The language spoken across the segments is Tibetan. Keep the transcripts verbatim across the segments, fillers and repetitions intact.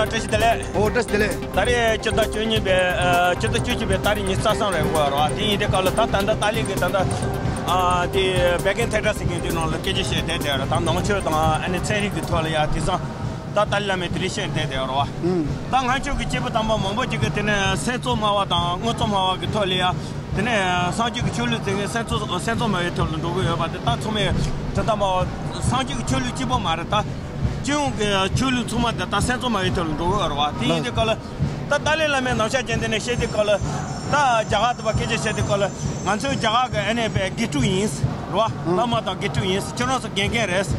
བཀྲ་ཤིས་བདེ་ལེགས། ཨོ། བཀྲ་ཤིས་བདེ་ལེགས། ད་རེས་སྤྱི་ཟླ་བཅུ་གཉིས་པའི་ཨ། སྤྱི་ཟླ་བཅུ་གཅིག་པའི་ཏ་རིག་ཉི་ཤུ་རྩ་གསུམ་རེད་གོ་ར་བ། དེ་ཡིན་དུས་སྐབས་ལ་ད་ད་ལྟ་ཏཱ་ལི་གི་ད་ལྟ་ཨ། དེ་བེ་ཀིན་ཐེ་ཏྲ་ཟེར་མཁན་དེ་ནང་ལ་སྐད་ཆ་བཤད་བསྡད་བསྡད་ར། ད་ནང་ཆོས་དང་ཨ་ནི་ཚན་རིག་གི་ཐོག་ལ་ཡ་དེང་སང་ད་ཏཱ་ལི་བླ་མས་དེ་རིང་བཤད་བསྡད་བསྡད་ར་བ། ཨུམ། ད་ང་ཚོ་གི་སྐྱེས་བུ་དམ་པ་མང་པོ་ཅིག་གིས་དེ་ནས་སེམས་ཚོར་སྨྲ་བ་དང་དངོས་གཙོ་སྨྲ་བ་གི་ཐོག་ལ་ཡ། དེ་ནས་སངས་རྒྱས་ཀྱི་ཆོས་ལུགས་ཟེར་མཁན་སེམས་ཚོར་སེམས་ཚོར་སྨྲ་བའི་ཐོག་ལ་འགྲོ་གི་ཡོད་པ་དེ། ད་ཚང་མས་དྲན་དང་སྨྲ་བ། སངས་རྒྱས་ཀྱི་ཆོས་ལུགས་གཅིག་པོ་མ་རེད། ད་སྤྱི་ཡོངས་ཀྱི་ཆོས་ལུགས་ཚང་མ་དེ་ད་སེམས་ཚོར་སྨྲ་བའི་ཐོག་ལ་འགྲོ་གི་ཡོད་རེད་བ། དེ་ཡིན་དུས་སྐབས་ལ་ད་ཏཱ་ལའི་བླ་མས་ནམ་ཞག་ཅན་དེ་ནས་བཤད་དུས་སྐབས་ལ། ད་རྒྱ་གར་དུ་བ་སྐད་ཆ་བཤད་དུས་སྐབས་ལ། ང་ཚོའི་རྒྱ་གར་གྱི་ཨ་ནི་པའི་དགེ་ཕྲུག་ཡིན་རེད་བ། བླ་མ་དང་དགེ་ཕྲུག་ཡིན། ཁྱོད་རང་ཚོ་དགེ་རྒན་རེད།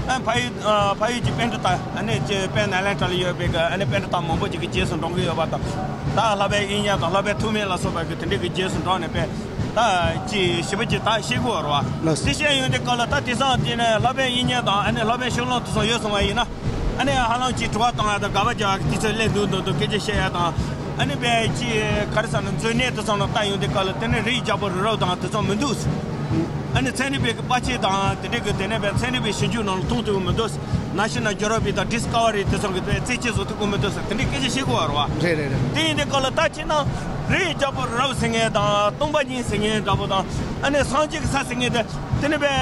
ཨ། ཕ་ཡུལ་ཨ། ཕ་ཡུལ་གྱི་པཎྜི་ཏ། ཨ་ནི་ཅི་དཔལ་ནཱ་ལེནྡྲ་ལ་ཡོད་པའི་གི་ཨ་ནི་པཎྜི་ཏ་མང་པོ་ཅིག་གི་རྗེས་སུ་འབྲང་གི་ཡོད་པ་དང་། ད་ལྷག་པའི་དབྱིག་གཉེན་དང་ལྷག་པའི་ཐུགས་སྨོན་ལ་སོགས་པ་གི་དེ་འདྲའི་གི་རྗེས་སུ་འབྲང་ནས་པའི་ད་ཅི་ཞིབ་པ་ཅིག་ད་ཤེས་དགོས་རེད་བ། ལགས་སོ། དེ་བཤད་ཡོང་དུས་སྐབས་ལ་ད་དེང་སང་དེ་ནས་ལྷག་པའི་དབྱིག་གཉེན་དང་ཨ་ནི་ལྷག་པའི་ཤུགས་ལོན་དེ་ཚོ་ཡོད་སོང་བ་ཡིན་ན། ཨ་ནི་ཧ་ལམ་ཅིག་དྲི་བ་གཏོང་ཡ་དང་དགག་པ་རྒྱག་ཡ་གི་དུས་ཚོད་སླེབས་འདུག་འདུག་འདུག་སྐད་ཆ་བཤད་ཡ་དང་། ཨ་ནི་པའི་ཅི་ག་རེ་ཟེར་ན། མཛོད་གནས་དེ་ཚོ་ནང་ལྟ་ཡོང་དུས་སྐབས་ལ་དེ་ནི་རིའི་རྒྱལ་པོ་རི་རབ་དང་དེ་ཚོ་མི་འདུག་ཨ་ནི་ཚན་རིག་པའི་གི་པར་ཆས་དང་དེ་འདྲའི་གི་དེ་ནས་པའི་ཚན་རིག་པའི་ཞིབ་འཇུག་ནང་ལ་མཐོང་ཐུབ་ཀྱི་མི་འདུག་ནེ་ཤ་ནལ་ཇི་ཡོ་གྷ་ཕི་དང་ཌིས་ཀ་བ་རི་དེ་ཚོ་གི་པའི་རྩད་ཆས་བཟོ་ཐུབ་ཀྱི་མི་འདུག་ཟེར་དེ་འདྲའི་སྐད་ཆ་བཤད་དགོས་པ་རེད་བ། རེད་རེད་རེད། དེ་ཡིན་དུས་སྐབས་ལ་ད་ཁྱེད་རང་རིའི་རྒྱལ་པོ་རི་རབ་ཟེར་མཁན་དང་སྟོང་པ་ཉིད་ཟེར་མཁན་འདྲ་པོ་དང་། ཨ་ནི་སངས་རྒྱས་ཀྱི་ས་ཟེར་མཁན་དེ། དེ་ནི་པའི་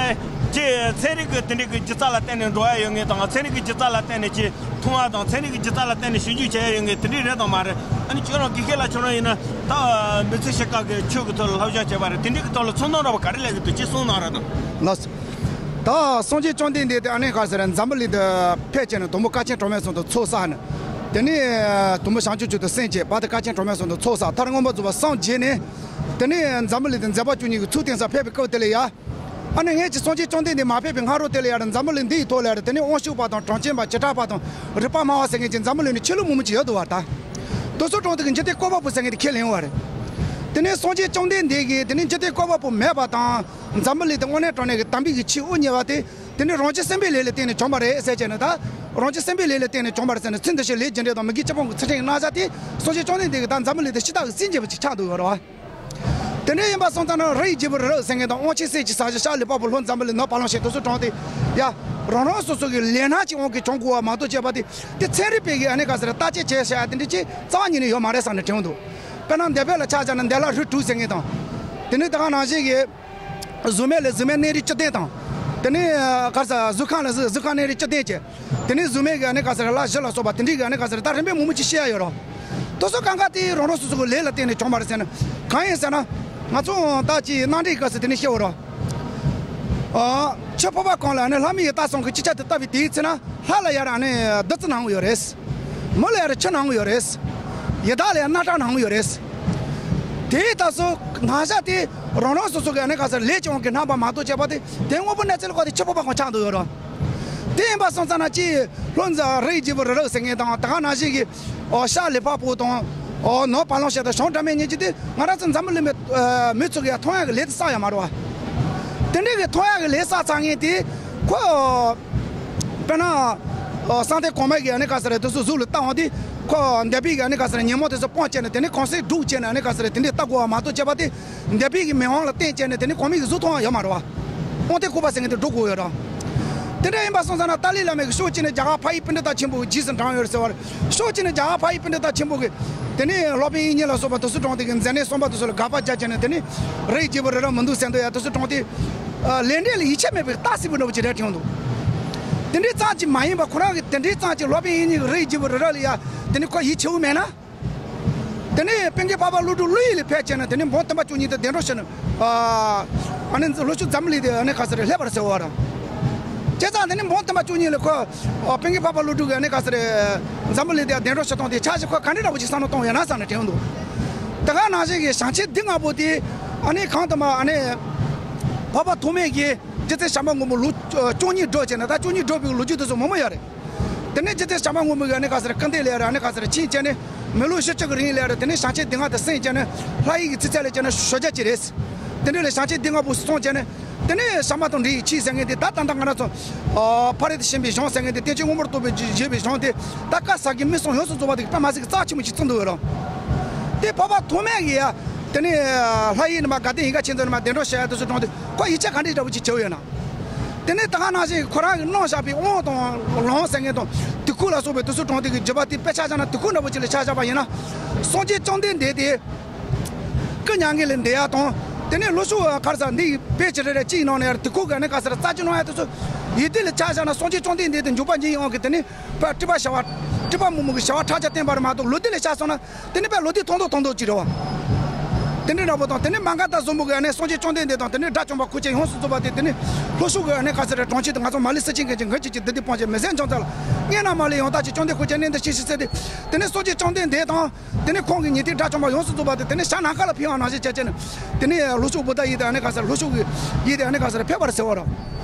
ཅི་ཚན་རིག་གི་དེ་འདྲའི་གི་སྒྱུ་རྩལ་ལ་བརྟེན་ནས་འགྲོ་ཡ་ཡོད་མཁན་དང་། ཚན་རིག་གི་སྒྱུ་རྩལ་ལ་བརྟེན་ནས་ཅི་མཐོང་བ་དང་། ཚན་རིག་གི་སྒྱུ་རྩལ་ལ་བརྟེན་ནས་ཞིབ་འཇུག་བྱས་ཡོད་མཁན་དེ་འདྲའི་རེད་དང་མ་རེད། ཨ་ནི་ཁྱོད་རང་དགེ་རྒན་ལགས་ཁྱོད་རང་ཡིན་ན་ད་མི་ཚེ་ཕྱེད་ཀ་གི་ཆོས་ཀྱི་ཐོག་ལ་སློབ་སྦྱོང་བྱས་པ་རེད། དེ་འདྲའི་གི་ཐོག་ལ་ཚོར་སྣང་འདྲ་པོ་ག་རེ་སླེབས་ཀྱི་འདུག་ཅིག་གསུངས་གནང་རོགས་གནང་། ལགས་སོ། ད་སངས་རྒྱས་བཅོམ་ལྡན་འདས་དེ་ཨ་ནི་ག་ཟེར་འཛམ་བུ་གླིང་དུ་ཕེབས་བྱས་ནས་དང་པོ་ཀ་ཆེན་གྲོང་པའི་ཚང་དུ་ཚོགས་བསགས་ནས། དེ་ནས་དང་པོ་བྱང་ཆུབ་མཆོག་ཏུ་སེམས་བསྐྱེད་པ་དེ་ཀ་ཆེན་གྲོང་པའི་ཚང་དུ་ཚོགས་བསགས། མཐར་མངོན་པར་རྫོགས་པར་སངས་རྒྱས་ནས། དེ་ནས་འཛམ་བུ་གླིང་དུ་མཛད་པ་བཅུ་གཉིས་ཀྱི་ཚུལ་བསྟན་སར་ཕེབས་པའི་སྐབས་དེ་ལ་ཡ། ཨ་ནི་སྔོན་གྱི་སངས་རྒྱས་བཅོམ་ལྡན་འདས་མ་ཕེབས་པའི་སྔ་རོལ་དེ་ལ་ཡ། འཛམ་བུ་གླིང་འདི་ཡི་ཐོག་ལ་ཡ། དེ་ནས་དབང་ཕྱུག་པ་དང་གྲངས་ཅན་པ་བྱེ་བྲག་པ་དང་རིག་པ་སྨྲ་བ་ཟེར་མཁན་གྱི་འཛམ་བུ་གླིང་ནས་ཆོས་ལུགས་མང་པོ་ཅིག་ཡོད་འདུག་པ། ད་དེ་ཚོའི་གྲངས་དེ་གི་འཇིག་རྟེན་བཀོད་པ་པོ་ཟེར་མཁན་དེ་ཁས་ལེན་པ་རེད། དེ་ནས་སངས་རྒྱས་བཅོམ་ལྡན་འདས་ཀྱིས་དེ་ནས་འཇིག་རྟེན་བཀོད་པ་པོ་མེད་པ་དང་། འཛམ་བུ་གླིང་དུ་དངོས་གནས་དྲང་གནས་ཀྱི་དམ་པའི་གི་ཆོས་དབུ་བརྙེས་པ་དེ། དེ་ནི་རང་བྱུང་སེམས་དཔའི་ལས་ལ་བརྟེན་ནས་བྱུང་བ་རེད་ཟེར་བྱས་ནས། ད་རང་བྱུང་སེམས་དཔའི་ལས་ལ་བརྟེན་ནས་བྱུང་བ་རེད་ཟེར་ནས། ཚིག་འདི་ཕྱིར་ལས་རྒྱུ་འབྲས་དང་མི་དགེ་བཅུ་སྤོང་གི་ཚུལ་ཁྲིམས་ཀྱི་རྣམ་གཞག་དེ་སངས་རྒྱས་བཅོམ་ལྡན་འདས་ཀྱིས་ད་འཛམ་བུ་གླིང་དུ་ཕྱི་ལྟ་བུ་སྲིད་འཇིག་པ་ཅིག་ཆགས་འདུག་ཡོད་རེད་པ། དེ་འདྲ་ཡིན་པ་སོང་ཙང་ན། རི་ཡི་རྒྱལ་པོ་རི་རབ་ཟེར་མཁན་དང་། དབང་ཆེན་སྲས་ཀྱི་ས་གཞི། ཤར་ལུས་འཕགས་པོ། ལྷོ་འཛམ་བུ་གླིང་། ནུབ་བ་ལང་སྤྱོད། དེ་ཚོའི་གྲངས་དེ་ཡ། རང་རང་སོ་སོ་གི་ལས་སྣ་གཅིག་དབང་གིས་བྱུང་དགོས་པ་མ་གཏོགས་བྱས་པ་དེ། དེ་ཚན་རིག་པའི་གི་ཨ་ནི་ག་ཟེར་བརྟག་དཔྱད་བྱས་བྱས་ཡ་དེ་འདྲ་ཅིག་རྩ་བ་ཉིད་ནས་ཡོད་མ་རེད་བསམ་ནས་དྲན་འདུག་དཔེར་ན་འདས་པའི་ལ་ཆ་བཞག་ན། འདས་ལ་རི་དྲུག་ཟེར་མཁན་དང་། དེ་ནས་ད་ག་ནང་བཞིན་གྱི་གཟུགས་མེད་ལ་གཟུགས་མེད་གནས་རིགས་བཅུ་བདུན་དང་། དེ་ནས་ག་ཟེར་གཟུགས་ཁམས་ལ་གཟུགས་ཁམས་གནས་རིགས་བཅུ་བདུན་བཅས། དེ་ནས་གཟུགས་མེད་ཀྱི་ཨ་ནི་ག་ཟེར་ལ་བཞི་ལ་སོགས་པ་དེ་འདྲའི་གི་ཨ་ནི་ག་ཟེར་ད་རིམ་པས་མང་པོ་ཅིག་བཤད་ཡ་ཡོད་རེད། དེ་ཚོ་གང་ག་དེ་རང་རང་སོ་སོ་གི་ལས་ལ་བརྟེན་ནས་བྱུང་བ་རེད་ཟེར་ན། གང་ཡིན་ཟེར་ན། ང་ཚོ་ད་ཅིག་གནའ་འདྲེན་གི་སྐབས་སུ་དེ་ནས་བཤད་ཡོད་རེད། ཨ། ཆུ་ཕོར་པ་གང་ལ་ཨ་ནི་ལྷ་མི་ཡི་རྟ་ཟེར་གི་ཅི་ཆ་དེ་བཏབ་པའི་དེའི་ཚེ་ན། ལྷ་ལ་ཡ་ར་ཨ་ནི་བདུད་རྩི་སྣ་ཁུང་ཡོད་རེད། མི་ལ་ཡ་ར་ཆུ་སྣ་ཁུང་ཡོད་རེད། ཡི་དྭགས་ལ་ཡ་རྣག་ཁྲག་སྣ་ཁུང་ཡོད་རེད། དེའི་སྐབས་སུ་རྣམ་གཞག་དེ་རང་རང་སོ་སོ་གི་ཨ་ནི་ག་ཟེར་ལས་ཀྱི་དབང་གིས་སྣང་བ་མ་གཏོགས་བྱས་པ་དེ། དེ་དངོས་པོ་གནས་ཚུལ་ལ་བཀོད་དེ་ཆུ་ཕོར་པ་གང་ཆགས་འདུག་ཡོད་རེད། དེ་ཡིན་པ་སོང་ཙང་ན་ཅིག་ལྷོ་འཛམ། རི་ཡི་རྒྱལ་པོ་རི་རབ་ཟེར་མཁན་དང་། ད་ག་ནང་བཞིན་གྱི་ཨོ་ཤར་ལུས་འཕགས་པོ་དང་། ཨོ་ནུབ་བ་ལང་སྤྱོད་དང་བྱང་སྒྲོལ་མའི་གཉིས་ཀྱི་དེ་ང་རང་ཚོ་འཛམ་བུ་གླིང་མི་ཨ་མི་ཚོ་གིས་མཐོང་ཡག་གི་ལས་དེ་བསགས་ཡོད་མ་རེད་པ། དེ་འདྲའི་གི་མཐོང་ཡག་གི་ལས་བསགས་ཚར་མཁན་དེ་ཁོ། དཔེར་ན་ཨོ་བསམ་གཏན་གོང་མ་གི་ཨ་ནི་ག་ཟེར་རེད། དེ་ཚོ་གཟུགས་ལ་བལྟ་འོང་དུས། ཁོ་འདས་པའི་གི་ཨ་ནི་ག་ཟེར་རེད། ཉོན་མོངས་དེ་ཚོ་སྤངས་བྱས་ནས། དེ་ནས་གོང་གསལ་སྒྲུབ་བྱས་ནས་ཨ་ནི་ག་ཟེར་རེད། དེ་འདྲའི་བལྟ་དགོས་པ་མ་གཏོགས་བྱས་པ་དེ། འདས་པའི་གི་མིག་དབང་ལ་བརྟེན་བྱས་ནས་དེ་ནས་གོང་མའི་གི་གཟུགས་མཐོང་བ་ཡོད་མ་རེད་པ། དབང་ལྡན་སྐུ་པར་ཟེར་མཁན་དེ་འགྲོ་དགོས་ཡོད་རེད། དེ་འདྲ་ཡིན་པ་སོང་ཙང་ན་ཏཱ་ལའི་བླ་མ་གིས་ཕྱོགས་གཅིག་ནས་རྒྱ་གར་འཕགས་ཡུལ་པཎྜི་ཏ་ཆེན་པོ་གི་རྗེས་སུ་འབྲངས་ཡོད་རེད་ཟེར་བ་རེད། ཕྱོགས་གཅིག་ནས་རྒྱ་གར་འཕགས་ཡུལ་པཎྜི་ཏ་ཆེན་པོ་གིས་དེ་ནས་སློབ་དཔོན་དབྱིག་གཉེན་ལ་སོགས་པ་དེ་ཚོའི་གྲངས་དེ་གི་མཛད་རྣམ་གསུངས་པ་དེ་ཚོ་ལ་དགག་པ་རྒྱག་བྱས་ནས། དེ་ནས་རི་ཡི་རྒྱལ་པོ་རི་རབ་མི་འདུག་ཟེར་འདུག་ཡ། དེ་ཚོའི་གྲངས་དེ་ལས་འབྲས་ལ་ཡིད་ཆེས་མེད་པའི་རྟགས་གསལ་པོ་འདྲ་པོ་ཅིག་རེད་དྲན་འདུག་དེ་འདྲའི་ཙམ་ཅིག་མ་ཡིན་པ། ཁོ་རང་གིས་དེ་འདྲའི་ཙམ་ཅིག་སློབ་དཔོན་དབྱིག་གཉེན་གྱིས་རི་ཡི་རྒྱལ་པོ་རི་རབ་ལ་ཡ་དེ་ནས་ཁོ་ཡིད་ཆེས་པོ་མེད་ན། དེ་ནས་པིང་གི་འཕགས་པ་ཀླུ་སྒྲུབ་ཀླུ་ཡུལ་ལ་ཕེབས་བྱས་ནས། དེ་ནས་འབུམ་ཐེར་པ་བཅུ་གཉིས་དེ་གདན་དྲངས་བྱས་ནས། ཨ་ནི་ལྷོ་ཕྱོགས་འཛམ་བུ་གླིང་དེ་ཨ་ནི་ག་ཟེར་རེད། ལྷོད་པ་རེད་ཟེར་བ་རེད། བྱས་ཙང་དེ་ནས་འབུམ་ཐེར་པ་བཅུ་གཉིས་ལ་ཁོ་ཨ་པིང་གི་འཕགས་པ་ཀླུ་སྒྲུབ་ཀྱིས་ཨ་ནི་ག་ཟེར་རེད། འཛམ་བུ་གླིང་དེ་གདན་དྲངས་བྱེད་སྟངས་དེ་ཆ་བཞག་ཁོ་ག་འདྲ་འདྲ་པོ་ཅིག་བསམ་བློ་གཏོང་ཡོད་ན་བསམ་ནས་དྲན་འདུག་དེ་ག་ནང་བཞིན་གྱི་བྱང་ཆུབ་སྡེ་ལྔ་པོ་དེ་ཨ་ནི་གང་ལྟར་མ་ཨ་ནི་འཕགས་པ་ཐོགས་མེད་ཀྱིས་རྗེ་བཙུན་བྱམས་པ་མགོན་པོ་ལོ་བཅུ་གཉིས་སྒྲུབ་བྱས་ནས། ད་བཅུ་གཉིས་སྒྲུབ་པའི་ལོ་རྒྱུས་དེ་ཚོ་མང་པོ་ཡོད་རེད། དེ་ནས་རྗེ་བཙུན་བྱམས་པ་མགོན་པོ་གིས་ཨ་ནི་ག་ཟེར་རེད། སྐུ་འདས་ལ་ཡ་ར་ཨ་ནི་ག་ཟེར་རེད། ཕྱིན་བྱས་ནས་མི་ལོ་བཞི་བཅུ་གི་རིང་ལ་ཡ་ར། དེ་ནས་བྱང་ཆུབ་སྡེ་ལྔ་དེ་གསན་བྱས་ནས། ལྷ་ཡི་གི་ཚིག་ཚད་ལ་བྱས་ན་ཞོ་བརྒྱ་ཅིག་རེད། དེ་འདྲ་ལ་བྱང་ཆུབ་སྡེ་ལྔ་པོ་སོང་བྱས་ནས། དེ་ནས་ཞག་མ་དང་འབྲེལ་བའི་ཆོས་ཟེར་མཁན་དེ་ད་ད་ལྟ་ང་རང་ཚོ་ཨ་ཕ་རོལ་ཏུ་ཕྱིན་པའི་གཞུང་ཟེར་མཁན་དེ། བསྟན་བཅོས་མངོན་པར་རྟོགས་པའི་བརྗོད་པའི་གཞུང་དེ། ད་བཀའ་ཟབ་རྒྱས་མི་གསུམ་ཡོངས་སུ་རྫོགས་པ་དེ་གི་དཔེ་མ་སྲིད་ཀྱི་རྩ་ཆེན་པོ་ཞིག་བརྩི་འདུག་ཡོད་རེད། དེ་འཕགས་པ་ཐོགས་མེད་ཀྱིས་ཡ་དེ་ནས་ལྷ་ཡི་ནི་མ་དགའ་ལྡན་ཡིད་དགའ་ཆོས་འཛིན་ནི་མ་གདན་དྲངས་བྱས་ཡ་དེ་ཚོ་གྲངས་དེ་ཁོ་ཡིད་ཆེས་ག་འདྲའི་འདྲ་པོ་ཅིག་བྱས་ཡོད་ན། དེ་ནས་ད་ག་ནང་བཞིན་ཁོ་རང་གིས་གནང་བཞག་པའི་དབང་དང་ལུང་ཟེར་མཁན་དང་དེ་ ཁུག་ལ་སོགས་པའི་དུས་ཚོད་གྲོང་སྡེ་གི་བརྒྱུད་པ་དེ་དཔེ་ཆ་བཞག་ན་དེ་ཁུག་འདྲ་པོ་ཅིག་ལ་ཆ་བཞག་པ་ཡིན་ན། སངས་རྒྱས་བཅོམ་ལྡན་འདས་དེ་སྐུ་མྱ་ངན་ལས་འདས་ཡ་དང་། དེ་ནས་ལྷོ་ཕྱོགས་ག་རེ་ཟེར་འདི་ཡི་བོད་ཀྱི་རེ་རེ་གཅིག་ནང་ནས་ཡར་དེ་ཁུག་གི་ཨ་ནི་ག་ཟེར་རྩ་ཆེ་གནང་ཡ་དེ་ཚོ་ཡི་དེ་ལ་ཆ་བཞག་ན། སངས་རྒྱས་བཅོམ་ལྡན་འདས་དེ་འཇུག་པ་ཉིད་དབང་གིས་དེ་ནས་ཕར་སྤྲུལ་པ་བྱ་བ་སྤྲུལ་པ་མང་པོ་གི་བྱ་བ་ཁྲག་ཁྲག་བསྟན་པ་རེད་མ་གཏོགས། ལོ་དེ་ལ་ཆ་སོང་ན་དེ་ནས་དཔེ་ལོ་དེ་ཐུང་ཐུང་ཐུང་ཐུང་ཅིག་རེད་བ། དེ་འདྲ་འདྲ་པོ་དང་། དེ་ནས་མ་ག་དྷ་བཟང་པོ་གི་ཨ་ནི་སངས་རྒྱས་བཅོམ་ལྡན་འདས་དང་། དེ་ནས་དགྲ་བཅོམ་པ་ཁུ་ཆེན་ཡོངས་སུ་རྫོགས་པ་དེ། དེ་ནས་ལྷོ་ཕྱོགས་གི་ཨ་ནི་ག་ཟེར་རེ་གྲོང་ཁྱེར་དེ་ང་ཚོ་མ་ལི་སི་ཆིན་གན་ཅིག་གན་ཅིག་ཅིག་བདུད་སྡེ་དཔུང་ཆེན་མི་བཟད་འཇོམས་མཛད་ལ་སྔོན་ན་མ་ལས་ཡང་དག་ཅིག་བཅོམ་ལྡན་ཁུ་ཆེན་གནས་འདིར་གཤེགས་ཤིག་ཟེར་ཏེ། དེ་ནས་སངས་རྒྱས་བཅོམ་ལྡན་འདས་དང་། དེ་ནས་ཁོང་གི་ཉེ་དུ་དགྲ་བཅོམ་པ་ཡོངས་སུ་རྫོགས་པ་དེ་དེ་ནས་ཞྭ་ནམ་མཁའ་ལ་འཕུར་བ་ནང་བཞིན་བྱས་བྱས་ནས། དེ་ནས་ལྷོ་ཕྱོགས་བུདྡྷ་ཡུལ་དེ་ཨ་ནི་ག་ཟེར། ལྷོ་ཕྱོགས་ཀྱི་ཡུལ་དེ་ཨ་ནི་ག་ཟེར་ཕེབས་པར་ཟེར་བ་རེད།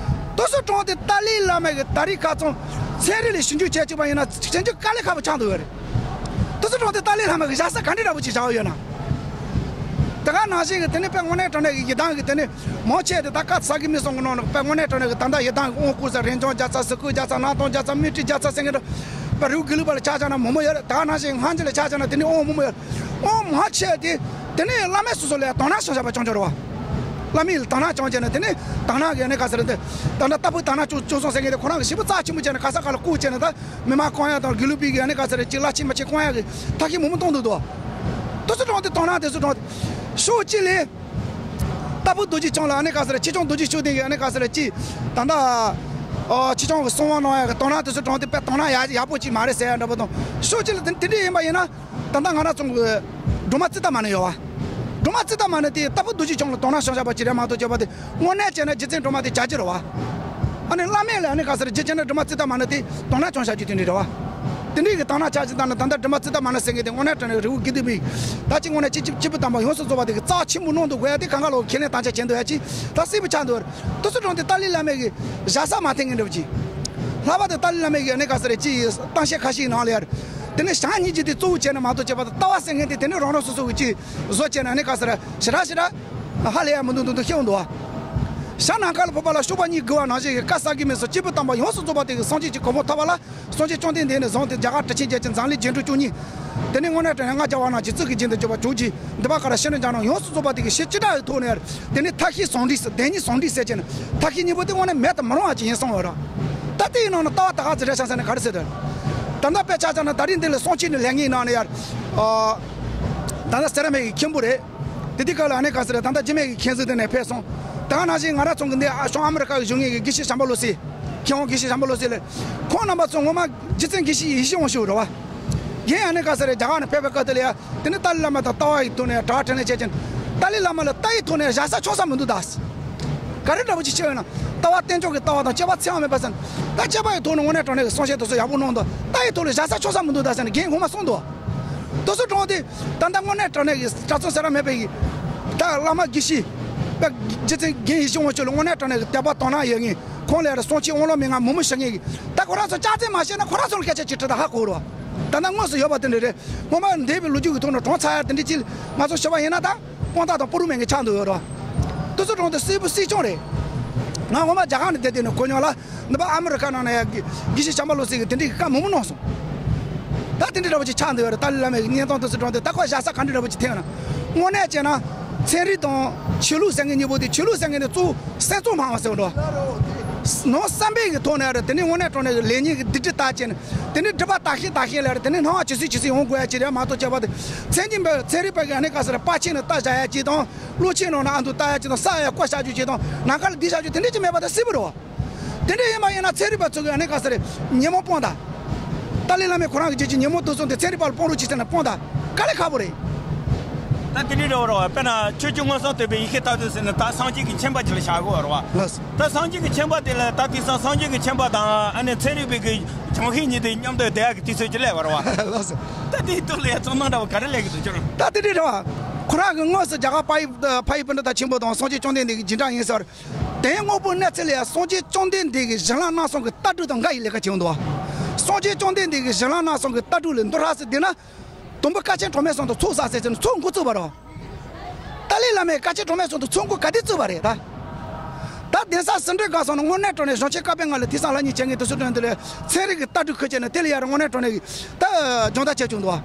དེ་ཚོ་གྲོང་སྡེ་ཏཱ་ལའི་བླ་མ་གི་ད་རེས་ཁ་ཚང་ཚན་རིག་ལ་ཞིབ་འཇུག་བྱས་བཅུག་པ་ཡིན་ན་ཞིབ་འཇུག་དཀའ་ལས་ཁག་པོ་ཆགས་འདུག་ཡོད་རེད། དེ་ཚོ་གྲོང་སྡེ་ཏཱ་ལའི་བླ་མ་གི་བཞག་ས་ག་འདྲ་འདྲ་པོ་ཅིག་བཞག་ཡོད་ན། དེ་ག་ནང་བཞིན་གྱི་དེ་ནས་དཔེ་དངོས་གནས་དྲང་གནས་ཀྱི་ཡི་དམ་གྱི་དེ་ནས་མང་ཆེ་དེ་ད་ཀ་ས་གི་མི་སོང་གི་ནང་ནས་དཔེ་དངོས་གནས་དྲང་གནས་ཀྱི་ད་ལྟ་ཡི་དམ་གྱི་དབང་བསྐུར་ས་རིན་འབྱུང་རྒྱལ་ཚ། གཟུགས་སྐུ་རྒྱལ་ཚ། གནག་དོང་རྒྱལ་ཚ། མཻ་ཏྲི་རྒྱལ་ཚ་ཟེར་མཁན་འདྲ། དཔེ་རི་བོ་དགེ་ལུགས་པ་ལ་ཆ་བཞག་ན་མང་པོ་ཡོད་རེད། ད་ག་ནང་བཞིན་སྔགས་རྒྱུད་ལ་ཆ་བཞག་ན་དེ་ནས་དབང་མང་པོ་ཡོད་རེད། དབང་མང་ཆེ་དེ་དེ་ནས་བླ་མའི་སོ་སོ་ལ་དོ་སྣང་བྱུང་བྱ་བ་བྱུང་བྱུང་རེད་བ། བླ་མའི་ལ་དོ་སྣང་བྱུང་བྱས་ནས་དེ་ནས་དོ་སྣང་གི་ཨ་ནི་ག་ཟེར་འདི། ད་ལྟ་ལྟ་བུ་དོ་སྣང་བྱུང་བྱུང་སོང་ཟེར་མཁན་དེ་ཁོ་རང་གི་ཞེ་པོ་རྩ་ཆེན་པོ་བྱས་ནས་ག་ས་ག་ལ་བསྐུར་བྱས་ནས། ད་མི་མང་བཀང་ཡ་དང་དགེ་ལུགས་པའི་གི་ཨ་ནི་ག་ཟེར་ཅིག་བླ་ཆེན་མ་ཆེན་བཀང་ཡ་གི་ཐབས་ཤེས་མང་པོ་གཏོང་འདུག་དོ། དེ་ཚོ་གྲོང་སྡེ་དོ་སྣང་དེ་ཚོ་གྲོང་སྡེ་ཕྱོགས་གཅིག་ལས། ལྟ་བུ་རྡོ་རྗེ་འཆང་ལ་ཨ་ནི་ག་ཟེར། ཆོས་སྐྱོང་རྡོ་རྗེ་ཆོས་ལྡན་གྱི་ཨ་ནི་ག་ཟེར་ཅིག་ད་ལྟ་ཨ་ཆོས་སྐྱོང་གི་གསང་བ་གནང་ཡ་གི་དོ་སྣང་དེ་ཚོ་གྲོང་སྡེ་དཔེ་དོ་སྣང་ཡག་ཡག་པོ་ཅིག་མ་རེད་ཟེར་ཡ་འདྲ་པོ་དང་། ཕྱོགས་གཅིག་ལ་དེ་དེ་འདྲ་ཡིན་པ་ཡིན་ན། ད་ལྟ་ང་རང་ཚོ་གི་སྒྲོལ་མ་ཙིཏྟ་མ་ཎི་ཡོད་བ། སྒྲོལ་མ་ཙིཏྟ་མ་ཎི་དེ་ལྟ་བུ་རྡོ་རྗེ་འཆང་ལ་དོ་སྣང་བྱུང་བྱ་བ་ཅིག་རེད་མ་གཏོགས། བྱས་པ་དེ་དངོས་གནས་བྱས་ན་རྗེ་བཙུན་སྒྲོལ་མ་དེ་བྱ་རྒྱུ་རེད་བ། ཨ་ནི་བླ་མེད་ལ་ཨ་ནི་ག་ཟེར། རྗེ་བཙུན་སྒྲོལ་མ་ཙིཏྟ་མ་ཎི་དེ་དོ་སྣང་བྱུང་བྱ་རྒྱུ་དེ་འདྲ་རེད་བ། དེ་འདྲའི་གི་དོ་སྣང་བྱ་ཅིག་བཏང་ན། ད་ལྟ་སྒྲོལ་མ་ཙིཏྟ་མ་ཎི་ཟེར་མཁན་དེ་དངོས་གནས་དྲང་གནས་རི་བོ་དགེ་ལྡན་པའི་ད་ཅིག་དངོས་གནས་སྤྱི་སྤྱི་ཕུད་དམ་པ་ཡོངས་སུ་རྫོགས་པ་དེ་གི་རྩ་ཆེན་པོ་གནང་འདུག་དགོས་ཡ་དེ་གང་ག་ལོག་ཁས་ལེན་བཏང་བྱ་བྱེད་འདུག་ཡ་ཅིག་ད་སྲིད་པ་ཆགས་འདུག་དེ་ཚོ་གྲོང་སྡེ་ཏཱ་ལའི་བླ་མའི་གི་བཞག་ས་མ་མཐུན་མཁན་འདྲ་པོ་ཅིག་ལྷག་པར་དུ་ཏཱ་ལའི་བླ་མའི་གི་ཨ་ནི་ག་ཟེར་ཅིག་གཏམ་བཤད་ཁ་ཤས་ནང་ལ་ཡར། དེ་ནས་བྱམས་སྙིང་རྗེ་དེ་གཙོ་བོ་བྱས་ནས་མ་གཏོགས། བྱས་པ་དང་ལྟ་བ་ཟེར་མཁན་དེ་དེ་ནས་རང་རང་སོ་སོ་གི་ཅིག་བཟོ་བྱས་ནས་ཨ་ནི་ག་ཟེར་ཞེ་དྲག་ཞེ་དྲག་ཧ་ལས་ཡ་མི་འདུག་འདུག་འདུག་ཤེས་འདུག་བ། ཞྭ་ནམ་མཁའ་ལ་འཕུར་བ་ལ་གཤོག་པ་གཉིས་བསྒོར་བ་ནང་བཞིན་གྱི་བཀའ་སྩལ་གྱི་མེད་སོགས་སྤྱི་ཕུད་དམ་པ་ཡོངས་སུ་རྫོགས་པ་དེ་གི་སངས་རྒྱས་ཀྱི་གོ་འཕང་ཐོབ་པ་ལ། སངས་རྒྱས་བཅོམ་ལྡན་འདས་ནས་བཟུང་སྟེ་རྒྱ་གར་གྲུབ་ཆེན་བརྒྱད་ཅན་འཛམ་གླིང་རྒྱན་དྲུག་བཅུ་གཉིས། དེ་ནས་དངོས་གནས་དྲང་གནས་ལྔ་བརྒྱ་དབང་རྣམས་རྗེ་བཙུན་གྱི་རྒྱན་དུ་གྱུར་པ་བཅུ་གཅིག། འདི་པ་ཀ་ར་ཤི་ནི་ལྗང་ནག་ཡོངས་སུ་རྫོགས་པ་དེ་གི་ཤེས་ཅི་འདྲ་ཡི་ཐོག་ནས་ཡར། དེ་ནས་ཐབས་ཤེས་ཟུང་འབྲེལ་ཟེར། བདེན་གཉིས་ཟུང་འབྲེལ་ཟེར་བྱས་ནས་ཐབས་ཤེས་གཉིས་པོ་དེ་དངོས་གནས་མེད་དུ་མི་རུང་བ་ཅིག་ཡིན་གསུངས་ཡོད་ར། ད་དེའི་ནང་ནས་ལྟ་བ་ད་ག་ཚོད་རེད་བྱུང་ཟེར་ན་ག་རེ་ཟེར་དོན། ད་ལྟ་དཔེ་ཆ་བཞག་ན་ད་རིང་འདི་ལ་གསུང་ཆོས་ནས་ལས་ངེས་ནང་ནས་ཡར། ཨ། ད་ལྟ་སེ་ར་མེད་ཀྱི་མཁན་པོ་རེད། དེ་དུས་སྐབས་ལ་ཨ་ནི་ག་ཟེར་རེད། ད་ལྟ་འཇིགས་མེད་ཀྱི་མཁན་ཟུར་དེ་ནས་ཕེབས་སོང་། ད་ག་ནང་བཞིན་ང་རང་ཚོ་གི་འདི་ཨ་ཤོང་ཨ་མི་རི་ཀ་གི་བཞུགས་མཁན་གྱི་དགེ་བཤེས་བྱམས་པ་བློ་གསལ། མཁས་དབང་དགེ་བཤེས་བྱམས་པ་བློ་གསལ་ལགས། ཁོང་རྣམ་པ་ཚོ་ངོ་མ་རྗེ་བཙུན་དགེ་བཤེས་ཡེ་ཤེས་དབང་ཕྱུག་རེད་བ། རྒན་ཨ་ནི་ག་ཟེར་རེད། རྒྱ་གར་ནས་ཕེབས་པའི་སྐབས་དེ་ལ་ཡ། དེ་ནི་ཏཱ་ལའི་བླ་མ་དང་ལྟ་བ་ཡི་ཐོག་ནས་ཡ་གྲ་སྒྲིག་ལས་བྱེད་ཅིང་། ཏཱ་ལའི་བླ་མ་ལ་ལྟ་བའི་ཐོག་ནས་བཞག་ས་ཆོག་ས་མི་འདུག་ད། ག་རེ་འདྲ་པོ་ཅིག་བྱས་ཡོད་ན། ལྟ་བ་རྟེན་འབྱུང་གི་ལྟ་བ་དང་དཔྱད་པ་ཚད་མ་མེད་པ་ཟེར་ན། ད་དཔྱད་པ་ཡི་ཐོག་ནས་དངོས་གནས་དྲང་གནས་ཀྱི་གསུང་བཤད་དེ་ཚོ་ཡག་པོ་གནང་འདུག་ལྟ་བའི་ཐོག་ལ་བཞག་ས་ཆོག་ས་མི་འདུག་ད་ཟེར་ནས་རྒན་ངོ་མ་གསུངས་འདུག་དེ་ཚོ་དྲང་སྟེ། ད་ལྟ་དངོས་གནས་དྲང་གནས་ཀྱི་གྲྭ་ཚང་སེ་ར་སྨད་པའི་གི་ད་བླ་མ་དགེ་བཤེས་དཔེ་རྗེ་བཙུན་རྒན་ཡེ་ཤེས་དབང་ཕྱུག་ལ་དངོས་གནས་དྲང་གནས་ཀྱི་དད་པ་དོ་སྣང་ཡོད་མཁན། ཁོང་ལ་ཡར་གསུང་ཆོས་དབང་ལུང་མན་ངག་མང་པོ་ཞུ་མཁན་གྱི། ད་ཁོ་རང་ཚོ་ཅག་ཙེ་མ་བཤད་ན་ཁོ་རང་ཚོ་ལ་སྐད་ཆ་ཅིག་དྲིས་ད་ཧ་གོ་རོགས། ད་ལྟ་དངོས་སུ་ཡོད་པ་དེ་འདྲ་རེད། སྔོན་མ་འདས་པའི་ལོ་རྒྱུས་ཀྱི་ཐོག་ནས་གྲོངས་ཚར་ཡ་དེ་འདྲ་ཅིག་ང་ཚོ་ཞུ་བ་ཡིན་ན་ད་དཔང་རྟགས་དང་པོ་རུ་མེད་མཁན་ཆགས་འདུག་ཡོད་རོགས། དེ་ཚོ་དྲང་སྟེ་སྲིད་པ་སྲིད་སྐྱོང་རེད། ང་སྔོན་མ་རྒྱ་གར་ནས་བསྡད་བསྡད་ནས་གོ་མྱོང་ལ། འདི་པ་ཨ་མི་རི་ཁ་ནང་ན་ཡ་དགེ་དགེ་བཤེས་བྱམས་པ་བློ་གསལ་གྱིས་དེ་འདྲའི་བཀའ་མང་པོ་གནང་སོང་། ད་དེ་འདྲ་འདྲ་པོ་ཅིག་ཆགས་འདུག་ཡོད་རེད། ཏཱ་ལའི་བླ་མའི་གི་བསྙེན་ཐང་དེ་ཚོ་དྲང་སྟེ་ད་ཁོ་བཞག་ས་ག་འདྲ་འདྲ་པོ་ཅིག་ཐེབས་ན། དངོས་གནས་བྱས་ན་ཚན་རིག་དང་ཆོས་ལུགས་ཟེར་མཁན་གཉིས་པོ་དེ། ཆོས་ལུགས་ཟེར་མཁན་དེ་གཙོ་བོ་སེམས་ཚོར་སྨྲ་བ་ཟེར་བ་འདྲ་བ། ནང་བསམ་པའི་གི་ཐོག་ནས་རེད། དེ་ནས་དངོས་གནས་དྲང་གནས་ཀྱི་ལེགས་ཉེས་ཀྱི་སྡིག་སྒྲིབ་དག་བྱས་ནས། དེ་ནས་སྒྲིབ་པ་དག་ཤེས་དག་ཤེས་ལ་རེད། དེ་ནས་སྣང་བ་ཇི་སྲིད་ཇི་སྲིད་ཡོང་དགོས་ཡ་ཅིག་རེད་མ་གཏོགས། བྱས་པ་དེ་ཚན་གྱི་འབའ་ཚན་རིག་པ་གི་ཨ་ནི་ག་ཟེར་པར་ཆས་ནང་ལྟ་བཞག་ཡ་ཅིག་དང་། གློག་ཆས་ནང་ན་ཨ་མདོ་ལྟ་ཡ་ཅིག་དང་། ས་ཡ་བཀོད་བཞག་རྒྱུ་ཅིག་དང་། ནམ་མཁའ་ལ་བསྡུས་བཞག་རྒྱུ་དེ་འདྲ་ཅིག་མེད་པ་དེ་སྲིད་པ་རེད་བ། དེ་འདྲ་ཡིན་པ་ཡིན་ན་ཚན་རིག་པ་ཚོ་གི་ཨ་ནི་ག་ཟེར་རེད། ཉོན་མོངས་སྤོང་དང་། ཏཱ་ལའི་བླ་མས་ཁོ་རང་གི་རྗེས་ཀྱི་ཉོན་མོངས་དུག་གསུམ་དེ་ཚན་རིག་པ་ལ་སྤོང་རོགས་གྱིས་ཟེར་ནས་སྤོང་དང་། དཀའ་ལས་ཁག་པོ་རེད། ད་དེ་འདྲའི་རེད་བ། རེད་བ། དཔེར་ན་ཆོས་ཀྱི་མངོན་སུམ་རྟོགས་པའི་ཡེ་ཤེས་མཐར་ཐུག་ཟེར་ནས་ད་སངས་རྒྱས་ཀྱི་ཁྱིམ་པ་ཅིག་ལ་བཞག་དགོས་རེད་བ། ལགས་སོ། ད་སངས་རྒྱས་ཀྱི་ཁྱིམ་པ་དེ་ལ་ད་དེང་སང་སངས་རྒྱས་ཀྱི་ཁྱིམ་པ་དང་ཨ་ནི་ཚན་རིག་པའི་གི་སྦྱོང་ཤེས་གཉིས་དེ་མཉམ་དུ་བསྡད་ཡག་གི་དུས་ཚོད་ཅིག་སླེབས་པ་རེད་བ། ལགས་སོ། ད་དེའི་ཐོག་ལ་ཡ་ཚོར་སྣང་འདྲ་བོ་ག་རེ་སླེབས་ཀྱི་འདུག་ཁྱོད་རང་། ད་དེ་འདྲའི་རེད་བ། ཁོ་རང་གི་དངོས་སུ་རྒྱ་གར་ཕ་ཡུལ་ཕ་ཡུལ་སྤུན་ཟླ་དང་ཆེན་པོ་དང་སངས་རྒྱས་བཅོམ་ལྡན་འདས་ཀྱི་རྗེས་འབྲང་ཡིན་ཟེར། དེ་དངོས་པོའི་གནས་ཚུལ་ལ་ཡང་སངས་རྒྱས་བཅོམ་ལྡན་འདས་ཀྱི་གཞན་ལ་སྣང་སྟོང་གི་ལྟ་གྲུབ་དང་འགལ་བའི་ལས་ཀ་བྱེད་འདུག་བ། སངས་རྒྱས་བཅོམ་ལྡན་འདས་ཀྱི་གཞན་ལ་སྣང་སྟོང་གི་ལྟ་གྲུབ་ལས་འདུག་ར་ཟེར་བསྡད་ན། དུམ་བུ་དཀའ་ཆེན་གྲངས་མེད་གསུམ་དུ་ཚོགས་བསགས་ཟེར་ཚེ་ཚོགས་འགོ་བཙུགས་པ་རེད། ཏཱ་ལའི་བླ་མས་དཀའ་ཆེན་གྲངས་མེད་གསུམ་དུ་ཚོགས་འགོ་ག་དུས་བཙུགས་པ་རེད་ད། ད་གདན་ས་ཟིན་བྲིས་སྒང་སོང་ན་དངོས་གནས་དྲང་གནས་གཞུང་ཆེན་བཀའ་པོད་ལྔ་ལ་ཐོས་བསམ་ལྷབ་གཉིས་བྱེད་མཁན་དེ་ཚོ་དྲན་དེ་ལས་ཚན་རིག་གི་ལྟ་གྲུབ་ཁུར་བྱས་ནས་དེ་ལ་ཡར་དངོས་གནས་དྲང་གནས་ཀྱི་ད་སྦྱོང་བརྡར་བྱས་བྱུང་འདུག་བ།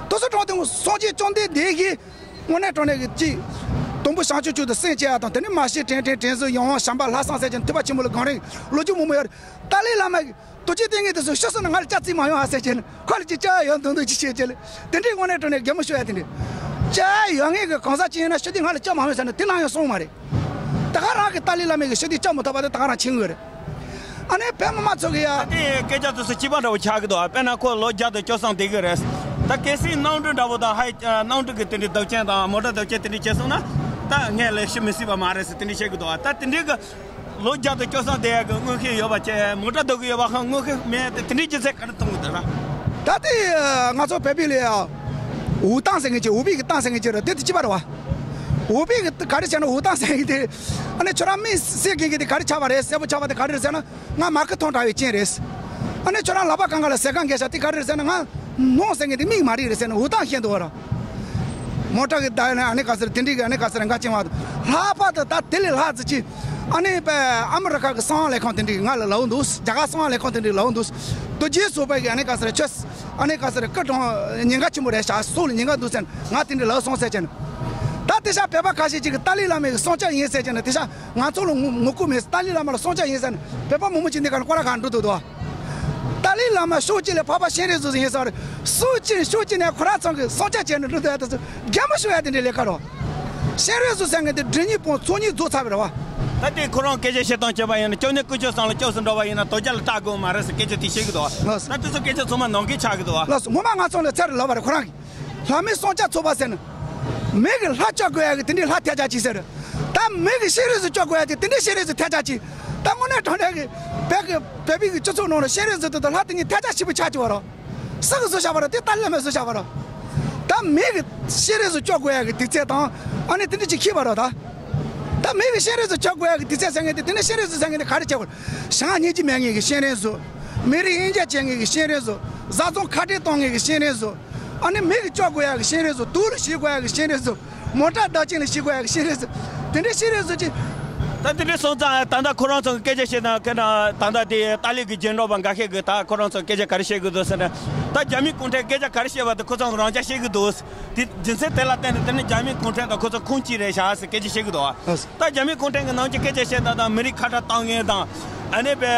དེ་ཚོ་དྲང་སྟེ་སངས་རྒྱས་བཅོམ་ལྡན་འདས་ཀྱིས། དངོས་གནས་དྲང་གནས་ཀྱི་གཅིག་དུམ་བུ་བྱང་ཆུབ་མཆོག་ཏུ་སེམས་བསྐྱེད་ཡ་དང་། དེ་ནས་མ་ཤེས་དྲན་དྲན་དྲན་གསོ་ཡང་དབང་བྱམས་པ་ལྷག་བསམ་ཟེར་ཅིང་ཐེག་པ་ཆེན་པོ་ལ་གང་རིང་ལོ་རྒྱུས་མང་པོ་ཡོད་རེད། ཏཱ་ལའི་བླ་མ་གིས་ རྡོ་རྗེ་ལྟས་ངན་དེ་ཚོ་ཤི་སོང་ན་ང་ལ་ལྕགས་རྩིས་མ་ཡོང་ཨ་ཟེར་བྱས་ནས། ཁོ་ལ་ཅིག་ལྕགས་ཡོད་མདུང་མདུང་ཅིག་བྱས་བྱས་ལ། དེ་འདྲའི་དངོས་གནས་དྲང་གནས་གད་མོ་ཤོར་ཡ་དེ་འདྲ། ལྕགས་ཡོད་ངེས་ཀྱི་གང་ཟག་ཅིག་ཡིན་ན་ཤི་དུས་ང་ལ་ལྕགས་མ་ཡོང་ཟེར་ན་དེ་སླར་ཡང་སོང་མ་རེད། ད་ག་རང་གི་ཏཱ་ལའི་བླ་མ་གི་ཤི་དུས་ལྕགས་མ་ཐོབ་པ་དེ་ད་ག་རང་ཕྱིན་དགོས་རེད། ཨ་ནི་བོད་མི་མང་ཚོ་གི་ཡ། ད་དེ་སྐད་ཆ་དེ་ཚོ་སྐྱིད་པ་འདྲ་བོ་ཆགས་ཀྱི་འདུག་དཔེར་ན་ཁོ་ལོ་བརྒྱ་དང་བཅུ་གསུམ་བསྡད་ཀྱི་རེད། ད་གལ་སྲིད་གནམ་གྲུ་འདྲ་བོ་དང་ཧའི་གནམ་གྲུ་གི་དེ་འདྲའི་རྡོ་ཅན་དང་མོ་ཊ་རྡོ་ཅན་དེ་འདྲ་བྱས་སོང་ན། ད་ངས་ལས་ཤི་མི་སྲིད་པ་མ་རེད་ཟེར་དེ་འདྲ་བཤད་ཀྱི་འདུག་ད་དེ་འདྲའི་གི་ལོ་བརྒྱ་དང་བཅུ་གསུམ་བསྡད་ཡག་གི་མངོན་ཤེས་ཡོད་པ་བྱས། མོ་ཊ་འདུག་གི་ཡོད་པ་ཧང་མངོན་ཤེས་མེད་དེ་དེ་འདྲའི་རྒྱུ་མཚན་ག་རེ་གཏོང་གི་འདུག་ད། ད་དེ་ང་ཚོ་བོད་པའི་ལས་ཡ། འུ་ཏང་ཟེར་མཁན་ཅིག་འུ་པི་གི་ཏང་ཟེར་མཁན་ཅིག་རེད། དེ་དེ་ཅི་པ་རེད་བ། འུ་པི་གི་ག་རེ་བྱས་ན་འུ་ཏང་ཟེར་མཁན་དེ། ཨ་ནི་ཁྱོད་རང་མིག་སེར་གྱི་གི་དེ་ག་རེ་ཆགས་པ་རེད། སེར་པོ་ཆགས་པ་དེ་ག་རེ་རེད་ཟེར་ན། ང་མ་ཁི་ཐོང་དྲགས་པའི་རྐྱེན་རེད། ཨ་ནི་ཁྱོད་རང་ལག་པ་གང་ག་ལ་ཟས་གང་འགེལ་ཤག་དེ་ག་རེ་རེད་ཟེར་ན། ང་ནོངས་ཟེར་མཁན་དེ་མིག་མ་རིག་རེད་ཟེར་ནས་འུ་ཏང་བཤད་འདུག་བ་ར། མོ་ཊ་གི་ད་ནི་ཨ་ནི་ག་ཟེར་དེ་འདྲི་གི་ཨ་ནི་ག་ཟེར་འགའ་ཅིང་བ། ལྷག་པར་དུ་ད་དེ་ལས་ལྷག་ཙི་ཅི། ཨ་ནི་པའི་ཨ་མི་རི་ཁ་གི་གསང་བ་ལས་ཁང་དེ་འདྲི་གི་ང་ལ་ལབ་འདུག་རྒྱ་གར་གསང་བ་ལས་ཁང་དེ་འདྲི་ལབ་འདུག་རྡོ་རྗེ་བཟོ་པའི་གི་ཨ་ནི་ག་ཟེར་ཁྱོད། ཨ་ནི་ག་ཟེར་སྐུ་གྲོངས་ཉེན་ཁ་ཆེན་པོ་རེད་ཤག་སྲོག་ལ་ཉེན་ཁ་འདུག་ཟེར་ང་དེ་འདྲི་ལབ་སོང་ཟེར་ཅན། ད་དེ་ཤག་བོད་པ་ཁ་ཤས་ཅིག་གི་ཏཱ་ལའི་བླ་མའི་གི་སྲོག་ཆགས་ཡིན་ཟེར་ཅན་དེ་ཤག་ང་ཚོ་ལ་ངོ་ངོ་རྒོལ་མེད། ཏཱ་ལའི་བླ་མ་ལ་སྲོག་ཆགས་ཡིན་ཟེར་ནས་བོད་པ་མང་པོ་ཅིག་འདི་ག་ལ་སྐོར་ར་གང་འགྲོ་འདུག་དོ། ཏཱ་ལའི་བླ་མ་ཕྱོགས་གཅིག་ལས་འཕགས་པ་སྤྱན་རས་གཟིགས་ཡིན་ས་རེད། སྲོག་གཅིག་ཕྱོགས་གཅིག་ནས་ཁོ་རང་ཚང་གི་སྲོག་ཆགས་བྱས་ནས་འགྲོ་འདུག་ཡ་དེ་ཚོ་རྒྱ་མ་ཤོར་ཡ་དེ་འདྲའི་ལས་ཀ་རོ། སྤྱན་རས་གཟིགས་ཟེར་མཁན་དེ་འབྲི་གཉིས་སྤོང་ཚོ་གཉིས་རྫོགས་ཚར་བ་རེད་བ། ད་དེ་ཁོ་རང་སྐད་ཆ་བཤད་སྟངས་བྱས་པ་ཡིན་ན་སྐྱབས་གནས་དཀོན་མཆོག་གསུམ་ལ་སྐྱབས་སུ་འགྲོ་བ་ཡིན་ན་དོལ་རྒྱལ་ལ་སྐྲག་དགོས་མ་རེད་ཟེར་སྐད་ཆ་དེ་བཤད་ཀྱི་འདུག་བ། ལགས་སོ། ད་དེ་ཚོ་སྐད་ཆ་ཚང་མ་ནང་འགལ་ཆགས་ཀྱི་འདུག་བ། ལགས་སོ། ངོ་མ་ང་ཚོ་ལ་ཚད་རེ་ལབ་པ་རེད། ཁོ་རང་གིས་བླ་མའི་སྲོག་ཆགས་ཚུགས་པ་ཟེར་ན། མི་གི་ལྷ་སྐྱོབ་དགོས་ཡ་གི་དེ་འདྲའི་ལྷ་ཐལ་ཆ་ཅིག་ཟེར། ད་མི་གི་སྤྱན་རས་གཟིགས་སྐྱོབ་དགོས་ཡ་དེ་དེ་འདྲའི་སྤྱན་རས་གཟིགས་ཐལ་ཆ་ཅིག་ད་དངོས་གནས་དྲང་གནས་ཀྱི་བོད་ཀྱི་བོད་པའི་གི་སྤྱི་ཚོགས་ནང་ལ་སྤྱན་རས་གཟིགས་དེ་དང་ལྷ་དེ་གཉིས་ཐལ་ཆ་ཞེ་པོ་ཆགས་ཀྱི་བ་རེད། སུ་གིས་བཟོས་བཞག་པ་རེད། དེ་ཏཱ་ལའི་བླ་མས་བཟོས་བཞག་པ་རེད། ད་མི་གི་སྤྱན་རས་གཟིགས་སྐྱོབ་དགོས་ཡ་གི་དུས་ཚོད་དང་ཨ་ནི་དེ་འདྲ་ཅིག་ཁྱད་པར་རོ། ད་ད་མི་གི་སྤྱན་རས་གཟིགས་སྐྱོབ་དགོས་ཡ་གི་དུས་ཚོད་ཟེར་མཁན་དེ་དེ་ནས་སྤྱན་རས་གཟིགས་ཟེར་མཁན་དེ་ག་རེ་བྱེད་དགོས། བྱང་སྙིང་རྗེ་མེད་མཁན་གི་སྤྱན་རས་གཟིགས། མི་རིགས་དབྱེ་འབྱེད་བྱེད་མཁན་གི་སྤྱན་རས་གཟིགས། བཟའ་ཚང་ཁ་བྲལ་གཏོང་མཁན་གི་སྤྱན་རས་གཟིགས། ཨ་ནི་མི་གི་སྐྱོབ་དགོས་ཡ་གི་སྤྱན་རས་གཟིགས། དུག་ལ་ཞུགས་དགོས་ཡ་གི་སྤྱན་རས་གཟིགས། མོ་ཊ་བདག་ཅན་ལ་ཞུགས་དགོས་ཡ་གི་སྤྱན་རས་གཟིགས། དེ་འདྲའི་སྤྱན་རས་གཟིགས་ཅིག་ད་དེ་འདྲའི་སོང་ཙང་ད་ལྟ་ཁོ་རང་ཚོ་གི་སྐད་ཆ་བཤད་ན་ཁ་ན་ད་ལྟ་དེ་ཏཱ་ལའི་གི་རྗེས་འབྲང་པ་འགའ་ཤས་ཀྱིས་ད་ཁོ་རང་ཚོ་སྐད་ཆ་ག་རེ་བཤད་གི་འདུག་ཟེར་ན། ད་རྒྱ་མི་གུང་ཁྲན་སྐད་ཆ་ག་རེ་བཤད་པ་དེ་ཁོ་ཚོ་རང་ཅག་བཤད་གི་འདུག་དེ་རྒྱུ་མཚན་དེ་ལ་བརྟེན་ནས་དེ་ནི་རྒྱ་མི་གུང་ཁྲན་དང་ཁོ་ཚོ་ཁུངས་གཅིག་རེད་ཤག་ཟེར་སྐད་ཆ་བཤད་གི་འདུག་ཨ། ད་རྒྱ་མི་གུང་ཁྲན་གི་ནང་གི་སྐད་ཆ་བཤད་ད་དང་མི་རིགས་ཁ་བྲལ་གཏོང་མཁན་དང་ཨ་ནི་པའི་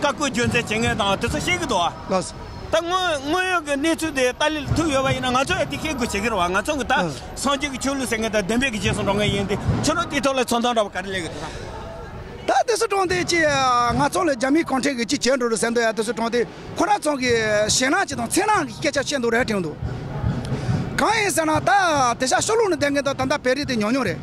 བཀའ་བཀོད་རྒྱུ་མཚན་བྱེད་མཁན་དང་དེ་ཚོ་བཤད་གི་འདུག་ཨ། ལགས། ད་དངོས་དངོས་ཡོད་ཀྱི་གནས་ཚུལ་དེ་ཏཱ་ལའི་ལ་ཐུག་ཡོད་པ་ཡིན་ན་ང་ཚོ་ཡང་དེ་ཤེས་དགོས་བྱེད་ཀྱི་རེད་བ། ང་ཚོ་གི་ད་ཨ། སངས་རྒྱས་ཀྱི་ཆོས་ལུགས་ཟེར་མཁན་དང་བདེན་པའི་གི་རྗེས་སུ་འགྲོ་མཁན་ཡིན་ཏེ་ཁྱོད་རང་དེའི་ཐོག་ལ་ཚོད་བསྟུན་འདྲ་བ་ག་རེ་ལས་གི་འདུག་ད་དེ་ཚོ་དྲང་དེ་ཅི་ང་ཚོ་ལ་རྒྱ་མིའི་གུང་ཁྲན་གྱིས་ཅི་བྱས་འགྲོ་རུ་ཟེར་འདུག་ཡ། དེ་ཚོ་དྲང་དེ་ཁོ་རང་ཚོ་གི་ཞེད་སྣང་ཅིག་དང་འཚེར་སྣང་གི་སྐད་ཆ་བཤད་འདུག་རེད་དྲན་འདུག་གང་ཡིན་ཟེར་ན་ད་དེ་ཤ་ཤོ་ལུག་ནས་བསྡད་མཁན་དང་ད་ལྟ་བོད་རིགས་དེ་ཉུང་ཉུང་རེད།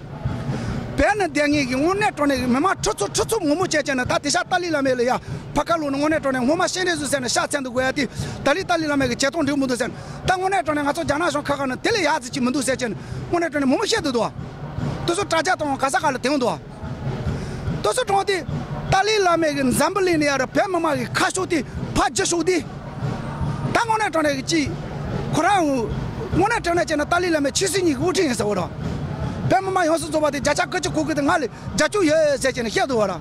བོད་ནས་བསྡད་མཁན་གྱི་དངོས་གནས་དྲང་གནས་ཀྱི་མི་མང་ཁྲི་ཚོ་ཁྲི་ཚོ་མང་པོ་བྱས་བྱས་ནས་ད་དེ་ཤ་ཏཱ་ལའི་བླ་མའི་ལ་ཡ་ཕ་ཁ་ལོག་ནས་དངོས་གནས་དྲང་གནས་ངོ་མ་སྤྱན་རས་གཟིགས་ཟེར་ནས་ཤ་ཚ་འདུག་དགོས་ཡ་དེ་ད་ལི་ཏཱ་ལའི་བླ་མའི་གི་བྱེད་སྟངས་འགྲིག་མི་འདུག་ཟེར་ནས་ད་དངོས་གནས་དྲང་གནས་ང་ཚོ་རྒྱ་ནག་གཞུང་ཁ་ཁ་ནས་དེ་ལས་ཡག་ཙི་ཅིག་མི་འདུག་ཟེར་བྱས་ནས་དངོས་གནས་དྲང་གནས་མང་པོ་བཤད་འདུག་དོ། དེ་ཚོ་དྲ་རྒྱ་དང་ག་ས་ག་ལ་དེ་འོང་འདུག་དེ་ཚོ་དྲང་དེ་ཏཱ་ལའི་བླ་མའི་གི་འཛམ་བུ་གླིང་ནས་ཡ་ར་བོད་མི་མང་གི་ཁ་ཕྱོགས་དེ་ཕ་རྒྱུ་ཕྱོགས་དེ། ད་དངོས་གནས་དྲང་གནས་ཀྱི་ཅིག་ཁོ་རང་དངོས་གནས་དྲང་གནས་བྱས་ན་ཏཱ་ལའི་བླ་མའི་ཆོས་སྲིད་གཉིས་ཀྱི་དབུ་ཁྲིད་ཡིན་ཟེར་བ་ར། བོད་མི་མང་ཡོངས་སུ་རྫོགས་པ་དེ་བརྒྱ་ཆ་དགུ་བཅུ་གོ་དགུ་དེ་ང་ལ་རྒྱབ་སྐྱོར་ཡོད་ཟེར་བྱས་ནས་བཤད་འདུག་བ་ར།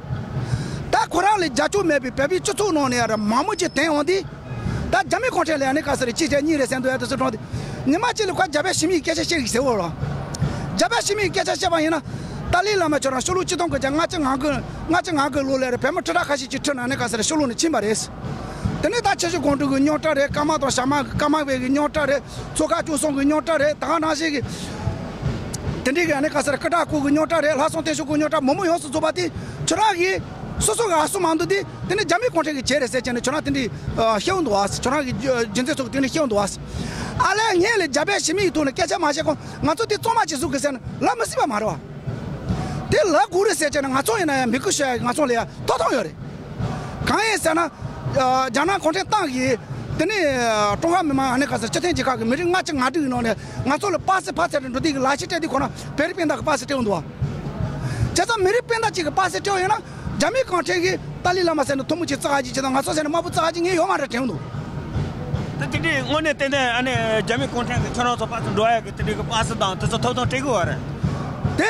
ད་ཁོ་རང་ལ་རྒྱབ་སྐྱོར་མེད་པའི་བོད་པའི་སྤྱི་ཚོགས་ནང་ནས་ཡ་ར་མང་མོ་ཅིག་དེང་འོང་དུས། ད་རྒྱ་མི་གུང་ཁྲན་ལ་ཡ་ནི་ག་ཟེར་གཅིག་བྱས་གཉིས་རེད་ཟེར་འདུག་ཡ། དེ་ཚོ་དྲང་དེ་ཉི་མ་གཅིག་ལ་ཁོ་རྒྱ་བོད་ཞི་མིའི་སྐད་ཆ་བཤད་གི་ཟེར་བ་ར། རྒྱ་བོད་ཞི་མིའི་སྐད་ཆ་བཤད་པ་ཡིན་ན་ཏཱ་ལའི་བླ་མ་ཁྱོད་རང་ཤོ་ལོ་ཅི་ཐོང་གི་ཅང་ལྔ་བཅུ་ང་དགུ་ལྔ་བཅུ་ང་དགུ་ལོ་ལ་ར་བོད་མི་ཁྲི་ཕྲག་ཁ་ཤས་ཅིག་ཁྲིད་ན་ནི་ག་ཟེར་ཤོ་ལོ་ནས་ཕྱིན་པ་རེད། དེ་ནས་ད་ཆུ་བཞི་སྒང་དྲུག་གི་རྙོག་དྲ་རེད། ཀརྨ་དང་ཞྭ་དམར་ཀརྨ་པའི་གི་རྙོག་དྲ་རེད། ཚོ་ཁག་བཅུ་གསུམ་གི་རྙོག་དྲ་རེད། ད་ག་ནང་བཞིན་གི་དེ་འདྲའི་གི་ཨ་ནི་ག་ཟེར་སྐུ་དྲག་སྐུ་གི་རྙོག་དྲ་རེད། ལྷ་སྲུང་བརྟན་བཞུགས་གི་རྙོག་དྲ་མང་མོ་ཡོངས་སུ་རྫོགས་པ་དེ་ཁྱོད་རང་གིས་སོ་སོ་གི་ཨ་སུ་མ་འདུག་དེ་དེ་ནི་རྒྱ་མི་གུང་ཁྲན་གི་བྱས་རེད་ཟེར་བྱས་ནས་ཁྱོད་རང་དེ་འདྲའི་ཤེས་འདུག་ཨ། ཁྱོད་རང་གི་རྒྱུ་མཚན་ཚོ་གི་དེ་འདྲའི་ཤེས་འདུག་ཨ། ཨ་ལས་ངས་ལས་རྒྱ་བོད་ཞི་མི་ཡི་ཐོག་ནས་སྐད་ཆ་མ་བཤད་གོང་ང་ཚོ་དེ་གཙང་མ་བྱེད་ཟུག་གི་ཟེར་ན་ལབ་མི་སྲིད་པ་མ་རེད་བ། དེ་ལབ་དགོས་རེད་ཟེར་བྱས་ན་ང་ཚོ་ཡིན་ན་ཡང་མི་སྐུ་ཞུ་ཡ་ང་ཚོ་ལ་ཡ་ཐོབ་ཐང་ཡོད་རེད། གང་ཡིན་ཟེར་ན། རྒྱ་ནག་གུང་ཁྲན་ཏང་གིས་དེ་ནས་ཀྲུང་ཧྭ་མི་དམངས་ཨ་ནི་ག་ཟེར་སྤྱི་མཐུན་རྒྱལ་ཁབ་ཀྱི་མི་རིགས་ལྔ་བཅུ་ང་དྲུག་ཡི་ནང་ནས་ང་ཚོ་ལ་པ་སེ་ཕར་ཚད་དུ་འགྲོ་དུས་ཀྱི་ལག་ཁྱེར་སྤྲད་དུས་ཁོ་ན་བོད་རིགས་སྤུན་ཟླ་གི་པ་སེ་སྤྲད་འོང་འདུག་བ། བྱས་ཙང་མི་རིགས་སྤུན་ཟླ་གཅིག་གི་པ་སེ་སྤྲད་འོང་ཡོད་ན་རྒྱ་མི་གུང་ཁྲན་གྱིས་ཏཱ་ལའི་བླ་མ་ཟེར་ནས་ཐུ་མི་གཅིག་བཙག་ག་གཅིག་བྱེད་དང་ང་ཚོ་ཟེར་ནས་དམར་པོ་བཙག་ག་གཅིག་ངས་ཡོད་མ་རེད་དྲན་འདུག་ད་དེ་འདྲའི་དངོས་གནས་ཏན་ཏན་ཨ་ནི་རྒྱ་མི་གུང་ཁྲན་གྱིས་ཁྱོད་རང་ཚོ་པ་སེ་འགྲོ་ཡ་གི་དེ་འདྲའི་གི་པ་སེ་དང་དེ་ཚོ་ཐོབ་ཐང་སྤྲད་གི་བ་རེད། དེ།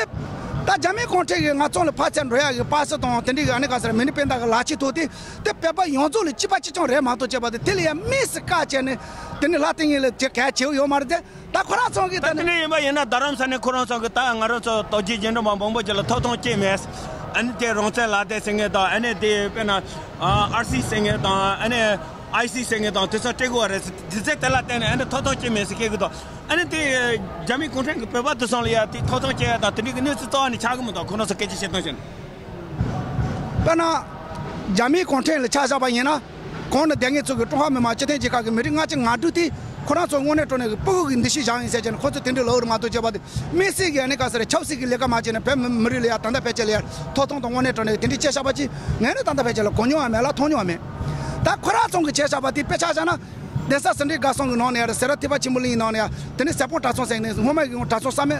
ད་རྒྱ་མི་གུང་ཁྲན་གྱིས་ང་ཚོ་ལ་ཕར་ཚད་འགྲོ་ཡ་གི་པ་སེ་དང་དེ་འདྲའི་གི་ཨ་ནི་ག་ཟེར་མི་རིགས་སྤུན་ཟླ་གི་ལག་ཁྱེར་ཐོབ་དེ་དེ་བོད་པ་ཡོངས་རྫོགས་ལ་གཅིག་པ་གཅིག་རྐྱང་རེད་མ་གཏོགས་བྱས་པ་དེ་དེ་ལ་ཡ་དམིགས་སུ་བཀར་བྱས་ནས་དེ་ནི་ལྷ་ལྟ་ངན་ལ་དེ་གལ་ཆེ་བོ་ཡོད་མ་རེད་དེ། ད་ཁོ་རང་ཚོ་གི་ད་ད་དེ་ནི་འདྲ་ཡིན་པ་ཡིན་ན་རྡ་རམ་ས་ནས་ཁོ་རང་ཚོ་གི་ད་ང་རང་ཚོ་རྡོ་རྗེ་རྗེས་འབྲང་པ་མང་པོ་ཅིག་ལ་ཐོབ་ཐང་སྤྲད་མེད། ཨ་ནི་དེ་རང་བཙན་ལག་དེབ་ཟེར་མཁན་དང་། ཨ་ནི་དེ་དཔེར་ན་ཨ་ཨར་སི་ཟེར་མཁན་དང་། ཨ་ནི་ཨའི་སི་ཟེར་མཁན་དང་། དེ་ཚོ་སྤྲད་དགོས་པ་རེད་ཟེར། དེ་ཚོ་དེ་ལ་བརྟེན་ནས་ཨ་ནི་ཐོབ་ཐང་ཅི་མེད་ཟེར་སྐད་གི་འདུག་ཨ་ནི་དེ་རྒྱ་མི་གུང་ཁྲན་གྱིས་བོད་པ་དེ་ཚོ་ལ་ཡ་དེ་ཐོབ་ཐང་སྤྲད་ཡ་དང་དེ་འདྲའི་གི་གནས་ཚུལ་རྩ་བ་ནས་ཆགས་གི་མི་འདུག་ཁོ་རང་ཚོ་སྐད་ཆ་བཤད་སྟངས་བྱས་ན། དཔེར་ན། རྒྱ་མིའི་གུང་ཁྲན་ལ་ཆ་བཞག་པ་ཡིན་ན། གོང་ནས་སྡོད་མཁན་ཚོ་གིས་ཀྲུང་ཧྭ་མི་དམངས་སྤྱི་མཐུན་རྒྱལ་ཁབ་ཀྱི་མི་རིགས་ལྔ་བཅུ་ང་དྲུག་དེ་ཁོ་རང་ཚོ་དངོས་གནས་དྲང་གནས་ཀྱི་སྤུ་གུ་གི་འདུ་ཤེས་བཞག་ཡིན་ཟེར་བྱས་ནས་ཁོ་ཚོས་དེ་འདྲའི་ལབ་རེད་མ་གཏོགས། བྱས་པ་དེ་དམིགས་བསལ་གྱི་ཨ་ནི་ག་ཟེར་རེད། ཆབ་སྲིད་ཀྱི་ལས་ཀ་མ་བྱས་ནས་བོད་མི་མི་རིགས་ལ་ཡ་ད་ལྟ་ཕལ་ཆེར་ལ་ཡ་ཐོབ་ཐང་དང་དངོས་གནས་དྲང་གནས་ཀྱི་དེ་འདྲའི་བྱས་བཞག་པ་ཅིག་ངས་ནི་ད་ལྟ་ཕལ་ཆེར་ལ་གོ་མྱོང་བ་མེད་ལ་མཐོང་མྱོང་བ་མེད། ད་ཁོ་རང་ཚོ་གིས་བྱས་བཞག་པ་དེ་དཔེ་ཆ་བཞག་ན། གདན་ས་ཟི་ལིང་དགའ་གསུམ་གྱི་ནང་ནས་ཡ་རེད། སེ་ར་ཐེག་པ་ཆེན་པོ་གླིང་གི་ནང་ནས་ཡ་དེ་ནས་ཟེར་ཕུང་གྲྭ་ཚང་ཟེར་ནས་སྔོན་མ་གི་གྲྭ་ཚང་ས་མེད་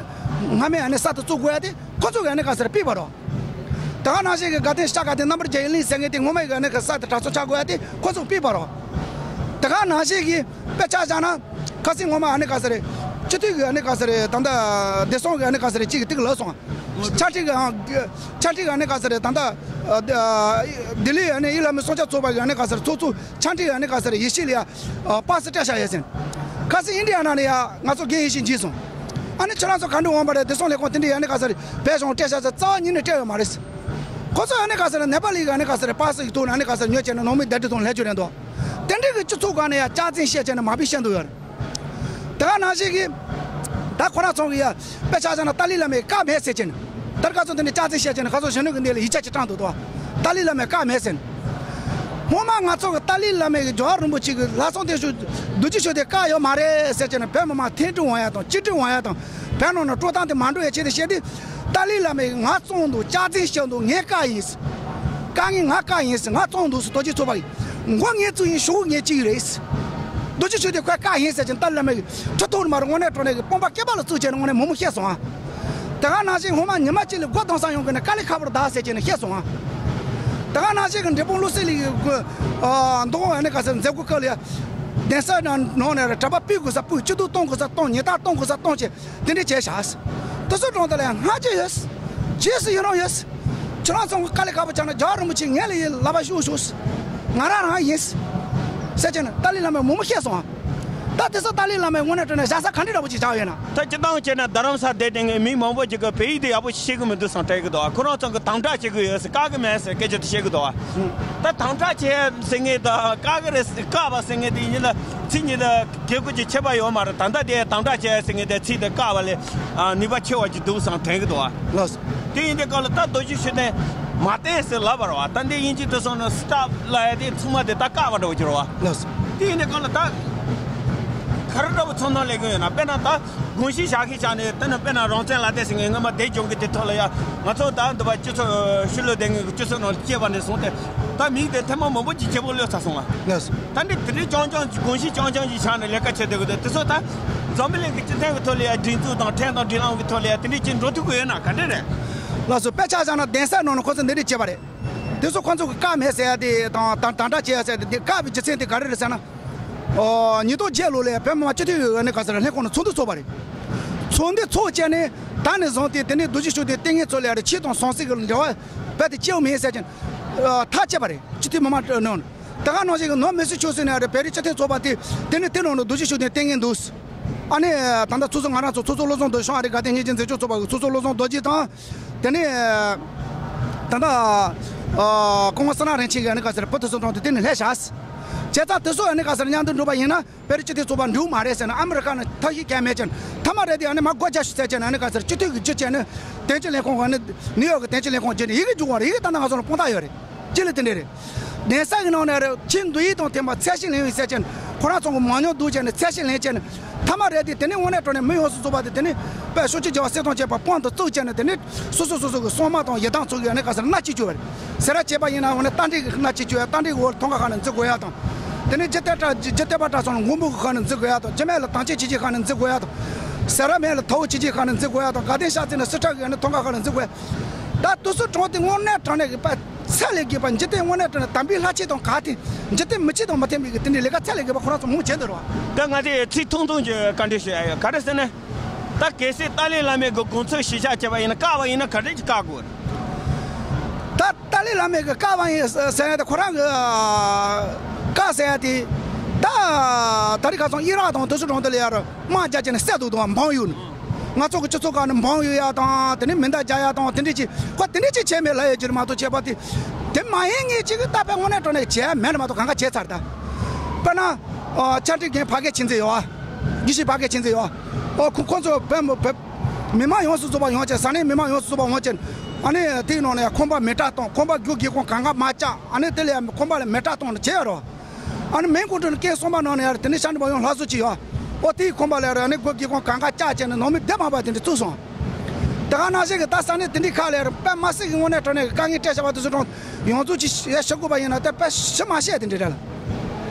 སྔ་མའི་ཨ་ནི་གསར་དུ་བཙུགས་དགོས་ཡ་དེ་ཁོ་ཚོ་གི་ཨ་ནི་ག་ཟེར་རེད། ཕུད་པ་རེད། དེ་ག་ནང་བཞིན་གྱི་དགའ་ལྡན་ཤར་དགའ་ལྡན་རྣམ་པར་རྒྱལ་བའི་གླིང་ཟེར་མཁན་དེ་སྔོན་མ་གི་ཨ་ནི་ག་གསར་དུ་གྲྭ་ཚང་ཆགས་དགོས་ཡ་དེ་ཁོ་ཚོ་ཕུད་པ་རེད། དེ་ག་ནང་བཞིན་གྱི་དཔེ་ཆ་བཞག་ན། ཁ་སང་སྔོན་མ་ཨ་ནི་ག་ཟེར་རེད། སྤྱི་འཐུས་ཀྱི་ཨ་ནི་ག་ཟེར་རེད། ད་ལྟ་བདེ་སྲུང་གི་ཨ་ནི་ག་ཟེར་རེད། གཅིག་གིས་དེ་གི་ལབ་སོང་། ཕྱག་བྲིས་ཀྱི་ཨང་། ཕྱག་བྲིས་ཀྱི་ཨ་ནི་ག་ཟེར་རེད། ད་ལྟ་ཨ་ལྡི་ལི་ཨ་ནི་ཨི་སླ་མའི་སྲུང་སྐྱོབ་ཚོགས་པ་གི་ཨ་ནི་ག་ཟེར་རེད། ཚོགས་གཙོ་ཕྱག་བྲིས་ཀྱི་ཨ་ནི་ག་ཟེར་རེད། ཡེ་ཤུ་ལ་ཡ་པཱ་སི་སྤྲད་བཞག་ཡོད་ཟེར། ཁ་སང་ཨིན་ཌི་ཡ་ན་ནས་ཡ་ང་ཚོ་རྒན་ཡེ་ཤེས་འཇིགས་སོང་། ཨ་ནི་ཁྱེད་རང་ཚོ་ག་འདྲ་འོང་པ་རེད། བདེ་སྲུང་ལས་ཁུངས་དེ་འདྲ་ཡ་ཨ་ནི་ག་ཟེར་རེད། བོད་གཞུང་སྤྲད་བཞག་ཟེར། རྩ་བ་ཉིད་ནས་སྤྲད་ཡོད་མ་རེད། ཁོ་ཚོ་ཨ་ནི་ག་ཟེར་རེད། ནེ་པ་ལི་གི་ཨ་ནི་ག་ཟེར་རེད། པཱ་སི་གི་ཐོག་ནས་ཨ་ནི་ག་ཟེར་རེད། ཉོས་བྱས་ནས་ནང་མི་བདའ་འདེད་བཏང་ལེན་བཅུག་རན་འདུག་དེ་འདྲའི་གི་སྤྱི་ཚོགས་སྒང་ནས་ཡ་སྐྱག་རྫུན་བཤད་བྱས་ནས་མ་དཔེ་བཤད་འདུག་ཡ་རེད། དེ་ག་ནང་བཞིན་གྱི་ད་ཁོ་རང་ཚོ་གི་ཡ་དཔེ་ཆ་བཞག་ན་ཏཱ་ལའི་བླ་མའི་བཀའ་མེད་ཟེར་བྱས་ནས། ད་ག་ཚོད་དེ་འདྲའི་སྐྱག་རྫུན་བཤད་བྱས་ནས་ཁ་སང་གཞོན་ནུ་གི་འདི་ལ་ཡིག་ཆ་ཅིག་དྲངས་འདུག་དོ། ཏཱ་ལའི་བླ་མའི་བཀའ་མེད་ཟེར་ནས། སྔོན་མ་ང་ཚོ་གི་ཏཱ་ལའི་བླ་མའི་གི་ཇོ་ཧར་རིན་པོ་ཆེ་གི་ལྷ་སྲུང་བརྟན་བཞུགས་རྡོ་རྗེ་ཤུགས་ལྡན་བཀའ་ཡོད་མ་རེད་ཟེར་བྱས་ནས། བོད་མི་མང་འཐེན་འཁྲུག་འོང་ཡ་དང་། གཅིག་སྒྲིལ་འོང་ཡ་དང་། བོད་ནང་ན་དཀྲོག་གཏམ་དེ་མ་འགྲོ་ཡ་ཆེད་དུ་བཤད་དུས། ཏཱ་ལའི་བླ་མས་ང་བཙོང་འདུག་སྐྱག་རྫུན་བཤད་འདུག་ངའི་བཀའ་ཡིན། དཀའ་ངལ་ང་བཀའ་ཡིན་ཟེར། ང་བཙོང་འདུག་ཟེར། རྡོ་རྗེ་ཚོགས་པ་ཡིན། མགོ་ངས་བཙུགས་ཡིན། གཞུག་གུ་ངས་བཅུག་ཡོད་རེད། རྡོ་རྗེ་ཤུགས་ལྡན་ཁོའི་བཀའ་ཡིན་ཟེར་བྱས་ནས་ཏཱ་ལའི་བླ་མས་ཁྲི་ཐོག་ནས་མར་དངོས་གནས་དྲང་གནས་ཀྱི་དཔུང་པ་སྐེད་པ་ལ་བཙུགས་བྱས་ནས་དངོས་གནས་མང་པོ་བཤད་སོང་ཨ། དེ་ག་ནང་བཞིན་སྔོན་མ་ཉི་མ་གཅིག་ལ་སྒོ་གདང་ས་ཡོང་གི་ནས་དཀའ་ལས་ཁག་པོ་རེད་ད་ཟེར་བྱས་ནས་བཤད་སོང་ཨ། དེ་ག་ནང་བཞིན་གྱི་འབྲས་སྤུངས་བློ་གསལ་གླིང་གི་མདོ་དབུས་ཨ་ནི་ག་ཟེར་མཛད་སྒོ་སྐབས་ལ་ཡ། གདན་ས་ནང་ནང་ནས་གྲྭ་པ་ཕུད་དགོས་ས་ཕུད། སྐྱིད་སྡུག་གཏོང་དགོས་ས་གཏོང་། ཉེས་རྡུང་གཏོང་དགོས་ས་གཏོང་བྱས། དེ་འདྲ་བྱས་བཞག་དེ་ཚོ་དྲང་དེ་ལ་ཡང་སྔ་རྗེས་ཡོད། རྗེས་སུ་ཡི་རང་ཡོད། ཁྱེད་རང་ཚོ་དཀའ་ལས་ཁག་པོ་བྱས་ན་རྒྱལ་བ་རིན་པོ་ཆེ་ངེད་ལ་ཡི་ལག་པ་གཡུག་ཤོག་ང་རང་རང་ཡིན། ཟེར་བྱས་ནས་ཏཱ་ལའི་བླ་མས་མང་པོ་བཤད་སོང་ཨ། ད་དེ་ཚོ་ཏཱ་ལའི་བླ་མས་དངོས་གནས་དྲང་གནས་བཞག་ས་ག་འདྲ་འདྲ་པོ་ཅིག་ཆགས་ཡོད་ན། ད་སྤྱིར་བཏང་བྱས་ན་རྡ་རམ་ས་ལ་བསྡད་དེ་ངས་མི་མང་པོ་ཅིག་གིས་བོད་ཡིག་དེ་ཡག་པོ་ཤེས་ཀྱི་མི་འདུག་བསམ་དྲན་གྱི་འདུག་ཁོ་རང་ཚོ་གིས་དམ་དྲག་བྱེད་ཀྱི་ཡོད་ཟེར། བཀག་གི་མེད་ཟེར་སྐད་ཆ་དེ་བཤད་ཀྱི་འདུག་ཨ། ད་དམ་དྲག་བྱས་ཟེར་མཁན་དང་བཀག་གི་རེད་ཟེར། བཀག་པ་ཟེར་མཁན་དེ་གཉིས་ལ་ཚིག་གཉིས་ལ་གེ་ཁུ་ཅིག་ཁྱད་པར་ཡོད་མ་རེད། ད་ལྟ་དེ་དམ་དྲག་བྱས་ཟེར་མཁན་དེ་ཚིག་དེ་བཀག་པ་ལས་ནུས་པ་ཆེ་བ་ཅིག་འདུག་བསམ་དྲན་གྱི་འདུག་ཨ། ལགས་སོ། དེ་ཡིན་དུས་སྐབས་ལ་ད་རྡོ་རྗེ་ཤུགས་ལྡན་མ་བསྟན་ཟེར་ལབ་པ་རེད་བ། ད་འདི་དབྱིན་ཇི་དེ་སོང་ན་སི་ཊོབ་ལབ་ཡ་དེ་ཚང་མ་དེ་ད་བཀག་པ་འདྲ་བོ་ཅིག་རེད་བ། ལགས་སོ། དེ་ཡིན་དུས་སྐབས་ལ་ད་ག་རེ་འདྲ་བོ་ཚོར་སྣང་སླེབས་ཀྱི་ཡོད་ན། དཔེར་ན་ད་དགོངས་གཞི་བཞག་གི་བཞག་ནས། དེ་ནི་དཔེར་ན་རང་བཙན་ལག་དེབ་ཟེར་མཁན་སྔོན་མ་བདེ་སྐྱོང་གི་དེ་ཐོག་ལ་ཡ། ང་ཚོ་ད་འདི་བ་སྤྱི་ཚོགས་ཕྱི་ལོགས་བསྡད་མཁན་གྱི་སྤྱི་ཚོགས་ནང་སྐྱེས་པ་ནས་བཟུང་སྟེ། ད་མིང་དེ་ཐེངས་མ་མང་པོ་ཅིག་སྐྱེ་བོ་གློད་ཚར་སོང་ང་། ལགས་སོ། ད་འདི་དེ་འདྲའི་རྐྱང་རྐྱང་གི་དགོངས་གཞི་རྐྱང་རྐྱང་ཅིག་བཞག་ནས་ལས་ཀ་བྱེད་བསྡད་དགོས་དེ། དེ་ཚོ་ད་འཛམ་བུ་གླིང་གི་སྤྱི་ཚོགས་ཀྱི་ཐོག་ལ་ཡ། སྒྲིག་འཛུགས་དང་ཁྲིམས་དང་སྒྲིག་ལམ་གྱི་ཐོག་ལ་ཡ་དེ་འདྲའི་ཅིག་འགྲོ་ཐུབ་ཀྱི་ཡོད་ན་ག་འདྲ་རེད། ལགས་སོ། དཔེ་ཆ་བཞག་ན་གདན་ས་ནང་ནས་ཁོ་ཚོ་འདི་འདྲ་བྱས་པ་རེད། དེ་ཚོ་ཁོ་ཚོ་གི་བཀག་མེད་ཟེར་ཡ་དེ་དང་དང་དམ་དྲག་བྱེད་ཡ་ཟེར་ཡ་དེ། དེ་བཀག་པའི་རྒྱུ་མཚན་དེ་ག་རེ་རེད་ཟེར་ན། ཨོ། ཉིས་སྟོང་བརྒྱད་ལོ་ལ་བོད་མི་མང་སྤྱི་འཐུས་ཨ་ནི་ག་ཟེར་ལྷན་ཁང་ནས་ཚོགས་འདུ་ཚོགས་པ་རེད། ཚོགས་འདུ་ཚོགས་བྱས་ནས་ད་ནས་བཟུང་སྟེ་དེ་ནས་རྡོ་རྗེ་ཤུགས་ལྡན་བསྟེན་མཁན་ཚོ་ལ་ཡ་རེད། ཆོས་དང་ཟང་ཟིང་གི་འབྲེལ་བ་རྦད་དེ་བྱེད་དགོས་མིན་ཟེར་བྱས་ནས་ཐག་བཅད་པ་རེད། སྤྱི་འཐུས་མི་མང་ནང་ནས། དེ་ག་ནང་བཞིན་གྱི་ནོར་མི་སེར་ཆོས་སྲིད་ནས་ཡ་རེད། བོད་རིགས་སྤྱི་མཐུན་ཚོགས་པ་དེ་དེ་ནས་དེ་ནང་ནས་རྡོ་རྗེ་ཤུགས་ལྡན་བསྟེན་མཁན་འདུག་ཨ་ནི་ད་ལྟ་ཚོགས་གཙོ་ང་རང་ཚོ་ཚོགས་གཙོ་བློ་བཟང་རྡོ་རྗེ། ཤང་ཨ་རིའི་དགའ་ལྡན་སྙིང་རྗེ་འཛིན་སྐྱོང་ཚོགས་པ་གི་ཚོགས་གཙོ་བློ་བཟང་རྡོ་རྗེ་དང་། དེ་ནས་ད་ལྟ་སྐུ་ངོ་བསོད་ནམས་རིན་ཆེན་གྱིས་ཨ་ནི་ག་ཟེར་བོད་དོན་ཟུར་དྲུང་དེ་དེ་ནས་སླེབས་བཞག་བྱས་ཙང་དེ་ཚོ་ཨ་ནི་ག་ཟེར་མཉམ་དུ་འགྲོ་བ་ཡིན་ན་བོད་རིགས་སྤྱི་མཐུན་ཚོགས་པ་འགྲིག་མ་རེད་ཟེར་ནས། ཨ་མི་རི་ཀ་ནས་ཐབས་ཤེས་གང་མེད་ཅན་མཐའ་མ་རེད་དེ། ཨ་ནི་མར་སྒོ་རྒྱག་ཤོག་ཟེར་བྱས་ནས། ཨ་ནི་ག་ཟེར་སྤྱི་འཐུས་ཀྱི་བརྒྱུད་བྱས་ནས་དོན་གཅོད་ལས་ཁུངས། ཨ་ནི་ནིའུ་ཡོག་གི་དོན་གཅོད་ལས་ཁུངས་བརྒྱུད་ནས་ཡི་གེ་འབྱོར་བ་རེད། ཡི་གེ་ད་ལྟ་ང་ཚོ་ལ་དཔང་རྟགས་ཡོད་རེད། ཅི་ལས་དེ་འདྲས་རེད། གདན་ས་གི་ནང་ནས་རེད། ཆེས་འདུ་ཡིག་དང་མཐུན་པ་ཚད་གཞི་ལེན་ཡོད་ཟེར་བྱས་ནས། ཁོ་རང་ཚོ་གི་མང་ཉུང་བསྡུར་བྱས་ནས་ཚད་གཞི་ལེན་བྱས་ནས། མཐའ་མ་རེད་དེ། དེ་ནས་དངོས་གནས་དྲང་གནས་མི་ཡོངས་སུ་རྫོགས་པ་དེ། དེ་ནས་དཔེ་ཕྱོགས་གཅིག་བརྗེ་བ་སེལ་གཏོང་བྱས་པ་དཔང་དུ་བཙུགས་བྱས་ནས། དེ་ནས་སོ་སོ་སོ་སོ་གི་སྲུང་མ་དང་ཡི་དམ་ཚོ་གི་ཨ་ནི་ག་ཟེར་མནའ་སྐྱེལ་བཅུག་པ་རེད། ཟེར་ར་བྱས་པ་ཡིན་ན། འོ་ན་རྟ་དྲེལ་གི་མནའ་སྐྱེལ་བཅུག་ཡ། རྟ་དྲེལ་གི་འོག་ལ་ཐང་ག་ཁ་ནས་འཛུལ་དགོས་ཡ་དང་། དེ་ནས་འཇིག་རྟེན་གྲྭ། འཇིག་རྟེན་པ་གྲྭ་ཚང་ལ་མགོན་པོ་གི་ཁ་ནས་འཛུལ་དགོས་ཡ་དང་། འཇིགས་མེད་ལ་དམ་ཅན་ཆོས་རྗེ་ཁ་ནས་འཛུལ་དགོས་ཡ་དང་། སེ་ར་སྨད་ལ་དྭགས་པོ་ཆོས་རྗེ་ཁ་ནས་འཛུལ་དགོས་ཡ་དང་། དགའ་ལྡན་ཤར་རྩེ་ནས་སྲིད་ཁྲ་གི་ཨ་ནི་ཐང་ག་ཁ་ནས་འཛུལ་དགོས་ཡ། ད་དེ་ཚོ་དྲང་དེ་དངོས་གནས་དྲང་གནས་ཀྱི་པ་ཚད་ལས་བརྒལ་བ། འཇིག་རྟེན་དངོས་གནས་དྲང་གནས་དམ་པའི་ལྷ་ཆོས་དང་ག་དེ། འཇིག་རྟེན་མི་ཆོས་དང་མི་མཐུན་པའི་གི་དེ་འདྲའི་ལས་ཀ་ཚད་ལས་བརྒལ་བ་ཁོ་རང་ཚོ་མང་བྱས་འདུག་ར་བ། ད་ང་དེ་ཚིག་ཐུང་ཐུང་ཅིག་བཀའ་འདྲི་ཞུ་ཡ་ཡོད། ག་རེ་ཟེར་ན། ད་གལ་སྲིད་ཏཱ་ལའི་བླ་མའི་གི་དགོངས་ཚུལ་གཞིར་བཞག་བྱས་པ་ཡིན་ན། བཀག་པ་ཡིན་ན་ག་འདྲས་ཀྱིས་བཀག་དགོས། ད་ཏཱ་ལའི་བླ་མའི་གི་བཀག་པ་ཡིན་ཟེར་ཡ་དེ། ཁོ་རང་གི་བཀག་ཟེར་ཡ་དེ། ད་ད་རེས་ཁ་སང་ཨི་རག་དང་དེ་ཚོ་དྲང་དེ་ལ་ཡ་རུ་དམག་རྒྱག་བྱས་ནས་བསད་འདུག་དང་། འབངས་གཡུགས་ནས། ང་ཚོ་གི་སྤྱི་ཚོགས་སྒང་ནས་འབངས་ཡོད་ཡ་དང་དེ་ནས་མེ་མདའ་རྒྱག་ཡ་དང་དེ་འདྲས་ཅིག་ཁོ་དེ་འདྲས་ཅིག་བྱས་མེད་ལབ་ཡོད་ཀྱི་རེད་མ་གཏོགས་བྱས་པ་དེ་དེ་མ་ཡིན་ངེས་ཅིག་གི་ད་དཔེ་དངོས་གནས་དྲང་གནས་བྱས་མེད་ལ་མ་གཏོགས་གང་ག་བྱས་ཚར་ད། དཔེར་ན་ཨོ་ཆ་འགྲིག་རྒན་ཕ་སྐད་ཆེན་ཚེ་ཡོད་ཨ། དགེ་བཤེས་ཕ་སྐད་ཆེན་ཚེ་ཡོད་ཨ། ཨོ་ཁོ་ཁོ་ཚོ་བོད་བོད་མི་མང་ཡོངས་སུ་རྫོགས་པ་ཡོང་ཅེ་ས་གནས་མི་མང་ཡོངས་སུ་རྫོགས་པ་ཡོང་ཅེ་ཨ་ནི་དེའི་ནང་ནས་ཁང་པ་མེ་སྲེག་བཏང་ཁང་པ་རྒྱུ་སྒེའུ་ཁུང་གང་ག་མ་བཅག་ཨ་ནི་དེ་ལས་ཁང་པ་ལ་མེ་སྲེག་བཏང་ནས་བྱས་ཡོད་རོ། ཨ་ནི་མིན་གོ་ཀྲུའུ་ནི་སྐད་གསུམ་པ་ནང་ནས་ཡར་དེ་ནི་ཤ་འདྲི་བ་ཡང་ལྷ་སུ་ཅི་ཡོད། ཨོ་དེའི་ཁང་པ་ལ་ཡར་ཨ་ནི་སྒོ་སྒེའུ་ཁུང་གང་ག་བཅག་བྱས་ནས་ནང་མི་སྡེ་མ་པ་དེ་འདྲ་བཙུགས་སོང་། དེ་ག་ནང་བཞིན་གྱི་ད་ས་གནས་དེ་འདྲའི་ཁག་ལ་ཡར་དཔེ་མ་སྲིད་ཀྱི་དངོས་གནས་དྲང་གནས་ཀྱི་དཀའ་ངལ་སྤྲད་བཞག་པ་དེ་ཚོ་གྲོང་ཡོངས་རྫོགས་ཀྱི་ཡར་ཞུ་དགོས་པ་ཡིན་ན་དེ་དཔེ་ཞུ་མ་ཤེས་དེ་འདྲ་རེད་ལ།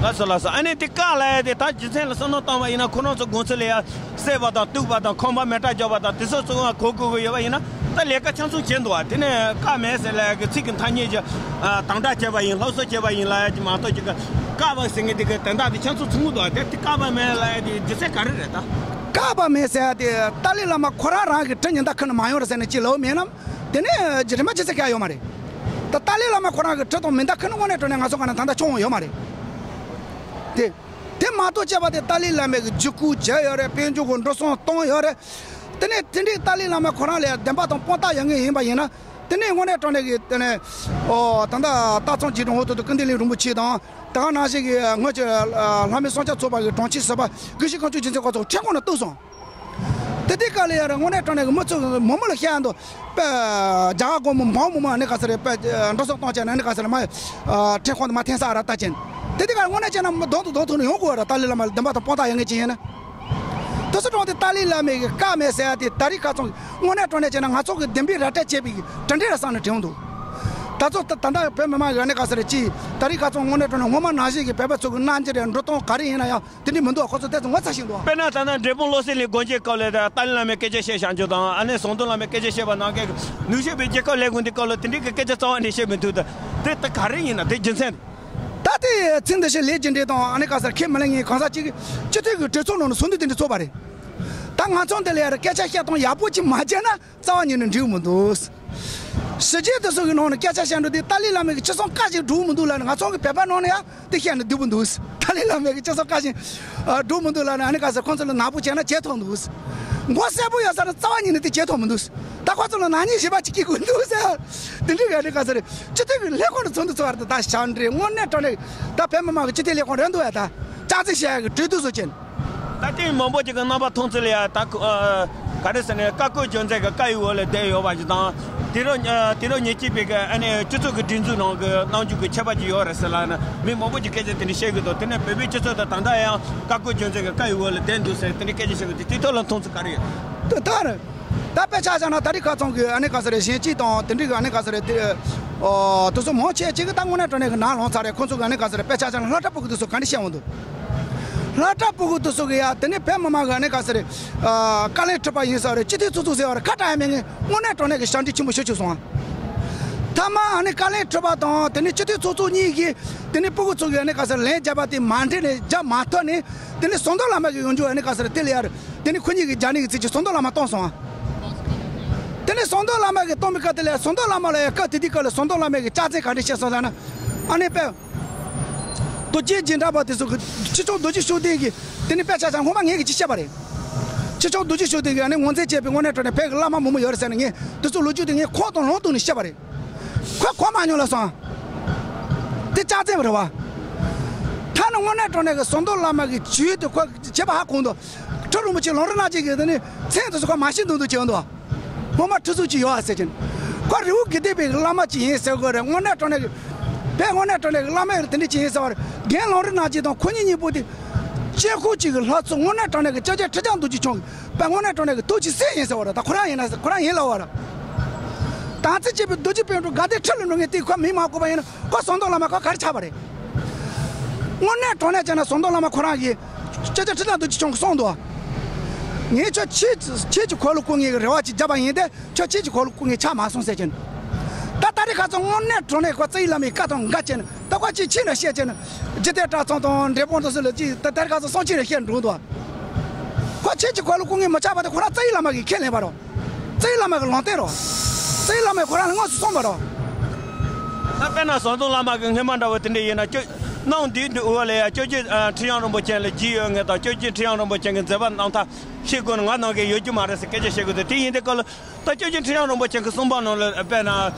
ལགས་སོ་ལགས་སོ། ཨ་ནི་དེ་བཀག་ལ་ཡ་དེ་ད་རྒྱུ་མཚན་ལ་བསམ་བློ་བཏང་བ་ཡིན་ན་ཁོ་རང་ཚོ་དགོང་ཚུལ་ལ་ཡ་བསད་པ་དང་གཏུབ་པ་དང་ཁང་པ་མེ་སྲེག་རྒྱག་པ་དང་དེ་ཚོ་ཚོ་གོ་དགོས་ཀྱི་ཡོད་པ་ཡིན་ན། ད་ལས་ཀ་ཆ་ཚང་བྱས་འདུག་བ། དེ་ནས་བཀག་མེད་ཟེར་ལ་གི་ཚིག་གི་ཐ་སྙད་ཀྱི་ཨ་དམ་དྲག་བྱས་པ་ཡིན་སློབ་གསོ་བྱས་པ་ཡིན་ལ་ཡ་གི་མ་གཏོགས་ཀྱི་བཀག་པ་ཟེར་མཁན་དེ་གི་དོན་དག་དེ་ཆ་ཚང་ཚང་མ་འདུག་བ། དེ་དེ་བཀག་པ་མེད་ལ་ཡ་དེ་རྒྱུ་མཚན་ག་རེ་རེད་ད། བཀག་པ་མེད་ཟེར་ཡ་དེ་ཏཱ་ལའི་བླ་མ་ཁོ་རང་རང་གི་གྲི་ཉི་ཟླ་ཁུ་ནས་མ་ཡོང་རེད་ཟེར་ནས་ཅི་ལབ་མེད་ནམ། དེ་ནས་རིན་པ་ཅི་ཟེར་ག་ཡོད་མ་རེད། ད་ཏཱ་ལའི་བླ་མ་ཁོ་རང་གི་གྲི་དང་མེ་མདའ་ཁུ་ནི་དངོས་གནས་དྲང་གནས་ང་ཚོ་ག་ནས་ད་ལྟ་ཆུང་ཡོད་མ་རེད། དེ་དེ་མ་གཏོགས་བྱས་པ་དེ་ཏཱ་ལའི་བླ་མའི་གི་འཇུག་སྐུལ་བྱས་ཡོད་རེད། དཔལ་འབྱོར་གི་འགྲོ་སོང་བཏང་ཡོད་རེད། དེ་ནས་དེ་འདྲའི་ཏཱ་ལའི་བླ་མ་ཁོ་རང་ལ་བདེན་པ་དང་དཔང་རྟགས་ཡོད་མཁན་ཡིན་པ་ཡིན་ན། དེ་ནས་དངོས་གནས་དྲང་གནས་ཀྱི་དེ་ནས་ཨོ་ད་ལྟ་སྟག་ཚང་རྗེས་དྲུང་འོག་ཏུ་ཀུན་བདེ་གླིང་རིན་པོ་ཆེ་དང་དེ་ག་ནང་བཞིན་གྱི་སྔོན་གྱི་ལྷ་མི་གསུམ་ཆར་ཚོགས་པ་གི་དྲུང་ཆེ་ཟུར་པ་དགེ་བཤེས་ཁང་ཆུང་རྒྱུ་མཚན་ཁོ་ཚོ་ཁྲིམས་ཁང་ནང་གཏུགས་སོང་། དེ་དུས་སྐབས་ལ་ཡང་དངོས་གནས་དྲང་གནས་ཀྱི་མི་ཚོ་མང་མོ་ལ་བཤད་འདུག་པས། རྒྱ་གར་སྒོར་མོ་འབུམ་མང་མོ་ཨ་ནི་ག་ས་རེད་པས། འགྲོ་སོང་གཏོང་བྱས་ནས་ཨ་ནི་ག་ས་རེད་མ། ཁྲིམས་ཁང་དུ་མ་འཐེན་ས་ཨ་ར་ལྟ་ཅན། དེ་དུས་སྐབས་དངོས་གནས་བྱས་ན་མི་གདོང་དུ་གདོང་ཐུག་ནས་ཡོང་དགོས་བ་ར། ཏཱ་ལའི་བླ་མ་ལ་བདེན་པ་དང་དཔང་རྟགས་ཡོད་མཁན་ཅིག་ཡིན་ན། དེ་ཚོ་དྲང་དེ་ཏཱ་ལའི་བླ་མའི་གི་བཀག་མེད་ཟེར་ཡ་དེ་ད་རེས་ཁ་ཚང་གི་དངོས་གནས་དྲང་གནས་བྱས་ན་ང་ཚོ་གི་བདེན་པའི་ར་སྤྲོད་བྱས་པའི་གྲུབ་འབྲས་ར་བསམ་ནས་དྲན་འདུག་ད་ཚོ་ད་ད་ལྟ་བོད་མི་མང་གི་ཨ་ནི་ག་ས་རེད་ཅིག་ད་རེས་ཁ་ཚང་དངོས་གནས་དྲང་གནས་སྔོན་མ་ནང་བཞིན་གྱི་བོད་པ་ཚོ་གི་རྣམ་འགྱུར་རེད། འགྲོ་སྟངས་ག་རེ་ཡིན་ན་ཡང་། དེ་འདྲ་མི་འདུག་ཁོ་ཚོ་ཏོག་ཙམ་ངོ་ཚ་ཞིག་འདུག་དཔེར་ན་ད་ལྟ་འབྲས་སྤུངས་བློ་གསལ་གླིང་སྒོ་འབྱེད་སྐབས་ལ་ད་ཏཱ་ལའི་བླ་མའི་སྐད་ཆ་བཤད་བཞག་རྒྱུ་དང་ཨ་ནི་ཟམ་གདོང་བླ་མའི་སྐད་ཆ་བཤད་པ་ནང་བཞིན་ནུས་ཤུགས་པའི་རྒྱལ་ཁབ་ལས་ཁུངས་དེ་སྐབས་ལ་དེ་འདྲའི་གི་སྐད་ཆ་རྩ་བ་ནས་བཤད་མི་ཐུབ། ད་དེ་ད་ག་རེ་ཡིན་ན་དེ་རྒྱུ་མཚན། ད་དེ་ཚིག་འདི་ཞིག་ལས་ཀྱི་འདྲེ་དང་ཨ་ནི་ག་ས་ཁས་མི་ལེན་མཁན་གང་ཟག་ཅིག་གིས་སྤྱི་འཐུས་ཀྱི་གྲོས་ཚོགས་ནང་ནས་ཟུང་འདུས་དེ་འདྲ་ཚོགས་པ་རེད། ད་ང་ཚོ་འདི་ལ་ཡར་སྐད་ཆ་བཤད་སྟངས་ཡག་པོ་ཅིག་མ་བྱས་ན། རྩ་བ་ཉིད་ནས་འགྲིག་མི་འདུག་གཞི་རྒྱ་དེ་ཚོ་གི་ནང་ནས་སྐད་ཆ་བཤད་འགྲོ་དུས་ཏཱ་ལའི་བླ་མའི་གི་ཅི་གསུང་བཀའ་བཞིན་འགྲུབ་མི་འདུག་ལབ་ནས་ང་ཚོ་གི་བོད་པ་ནང་ནས་ཡང་དེ་བཤད་ནས་སྡུག་པོ་འདུག་ཏཱ་ལའི་བླ་མའི་གི་ཅི་གསུང་བཀའ་བཞིན་འགྲུབ་མི་འདུག་ལབ་ནས་ཨ་ནི་ག་ས་ཁོང་ཚོ་ལ་ནག་པོ་བྱས་ན་བྱེད་ཐུབ་འདུག་མགོ་གསལ་པོ་ཡོད་ས་ནས་རྩ་བ་ཉིད་ནས་དེ་བྱེད་ཐུབ་མི་འདུག་ད་ཁོ་ཚོ་ལ་ནག་ཉེས་ཞེ་པོ་ཅིག་སྐྱེ་དགོས་འདུག་ཟེར། དེ་འདྲའི་ག་ནས་ག་ས་རེད། སྤྱི་འཐུས་ཀྱི་ལས་ཁུངས་ནས་ཚོགས་འདུ་ཚོགས་པ་རེད། ད་ཞབས་འདྲེན་དངོས་གནས་དྲང་གནས་ད་བོད་མི་མང་གི་སྤྱི་འཐུས་ལས་ཁུངས་རེད་འདུག་ཡ། ད་ཅག་ཙེ་བཤད་ཡ་གི་གྲོས་བསྡུར་བཟོ་བྱས། ད་ཐེངས་མང་པོ་ཅིག་གི་རྣམ་པ་མཐོང་ཚུལ་ལ་ཡ་ད་ཁོ་ཨ་ག་རེ་ཟེར་ནས་བཀའ་བཀོད་རྒྱུ་མཚན་གྱི་བཀའ་ཡི་འོག་ལ་བསྡད་ཡོད་པ་ཞིག་དང་། དུས་རབས་ཨ་དུས་རབས་ཉེར་གཅིག་པའི་གི་ཨ་ནི་སྤྱི་ཚོགས་ཀྱི་སྒྲིག་འཛུགས་ནང་གི་གནང་རྒྱུ་གི་ཁྱད་པར་ཅིག་ཡོད་རེད་ཟེར་ལབ་ན་མི་མང་པོ་ཅིག་སྐད་ཆ་དེ་འདྲ་བཤད་གི་འདུག་དེ་ནས་བོད་པའི་སྤྱི་ཚོགས་དང་ད་ལྟ་ཡང་བཀའ་བཀོད་རྒྱུ་མཚན་གྱི་བཀའ་ཡི་འོག་ལ་བསྡད་འདུག་ཟེར་དེ་འདྲ་སྐད་ཆ་བཤད་གི་འདུག་དེ་ཐོག་ལ་མཐོང་ཚུལ་ག་རེ་ཡོད། དེ་ལྟར། ད་དཔེ་ཆ་བཞག་ན་ད་རེས་ཁ་ཚང་གི་ཨ་ནི་ག་ས་རེད་གཞན་གཅིག་དང་དེ་འདྲའི་གི་ཨ་ནི་ག་ས་རེད་དེ། ཨོ་དེ་ཚོ་མང་ཆེ་ཅིག་གི་ད་དངོས་གནས་དྲང་གནས་གི་ནང་ལངས་ཚར་རེད། ཁོང་ཚོ་གི་ཨ་ནི་ག་ས་རེད་དཔེ་ཆ་བཞག་ན་སློབ་གྲྭ་ཕྲུ་གུ་དེ་ཚོ་ག་འདྲ་བཤད་འོང་འདུག་སློབ་གྲྭ་ཕྲུ་གུ་དེ་ཚོ་གི་ཡ་དེ་ནས་བོད་མི་མང་གི་ཨ་ནི་ག་ས་རེད། ཨ་བཀའ་བློན་ཁྲི་པ་ཡིན་ས་རེད། སྤྱི་འཐུས་ཚོགས་གཙོ་ཟེར་བ་རེད། ཁ་གྲག་ཡ་མེད་མཁན་དངོས་གནས་དྲང་གནས་གི་ཞབས་འདྲེན་ཆེན་པོ་ཞེ་ཅིག་སོང་བ། མཐའ་མ་ཨ་ནི་བཀའ་བློན་ཁྲི་པ་དང་དེ་ནས་སྤྱི་འཐུས་ཚོགས་གཙོ་གཉིས་ཀྱིས་དེ་ནས་ཕྲུ་གུ་ཚོ་གི་ཨ་ནི་ག་ས་རེད་ལན་བརྒྱབ་པ་དེ་མ་འགྲིག་ནས་བརྒྱབ་མ་ཐུབ་ནས་དེ་ནས་ཟམ་གདོང་བླ་མ་གི་ཡོང་རྒྱུ་ཨ་ནི་ག་ས་རེད་དེ་ལ་ཡ་རེད། དེ་ནི་ཁོ་གཉིས་ཀྱི་རྒྱ་ནི་གི་ཚིག་གཅིག་ཟམ་གདོང་བླ་མ་གཏོང་སོང་ཨ། དེ་ནི་ཟམ་གདོང་བླ་མ་གི་གཏོང་བའི་སྐབས་དེ་ལ་ཟམ་གདོང་བླ་མ་ལ་ཡང་སྐབས་དེ་དུས་སྐབས་ལ་ཟམ་གདོང་བླ་མ་གི་ལྕགས་རྩལ་ག་འདྲ་བཤད་སོང་ལབ་ན། ཨ་ནི་དཔེ། རྡོ་རྗེ་འཇིགས་བྲལ་བ་དེ་ཚོ་གི་ཆོས་སྐྱོང་རྡོ་རྗེ་ཤུགས་ལྡན་གི་དེ་ནི་དཔེ་ཆ་ཆ་སྔོན་མ་ངས་གི་ཅིག་བཤད་པ་རེད། ཆོས་སྐྱོང་རྡོ་རྗེ་ཤུགས་ལྡན་གི་ཨ་ནི་ངོས་འཛིན་བྱས་པའི་དངོས་གནས་དྲང་གནས་བོད་ཀྱི་བླ་མ་མང་པོ་ཡོད་རེད་ཟེར་ནས་ངས་དེ་ཚོ་ལོ་རྒྱུས་དེ་ངས་ཁོག་དང་ལུང་བཏོན་ནས་བཤད་པ་རེད། ཁོས་གོ་མ་མྱོང་ལབ་སོང་། དེ་ལྕགས་རྩལ་རེད་བ། ད་ནི་དངོས་གནས་དྲང་གནས་ཀྱི་ཟམ་གདོང་བླ་མ་གི་ཇུས་དེ་ཁོས་བྱེད་པ་ཧ་གོ་འདུག་ཁྲི་རིན་པོ་ཆེ་ལམ་རིམ་སྣ་གཅིག་གི་དེ་ནི་མཚན་དེ་ཚོ་ཁོ་མ་ཤེས་འདུག་འདུག་བྱེད་འདུག་སྔོན་མ་ཁྲི་ཚོ་གཅིག་ཡོད་ཨ་ཟེར་གྱིན། ཁོ་རི་བོ་དགེ་ལྡན་པའི་བླ་མ་གཅིག་ཡིན་ཟེར་དགོས་རེད། དངོས་གནས་དྲང་གནས་ཀྱི་བོད་དངོས་གནས་དྲང་གནས་ཀྱི་བླ་མ་ཡོད་རེད། དེ་འདྲ་གཅིག་ཡིན་ཟེར་བ་རེད། རྒན་ལམ་རིམ་སྣ་གཅིག་དང་ཁོ་གཉིས་གཉིས་པོ་དེ། དཀྱིལ་འཁོར་གཅིག་གི་ལྷ་ཚོགས་དངོས་གནས་དྲང་གནས་ཀྱི་སྐྱབས་རྗེ་ཁྲི་བྱང་རྡོ་རྗེ་འཆང་གི་དཔེ་དངོས་གནས་དྲང་གནས་ཀྱི་ཐུགས་ཀྱི་སྲས་ཡིན་ཟེར་བ་རེད། ད་ཁོ་རང་ཡིན་ན་ཟེར་ཁོ་རང་ཡིན་ལབ་བ་རེད། དམ་ཚིག་བཅས་པའི་རྡོ་རྗེ་དཔལ་སྤྲུལ་དགའ་ལྡན་ཁྲི་ལ་འགྲོ་མཁན་དེ་ཁོ་མིང་མ་གོ་བ་ཡིན་ན་ཁོ་ཟམ་གདོང་བླ་མ་ཁོ་ག་རེ་ཆགས་པ་རེད། དངོས་གནས་དྲང་གནས་བྱས་ན་ཟམ་གདོང་བླ་མ་ཁོ་རང་གིས་སྐྱབས་རྗེ་ཁྲི་བྱང་རྡོ་རྗེ་འཆང་གིས་གསུངས་འདུག་ངས་ཁྱོད་ཁྱེད་ཁྱེད་ཀྱི་འཁོར་ལོ་བསྐོར་མཁན་གྱི་རེ་བ་ཅིག་བརྒྱབ་པ་ཡིན་ཏེ་ཁྱོད་ཁྱེད་ཀྱི་འཁོར་ལོ་བསྐོར་མཁན་ཆགས་མ་སོང་ཟེར་གྱིན། ད་ད་རེས་ཁ་སང་དངོས་གནས་དྲང་གནས་ཁོ་རྩ་བའི་བླ་མའི་བཀའ་དང་འགལ་བྱས་ནས་ད་ཁོ་ཅིག་ཕྱིན་ནས་བཤད་བྱས་ནས་འཇིག་རྟེན་གྲྭ་ཚང་དང་འབྲས་སྤུངས་དང་སུ་ལ་ཅིག་ད་ད་རེས་ཁ་སང་སང་ཕྱིན་ནས་བཤད་འགྲོ་འདུག་ཁོ་ཁྱེད་ཀྱི་འཁོར་ལོ་བསྐོར་མཁན་མི་ཆགས་པ་དེ་ཁོ་རང་རྩ་བའི་བླ་མ་གིས་ཁས་ལེན་པ་རོ། རྩ་བའི་བླ་མ་གི་ལུང་བསྟན་རོ། རྩ་བའི་བླ་མས་ཁོ་རང་ལ་དངོས་སུ་གསུངས་པ་རོ། ད་དཔེར་ན་ཟམ་གདོང་བླ་མ་གི་སྔོན་མ་འདྲ་བོ་དེ་འདྲ་ཡིན་ན་ཁྱོད་ གནང་དུས་འདི་འོག་ལ་ཡ་སྐྱབས་རྗེ་ཨ་ཁྲི་བྱང་རིན་པོ་ཆེ་ལ་རྒྱུས་ཡོད་ངེས་དང་། སྐྱབས་རྗེ་ཁྲི་བྱང་རིན་པོ་ཆེ་གི་མཛད་པ་རྣམ་ཐར་ཤེས་དགོས་ན་ང་གནང་གི་ཡོད་རྒྱུ་མ་རེད་ཟེར་སྐད་ཆ་བཤད་དགོས་འདུག་དེ་ཡིན་དུས་སྐབས་ལ་ད་སྐྱབས་རྗེ་ཁྲི་བྱང་རིན་པོ་ཆེ་གི་གསུང་འབུམ་ནང་ལ་དཔེར་ན་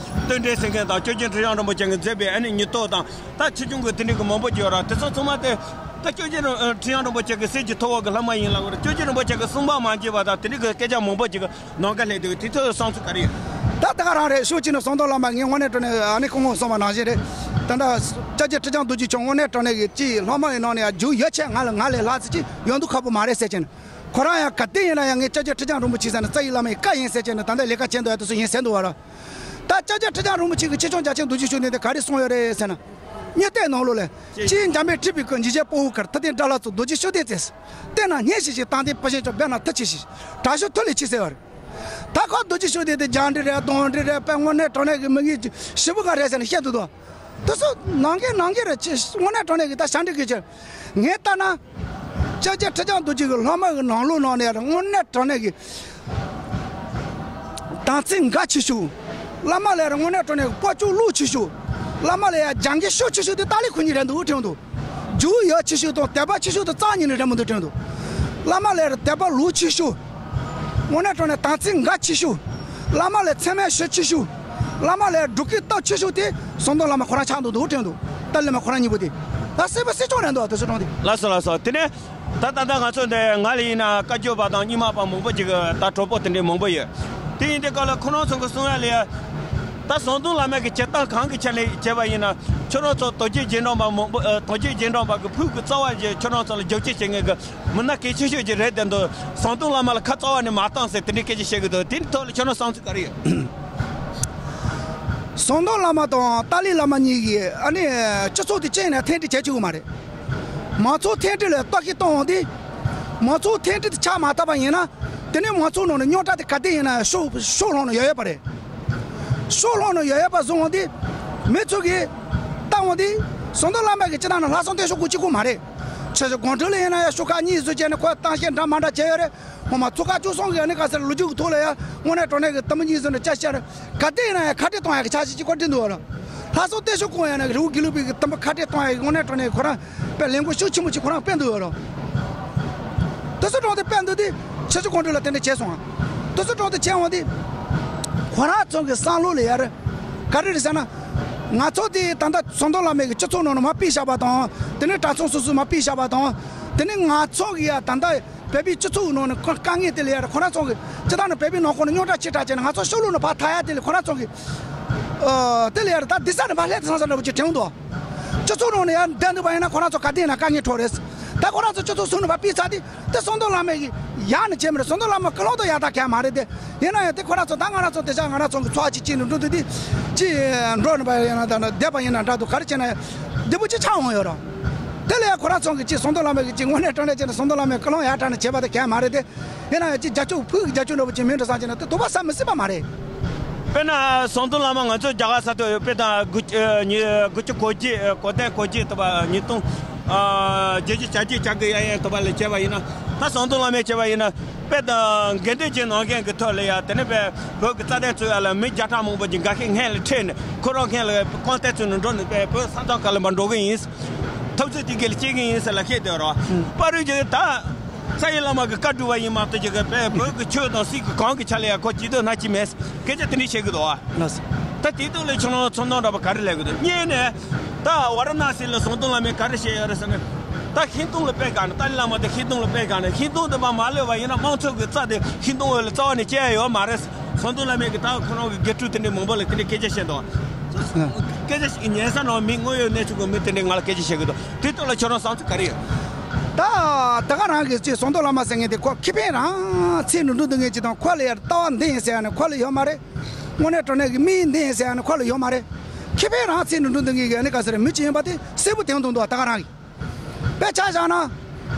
བསྟོད་འགྲེལ་ཟེར་མཁན་དང་། སྐྱབས་རྗེ་ཁྲི་བྱང་རིན་པོ་ཆེ་གི་མཛད་པའི་ཨ་ནི་ཉིན་ཐོ་དང་། ད་ཆེ་ཆུང་གི་དེ་འདྲའི་གི་མང་པོ་ཅིག་ཡོད་ར། དེ་ཚོ་ཚང་མ་དེ་ད་སྐྱབས་རྗེ་རིན་ཁྲི་བྱང་རིན་པོ་ཆེ་གི་གསེར་གྱི་ཐུ་བོ་གི་ལྷ་མོ་ཡིན་ལབ་དགོས་ར། སྐྱབས་རྗེ་རིན་པོ་ཆེ་གི་གསུང་འབུམ་མ་འཇལ་བ་དང་དེ་འདྲའི་གི་སྐད་ཆ་མང་པོ་ཅིག་གི་ནང་འགལ་སླེབས་འདུག་དེ་ཚོ་བསམ་ཚུལ་ག་རེ་ཡོད། ད་ད་ག་རང་རེད། ཤོག་གཅིག་ནས་ཟམ་གདོང་བླ་མ་ངས་དངོས་གནས་དྲང་གནས་ཨ་ནི་སྐུ་ངོ་གསུངས་པ་ནང་བཞིན་རེད། ད་ལྟ་སྐྱབས་རྗེ་ཁྲི་བྱང་རྡོ་རྗེ་མཆོག་དངོས་གནས་དྲང་གནས་ཀྱི་ཅིག་ལྷག་མ་ཡི་ནང་ནས་ཡང་རྒྱུ་ཡོད་ཆེ་ང་ལ་ང་ལས་ལྷག་ཙམ་ཅིག་ཡོང་འདུག་ཁག་པོ་མ་རེད་ཟེར་བྱས་ནས། ཁོ་རང་ཡང་ག་དེ་ཡིན་ན་ཡང་ངས་སྐྱབས་རྗེ་ཁྲི་བྱང་རིན་པོ་ཆེ་ཟེར་ནས་རྩ་བའི་བླ་མ་ཡི་བཀའ་ཡིན་ཟེར་བྱས་ནས་ད་ལྟ་ལས་ཀ་བྱེད་འདུག་ཡ་དེ་ཚོ་ཡིན་ཟེར་འདུག་བ་ར། ད་སྐྱབས་རྗེ་ཁྲི་བྱང་རིན་པོ་ཆེ་གི་ཆེ་ཆུང་རྒྱ་ཆེན་རྡོ་རྗེ་ཤུགས་ལྡན་དེ་ག་རེ་གསུངས་ཡོད་རེད་ཟེར་ན། སྨྱུག་རྟའི་ནང་ལོགས་ལས། ཅེས། ཅིའི་འཇམ་དཔལ་ཁྲི་པའི་སྐུ། འཇིགས་བྱེད་དཔའ་བོའི་གར། མཐུ་ལྡན་དགྲ་ལྷ་ཚོགས། རྡོ་རྗེ་ཤུགས་ལྡན་རྩལ། བསྟན་ན་སྙན་ཞིང་གཤེགས། དང་ལྡན་དཔའ་ཞུམ་ཕྱོགས། དཔེར་ན་མཐུ་ཆེ་ཞིང་། དྲག་ཤུལ་མཐུ་ལས་ཆེ་ཟེར་བ་རེད། ད་ཁོ་རྡོ་རྗེ་ཤུགས་ལྡན་དེ་རྒྱང་འདྲི་རེད། གདོང་འདྲི་རེད། དཔེ་དངོས་གནས་དྲང་གནས་ཀྱི་མི་ངན་ཞེ་པོ་ག་རེད་ཟེར་ནས་བཤད་འདུག་དོ། དེ་ཚོ་ནང་གི་ནང་གི་རེད། ཅེས་དངོས་གནས་དྲང་གནས་ཀྱི་ད་ཞབས་འདྲེན་གྱི་ཕྱིར། ངས་ལྟ་ན། སྐྱབས་རྗེ་ཁྲི་བྱང་རྡོ་རྗེ་གི་ལྷག་མ་གི་ནང་ལོགས་ནང་ནས་དངོས་གནས་དྲང་གནས་ཀྱི་དམ་ཚིག་འགལ་ཆེ་ཤོས། བླ་མ་ལ་དངོས་གནས་དྲང་གནས་ཀྱི་དཔའ་སྤྱོད་ལོག་ཆེ་ཤོས། བླ་མ་ལ་ཡ་རྒྱང་གི་ཤོག་ཆེ་ཤོས་དེ་ཏཱ་ལའི་ཁོ་གཉིས་རེད་འདུག་དྲན་འདུག་རྒྱུ་ཡོད་ཆེ་ཤོས་དང་དད་པ་ཆེ་ཤོས་དེ་རྩ་ཉིད་ནས་རེད་མི་འདུག་དྲན་འདུག་བླ་མ་ལ་ཡ་དད་པ་ལོག་ཆེ་ཤོས། དངོས་གནས་དྲང་གནས་དམ་ཚིག་འགལ་ཆེ་ཤོས། བླ་མ་ལ་མཚན་སྨད་ཞུ་ཆེ་ཤོས། བླ་མ་ལ་སྡུག་སྐད་བཏབ་ཆེ་ཤོས་དེ་ཟམ་གདོང་བླ་མ་ཁོ་རང་ཆགས་འདུག་འདུག་དྲན་འདུག་ཏཱ་ལའི་བླ་མ་ཁོ་རང་གཉིས་པོ་དེ། ད་སྲིད་པ་སྲིད་སྐྱོང་རེད་འདུག་དེ་ཚོ་གྲོང་དེ། ལགས་སོ་ལགས་སོ། དེ་ནས་ད་ད་ལྟ་ང་ཚོ་འདི་ང་ལ་ཡིན་ན་བཀའ་བརྒྱུད་པ་དང་རྙིང་མ་པ་མང་པོ་ཅིག་གི་ད་གྲོགས་པོ་དེ་འདྲའི་མང་པོ་ཡོད། དེ་ཡིན་དུས་སྐབས་ལ་ཁོ་རང་ཚོ་གི་གསུང་ཡ་ལ་ད་ཟམ་གདོང་བླ་མ་གི་བྱེད་སྟངས་གང་གི་ཆ་ནས་བྱས་པ་ཡིན་ན་ཁྱོད་རང་ཚོ་དོལ་རྒྱལ་རྗེས་འབྲང་པ་མང་པོ་ཨ། དོལ་རྒྱལ་རྗེས་འབྲང་པ་གི་ཕུགས་ཀྱི་རྩ་བ་ཞིག་ཁྱོད་རང་ཚོ་ལ་རྒྱབ་སྐྱོར་བྱེད་མཁན་གི་མི་སྣ་གལ་ཆེ་ཤོས་ཅིག་རེད་དེ་འདུག་ཟམ་གདོང་བླ་མ་ལ་ཁ་རྩ་བ་ནས་མ་བཏང་ཟེར་དེ་འདྲའི་སྐད་ཆ་བཤད་གི་འདུག་དེ་འདྲའི་ཐོག་ལ་ཁྱོད་རང་བསམ་ཚུལ་ག་རེ་ཡོད། ཟམ་གདོང་བླ་མ་དང་ཏཱ་ལའི་བླ་མ་གཉིས་ཀྱིས་ཨ་ནི་སྤྱི་ཚོགས་དེ་ཅི་ཡིན་ན་འཐེན་འཁྲི་བྱེད་ཆོག་གི་མ་རེད། མང་ཚོགས་འཐེན་འཁྲི་ལ་ལྟ་སྐྱེ་གཏོང་འོང་དུས། མང་ཚོགས་འཐེན་འཁྲི་དེ་ཆགས་མ་ཐུབ་པ་ཡིན་ན། དེ་ནས་མང་ཚོགས་ནང་ནས་རྙོག་དྲ་དེ་ག་དེ་ཡིན་ན་ཤོར་ཤོར་ལྷུང་ནས་ཡོད་ཡོད་པ་རེད། ཤོར་ལྷུང་ནས་ཡོད་ཡོད་པ་བཟོ་འོང་དུས། མི་ཚོ་གིས་ལྟ་འོང་དུས། ཟམ་གདོང་བླ་མ་གིས་སྤྱིར་བཏང་ནས་ལྷག་བསམ་རྟོགས་ཤུགས་སྐུ་གཅིག་པུ་མ་རེད། ཆུ་བཞི་སྒང་དྲུག་ལ་ཡིན་ན་ཡང་ཤོག་ཁག་གཉིས་བཟོས་བྱས་ནས་ཁོས་གཏམ་བཤད་འདྲ་མ་འདྲ་བྱས་ཡོད་རེད། ངོ་མ་ཚོ་ཁག་བཅུ་གསུམ་གི་ཨ་ནི་ག་ཟེར་ལོ་རྒྱུས་ཀྱི་ཐོག་ལ་ཡང་དངོས་གནས་དྲང་གནས་ཀྱི་དུམ་བུ་གཉིས་བཟོས་ནས་ཅ་ཤར་ག་དེ་ཡིན་ན་ཡང་ཁ་བྲལ་གཏོང་ཡག་གི་འཆར་གཞི་གཅིག་པ་བསྒྲིགས་འདུག་ལ། ལྷག་བསམ་རྟོགས་ཤུགས་སྐུ་ཡང་ན་རི་བོ་དགེ་ལུགས་པའི་གི་དུམ་བུ་ཁ་བྲལ་གཏོང་ཡག་གི་དངོས་གནས་དྲང་གནས་ཁོ་རང་དཔེ་ལས་འགུལ་ཤུགས་ཆེན་པོ་ཅིག་ཁོ་རང་སྤེལ་འདུག་ཡོད་རོ། དེ་ཚོ་གྲོང་དེ་སྤེལ་འདུག་དེ་ཆུ་བཞི་སྒང་དྲུག་ལ་དེ་འདྲ་བྱས་སོང་ང་། དེ་ཚོ་གྲོང་དེ་བྱས་འོང་དེ། ཁོ་རང་ཚོ་གི་བསམ་བློ་ལ་ཡར། ག་རེ་རེད་ཟེར་ན། ང་ཚོ་དེ་ད་ལྟ་ཟམ་གདོང་བླ་མའི་གི་སྤྱི་ཚོགས་ནང་ནས་མར་ཕུད་བཞག་པ་དང་། དེ་ནས་གྲྭ་ཚང་སོ་སོ་མར་ཕུད་བཞག་པ་དང་། དེ་ནས་ང་ཚོ་གི་ཡ་ད་ལྟ། བོད་པའི་སྤྱི་ཚོགས་ནང་ནས་ཁོ་དཀའ་ངལ་དེ་ལ་ཡར་ཁོ་རང་ཚོ་གི་སྤྱི་བཏང་ནས་བོད་པའི་ནང་ཁོངས་ནས་རྙོག་དྲ་ཆེ་དྲགས་བྱས་ནས་ང་ཚོ་ཕྱི་ལོགས་ནས་ཕར་ཐར་ཡ་དེ་ལ་ཁོ་རང་ཚོ་གི་ཨ། དེ་ལ་ཡར་ད་སྡིག་ས་ནས་ཕར་སླེབས་དུ་སོང་ས་འདྲ་པོ་ཅིག་དྲན་འདུག་སྤྱི་ཚོགས་ནང་ནས་ཡར་བསྡད་འདུག་པ་ཡིན་ན་ཁོ་རང་ཚོ་ག་དུས་ཡིན་ན་དཀའ་ངལ་འཕྲད་རེད། ད་ཁོ་རང་ཚོ་སྤྱི་ཚོགས་ཟུར་ནས་ཕར་ཕུད་ཚར་དུས་དེ་ཟམ་གདོང་བླ་མ་གི་ཡག་ནས་བྱས་མི་རེད། ཟམ་གདོང་བླ་མ་སྐུལ་སློང་དང་ཡག་ཐག་གང་མ་རེད་དེ། ཡིན་ན་ཡང་དེ་ཁོ་རང་ཚོ་ད་ང་རང་ཚོ་དེ་ཆ་ང་རང་ཚོ་གི་ཚོགས་ཅིག་ཅིག་ནས་འགྲོ་དུས་དེ་ཅིག་འགྲོ་ནས་པ་ཡིན་ན་ད་ནི་བསྡད་པ་ཡིན་ན་འདྲ་འདུག་ག་རེ་བྱས་ན་ཡང་བདེ་པོ་ཅིག་ཆགས་འོང་ཡོད་རོ། དེ་ལ་ཡང་ཁོ་རང་ཚོ་གི་ཅིག་ཟམ་གདོང་བླ་མ་གི་ཅིག་དངོས་གནས་དྲང་གནས་བྱས་ན་ཟམ་གདོང་བླ་མས་སྐུལ་སློང་ཡག་དྲགས་ནས་བྱས་པ་དེ་གང་མ་རེད་དེ། ཡིན་ན་ཡང་ཅིག་རྒྱབ་སྐྱོར་ཕུགས་ཀྱི་རྒྱབ་སྐྱོར་འདྲ་པོ་ཅིག་མིན་འགྲོ་བསམ་བྱས་ན་དེ་དོགས་པ་ཟ་མི་སྲིད་པ་མ་རེད། དཔེར་ན་ཟམ་གདོང་བླ་མ་ང་ཚོ་རྒྱ་གར་ས་ཐོག་ཡོད་དཔེ་དང་དགུ་ཨ་ཉི་དགུ་བཅུ་གོ་བརྒྱད་གོ་བདུན་གོ་བརྒྱད་དུ་བ་ཉིས་སྟོང་ཨ་བརྒྱད་ཅུ་གྱ་གཅིག་གྱ་དགུ་ཡ་ཡན་དུ་བ་ལ་བྱས་པ་ཡིན་ན། ད་ཟམ་གདོང་བླ་མས་བྱས་པ་ཡིན་ན། དཔེ་དང་དགེ་འདུན་གྱི་ནང་རྐྱེན་གྱི་ཐོག་ལ་ཡ་དེ་ནས་དཔེ་བོད་ཀྱི་རྩ་དོན་རྩོད་ཡ་ལ་མི་བརྒྱ་ཕྲག་མང་པོ་ཅིག་འགའ་ཤས་སྔོན་ལ་ཁྲིད་ནས་ཁོ་རང་སྔོན་ལ་རྐང་སྟེགས་ཚུད་ནས་འགྲོ་ནས་དཔེ་བོད་ས་མཚམས་ཁག་ལ་མར་འགྲོ་གི་ཡིན། འཐབ་རྩོད་དེ་ག་ལ་སྐྱེལ་གི་ཡིན་ཟེར་ལ་བཤད་དེ་རོ། པ་རུ་ཅིག་ད་རྩ་བའི་བླ་མ་གི་བཀའ་སྒྲུབ་པ་ཡིན་མ་གཏོགས་ཅིག་གི་དཔེ་བོད་ཀྱི་ཆོས་དང་སྲིད་ཀྱི་གང་གི་ཆ་ལ་ཡ་ཁོ་ཇུས་གཏོགས་སྣ་གཅིག་མེད། སྐད་ཆ་དེ་འདྲ་བཤད་གི་འདུག་ཨ། ལགས་སོ། ད་དེའི་ཐོག་ལ་ཁྱོད་རང་ཚོར་སྣང་འདྲ་པོ་ག་རེ་སླེབས་གི་འདུག་གཉིས་ནས། ད་ཝཱ་ར་ཎ་སི་ལ་ཟམ་གདོང་བླ་མས་ག་རེ་བཤད་ཡོད་རེད་ཟེར་ན། ད་ཤིང་སྡོང་ལ་དཔེ་ག་ནས་ཏཱ་ལའི་བླ་མ་དེ་ཤིང་སྡོང་ལ་དཔེ་ག་ནས་ཤིང་སྡོང་དེ་མར་མ་གློད་པ་ཡིན་ན་དམངས་གཙོ་གི་རྩ་དེ་ཤིང་སྡོང་འོག་ལ་རྩ་བ་ནས་སྐྱེ་ཡ་ཡོད་མ་རེད། ཟམ་གདོང་བླ་མས་གི་ད་ཁོ་རང་གི་དགེ་ཕྲུག་དེ་འདྲའི་མང་པོ་ལ་དེ་འདྲའི་སྐད་ཆ་བཤད་འདུག་སྐད་ཆ་ཞིག་ཉན་ས་ནང་མི་དངོས་ཡོད་གནས་ཚུལ་གི་མི་དེ་འདྲའི་ང་ལ་སྐད་ཆ་བཤད་གི་འདུག་དེ་ཐོག་ལ་ཁྱོད་རང་བསམ་ཚུལ་ག་རེ་ཡོད། ད་ད་ག་རང་གི་ཅིག་ཟམ་གདོང་བླ་མ་ཟེར་མཁན་དེ་ཁོ་ཁེ་ཕན་རང་ཚད་ནས་འགྲོ་འདུག་མཁན་ཅིག་དང་ཁོ་ལ་ཡར་ལྟ་བ་འདི་ཡིན་ཟེར་ཡ་ནི་ཁོ་ལ་ཡོད་མ་རེད། དངོས་གནས་དྲང་གནས་ཀྱི་མི་འདི་ཡིན་ཟེར་ཡ་ནི་ཁོ་ལ་ཡོད་མ་རེད། ཁེ་ཕན་རང་ཚད་ནས་འགྲོ་འདུག་མཁན་གྱི་ཨ་ནི་ག་ཟེར་མི་ཅིག་ཡིན་པ་དེ་གསལ་པོ་དེང་དུ་འདུག་ད་ག་རང་གི། དཔེ་ཆ་བཞག་ན།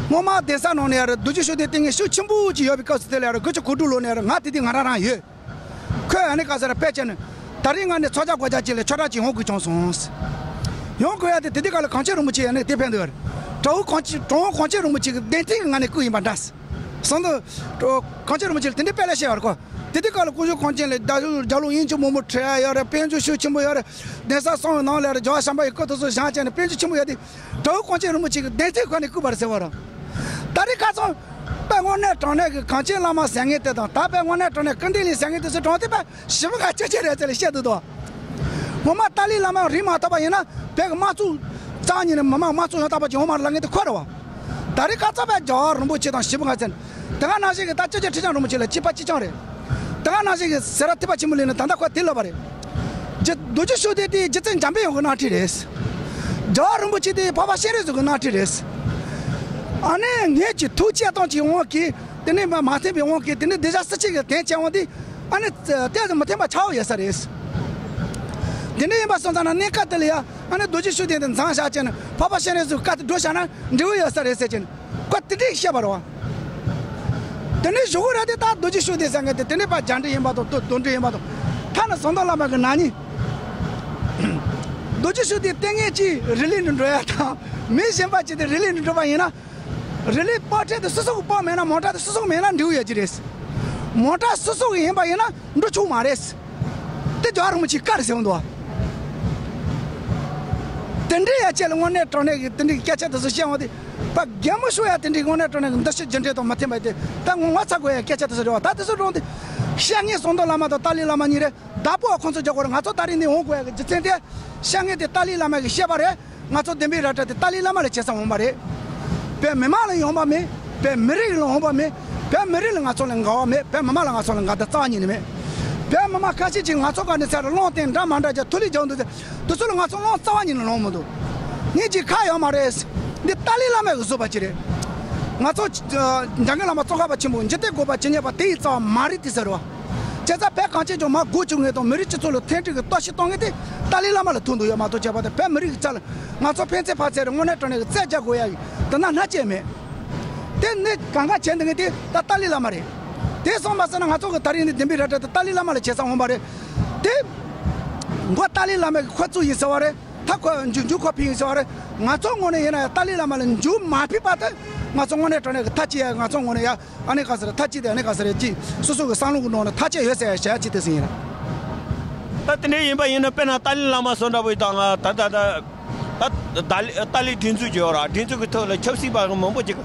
སྔོན་མ་གདན་ས་ནང་ནས་ཡར་རྡོ་རྗེ་ཤུགས་ལྡན་བསྟེན་མཁན་ཤུགས་ཆེན་པོ་ཅིག་ཡོད་པའི་སྐབས་སུ་དེ་ལ་ཡར་དགུ་བཅུ་གོ་དྲུག་ལོ་ནས་ཡར་ང་དེ་དུས་ང་རང་རང་ཡོད། ཁོས་ཨ་ནི་ག་ཟེར་དཔེ་བྱས་ནས་ད་རིང་ང་ནི་ཚོགས་བཅར་སྐོར་བཅར་ཅིག་ལ་ཆོས་གྲྭ་ཅིག་ཡོང་དགོས་བྱུང་སོང་། ཡོང་དགོས་ཡ་དེ་དེ་དུས་ག་ལ་གངས་ཅན་རིན་པོ་ཆེ་ཨ་ནི་དེ་ཕེབས་འདུག་དགྲ་བོ་གངས་ཅན་དགྲ་བོ་གངས་ཅན་རིན་པོ་ཆེ་གི་གདན་ཐིག་གི་ང་ནི་སྐུ་ཡིན་པ་འདྲ། སོང་དུ་གངས་ཅན་རིན་པོ་ཆེ་ལ་དེ་འདྲའི་དཔེ་ལ་བཤད་པར་གོ། དེ་དུས་སྐབས་ལ་སྐུ་ཞབས་གངས་ཅན་ལགས་རྒྱ་རྒྱ་ལུང་དབྱིན་ཇི་མང་པོ་ཁྲིད་ཡ་ཡོད་རེད། དཔལ་འབྱོར་ཤུགས་ཆེན་པོ་ཡོད་རེད། གདན་ས་གསུམ་གྱི་ནང་ལ་རྒྱལ་བ་བྱམས་པ་ཡི་སྐུ་དེ་ཚོ་བཞེངས་བྱས་ནས་དཔལ་འབྱོར་ཆེན་པོ་ཡོད་དུས། དྲུག་གངས་ཅན་རིན་པོ་ཆེ་གི་གདན་སའི་ཁ་ནས་བསྐུར་བ་རེད་ཟེར་བ་རེད། ད་རེས་ཁ་སང་དཔེ་དངོས་གནས་དྲང་གནས་ཀྱི་གངས་ཅན་བླ་མ་ཟེར་མཁན་དེ་དང་། ད་དཔེ་དངོས་གནས་དྲང་གནས་ཀིརྟི་ལི་ཟེར་མཁན་དེ་ཚོ་དྲང་དེ་དཔེ་ཞེ་པོ་ག་ཅི་ཅི་རེད་ཟེར་ལ་བཤད་འདུག་དོ། ངོ་མ་ཏཱ་ལའི་བླ་མ་རིག་མ་ཐོབ་པ་ཡིན་ན། བོད་ཀྱི་དམངས་གཙོ་རྩ་བ་ཉིད་ནས་མི་དམངས་དམངས་གཙོ་ཡང་དག་པ་ཅིག་ཡོང་མ་རེད་ལབ་མཁན་དེ་ཁོ་རེད་བ། ད་རེས་ཁ་སང་དཔེ་རྒྱལ་བ་རིན་པོ་ཆེ་དང་ཞེ་པོ་ག་ཟེར། དེ་ག་ནང་བཞིན་གྱི་ད་སྤྱི་ཁྱབ་ཁྲི་བྱང་རིན་པོ་ཆེ་ལ་གཅིག་པ་གཅིག་རྐྱང་རེད། དེ་ག་ནང་བཞིན་གྱི་སེ་ར་ཐེག་པ་ཆེན་པོ་ལས་ནི་ད་ལྟ་ཁོ་དེ་ལབ་པ་རེད། རྗེ་རྡོ་རྗེ་ཤུགས་ལྡན་དེ་རྗེ་བཙུན་འཇམ་དཔལ་དབྱངས་ཀྱི་སྣེ་ཁྲིད་རེད། རྒྱལ་བ་རིན་པོ་ཆེ་དེ་འཕགས་པ་སྤྱན་རས་གཟིགས་ཀྱི་སྣེ་ཁྲིད་རེད། ཨ་ནི་ངེད་ཀྱི་ཐུགས་བསྐྱེད་གཏོང་གི་དབང་གིས། དེ་ནས་མ་མ་མཐུན་པའི་དབང་གིས། དེ་ནས་སྡིག་བཤགས་སུ་ཆེ་གི་དོན་བྱས་དབང་དེ། ཨ་ནི་ཏོག་ཙམ་མི་མཐུན་པ་ཆགས་ཡོད་ས་རེད། དེ་འདྲ་ཡིན་པ་སོང་ཙང་ན། གནས་སྐབས་དེ་ལ་ཡ་ཨ་ནི་རྡོ་རྗེ་ཤུགས་ལྡན་དེ་མཚམས་བཞག་བྱས་ནས། འཕགས་པ་སྤྱན་རས་གཟིགས་བཀའ་དེ་སྒྲུབ་བཞག་ན་འགྲིག་གི་ཡོད་ས་རེད་ཟེར་བྱས་ནས། ཁོ་དེ་འདྲས་བཤད་པ་རེད་བ། དེ་ནས་གཞུག་གུ་ར་དེ་ད་རྡོ་རྗེ་ཤུགས་ལྡན་ཟེར་མཁན་དེ། དེ་ནས་ཕར་རྒྱ་འདྲེ་ཡིན་པ་དང་། དུ་དུ་འདྲེ་ཡིན་པ་དང་། ཐ་ན་ཟམ་གདོང་བླ་མ་གི་ནག་ཉེས། རྡོ་རྗེ་ཤུགས་ལྡན་ལྟས་ངན་གྱིས་རི་ལི་ནས་འགྲོ་ཡ་དང་། མི་གཞན་པ་ཅིག་དེ་རི་ལི་ནས་འགྲོ་པ་ཡིན་ན། རི་ལིའི་པར་ཊི་དེ་སོ་སོ་གི་པར་མེད་ན། མོ་ཊ་དེ་སོ་སོ་གི་མེད་ན་འགྲིག་ཡོད་ཀྱི་རེད། མོ་ཊ་སོ་སོ་གི་ཡིན་པ་ཡིན་ན་འགྲོ་ཆོག་མ་རེད། དེ་རྒྱལ་བ་རིན་པོ་ཆེའི་བཀའ་རེད་ཟེར་འདུག་བ། དེ་འདྲའི་ཡ་ཆེད་ལ་དངོས་གནས་དྲང་གནས་ཀྱི་དེ་འདྲའི་སྐད་ཆ་དེ་ཚོ་བཤད་འོང་དུས། ཕ་རྒན་མོ་ཤོར་ཡ་དེ་འདྲའི་དངོས་གནས་དྲང་གནས་ཀྱི་འདུ་ཤེས་རྒྱུ་འབྲས་དང་མི་མཐུན་པ་དེ། ད་ངོ་ངོ་ཚ་དགོས་ཡ་སྐད་ཆ་དེ་ཚོ་རེད་བ། ད་དེ་ཚོ་དྲང་དུས་བཤད་མཁན་ཟམ་གདོང་བླ་མ་དང་ཏཱ་ལའི་བླ་མ་གཉིས་རེད། བདག་པོ་ཁོང་ཚོ་རྒྱག་དགོས་རེད། ང་ཚོ་ད་རེས་ནས་འོང་དགོས་ཡ་གི་རྒྱུ་མཚན་དེ། བཤད་མཁན་དེ་ཏཱ་ལའི་བླ་མ་གིས་བཤད་པ་རེད། ང་ཚོ་བདེན་པའི་ར་སྤྲོད་དེ་ཏཱ་ལའི་བླ་མ་ལ་བྱེད་ས་འོང་པ་རེད། བོད་མི་མང་ལ་ཡོང་པ་མེད། བོད་མི་རིགས་ལ་འོང་པ་མེད། བོད་མི་རིགས་ལ་ང་ཚོ་ལ་དགའ་བ་མེད། བོད་མི་མང་ལ་ང་ཚོ་ལ་དགའ་བདེ་རྩ་བ་ཉིད་ནས་མེད། བོད་མི་མང་ཁ་ཤས་ཀྱིས་ང་ཚོ་ག་ནས་ཚར་རླུང་བསྟན་འདྲ་མ་འདྲ་བྱས་ཐུ་ལི་རྒྱག་འདུག་ཟེར། དེ་ཚོ་ལ་ང་ཚོ་རླུང་རྩ་བ་ཉིད་ནས་ལངས་མི་འདུག་ངེད་ཀྱི་ཁ་ཡོད་མ་རེད། འདི་ཏཱ་ལའི་བླ་མ་གིས་བཟོས་པ་ཅིག་རེད། ང་ཚོ་འཇམ་མགོན་བླ་མ་ཙོང་ཁ་པ་ཆེན་པོ་འཇིག་རྟེན་དགོངས་པ་ཇི་སྙེད་པ། དེ་ཡི་རྩ་བ་མ་རིག་དེ་ཟེར་བ། བྱས་ཙང་བོད་གངས་ཅན་ལྗོངས་མར་སྒོ་ཕྱེ་མཁན་དང་། མི་རིགས་སྤྱི་ཚོགས་ལ་མཐུན་སྒྲིལ་གྱི་གཏོར་བཤིག་གཏོང་མཁན་དེ་ཏཱ་ལའི་བླ་མ་ལ་ཐུག་འདུག་ཡོད་མ་གཏོགས། བྱས་པ་དེ་བོད་མི་རིགས་ཀྱི་ཆ་ལ་ང་ཚོ་ཕན་ཚུན་ཕར་ཚད་རེ་དངོས་གནས་དྲང་གནས་ཀྱི་རྩོད་རྒྱག་དགོས་ཡ་ཡིན་དེ་ན་སྣ་གཅིག་མེད། དེ་ནི་གང་ག་བྱེད་འདི་ངས་དེ་ད་ཏཱ་ལའི་བླ་མ་རེད། དེ་སོང་མ་ཟེར་ན་ང་ཚོ་གི་ད་རིང་ནི་བདེན་པའི་ར་སྤྲོད་དེ་ཏཱ་ལའི་བླ་མ་ལ་བྱེད་ས་འོང་པ་རེད། དེ་མགོ་ཏཱ་ལའི་བླ་མ་གི་ཁོ་ཚུགས་ཡིན་ཟེར་བ་རེད། ད་ཁོ་མཇུག་མཇུག་ཁོ་ཕིག་ཡིན་ཟེར་བ་རེད། ང་ཚོ་ངོས་ནས་ཡིན་ན་ཡང་ཏཱ་ལའི་བླ་མ་ལ་མཇུག་མ་ཕིག་པ་དེ་ང་ཚོ་དངོས་གནས་དྲང་གནས་ཀྱི་མཐའ་གཅིག་ཡ། ང་ཚོ་ངོས་ནས་ཡ། ཨ་ནི་ག་ཟེར། ཐ་ཅི་དེ་ཨ་ནི་ག་ཟེར་ཅི། སོ་སོ་གི་བསམ་བློ་གི་ནང་ན་ཐ་ཅི་ཡོད་ཟེར་བྱ་ཅི་དེ་ཟིན་ཡིན་ན། ད་དེ་འདྲ་ཡིན་པ་ཡིན་ན། དཔེར་ན་ཏཱ་ལའི་བླ་མ་སོ་འདྲ་བོ་དང་། ད་ད་ད་ད་ཏཱ་ལའི་སྒྲིག་འཛུགས་ཀྱི་ཡོད་ར། སྒྲིག་འཛུགས་ཀྱི་ཐོག་ལ་ཆབ་སྲིད་པ་མང་པོ་ཅིག་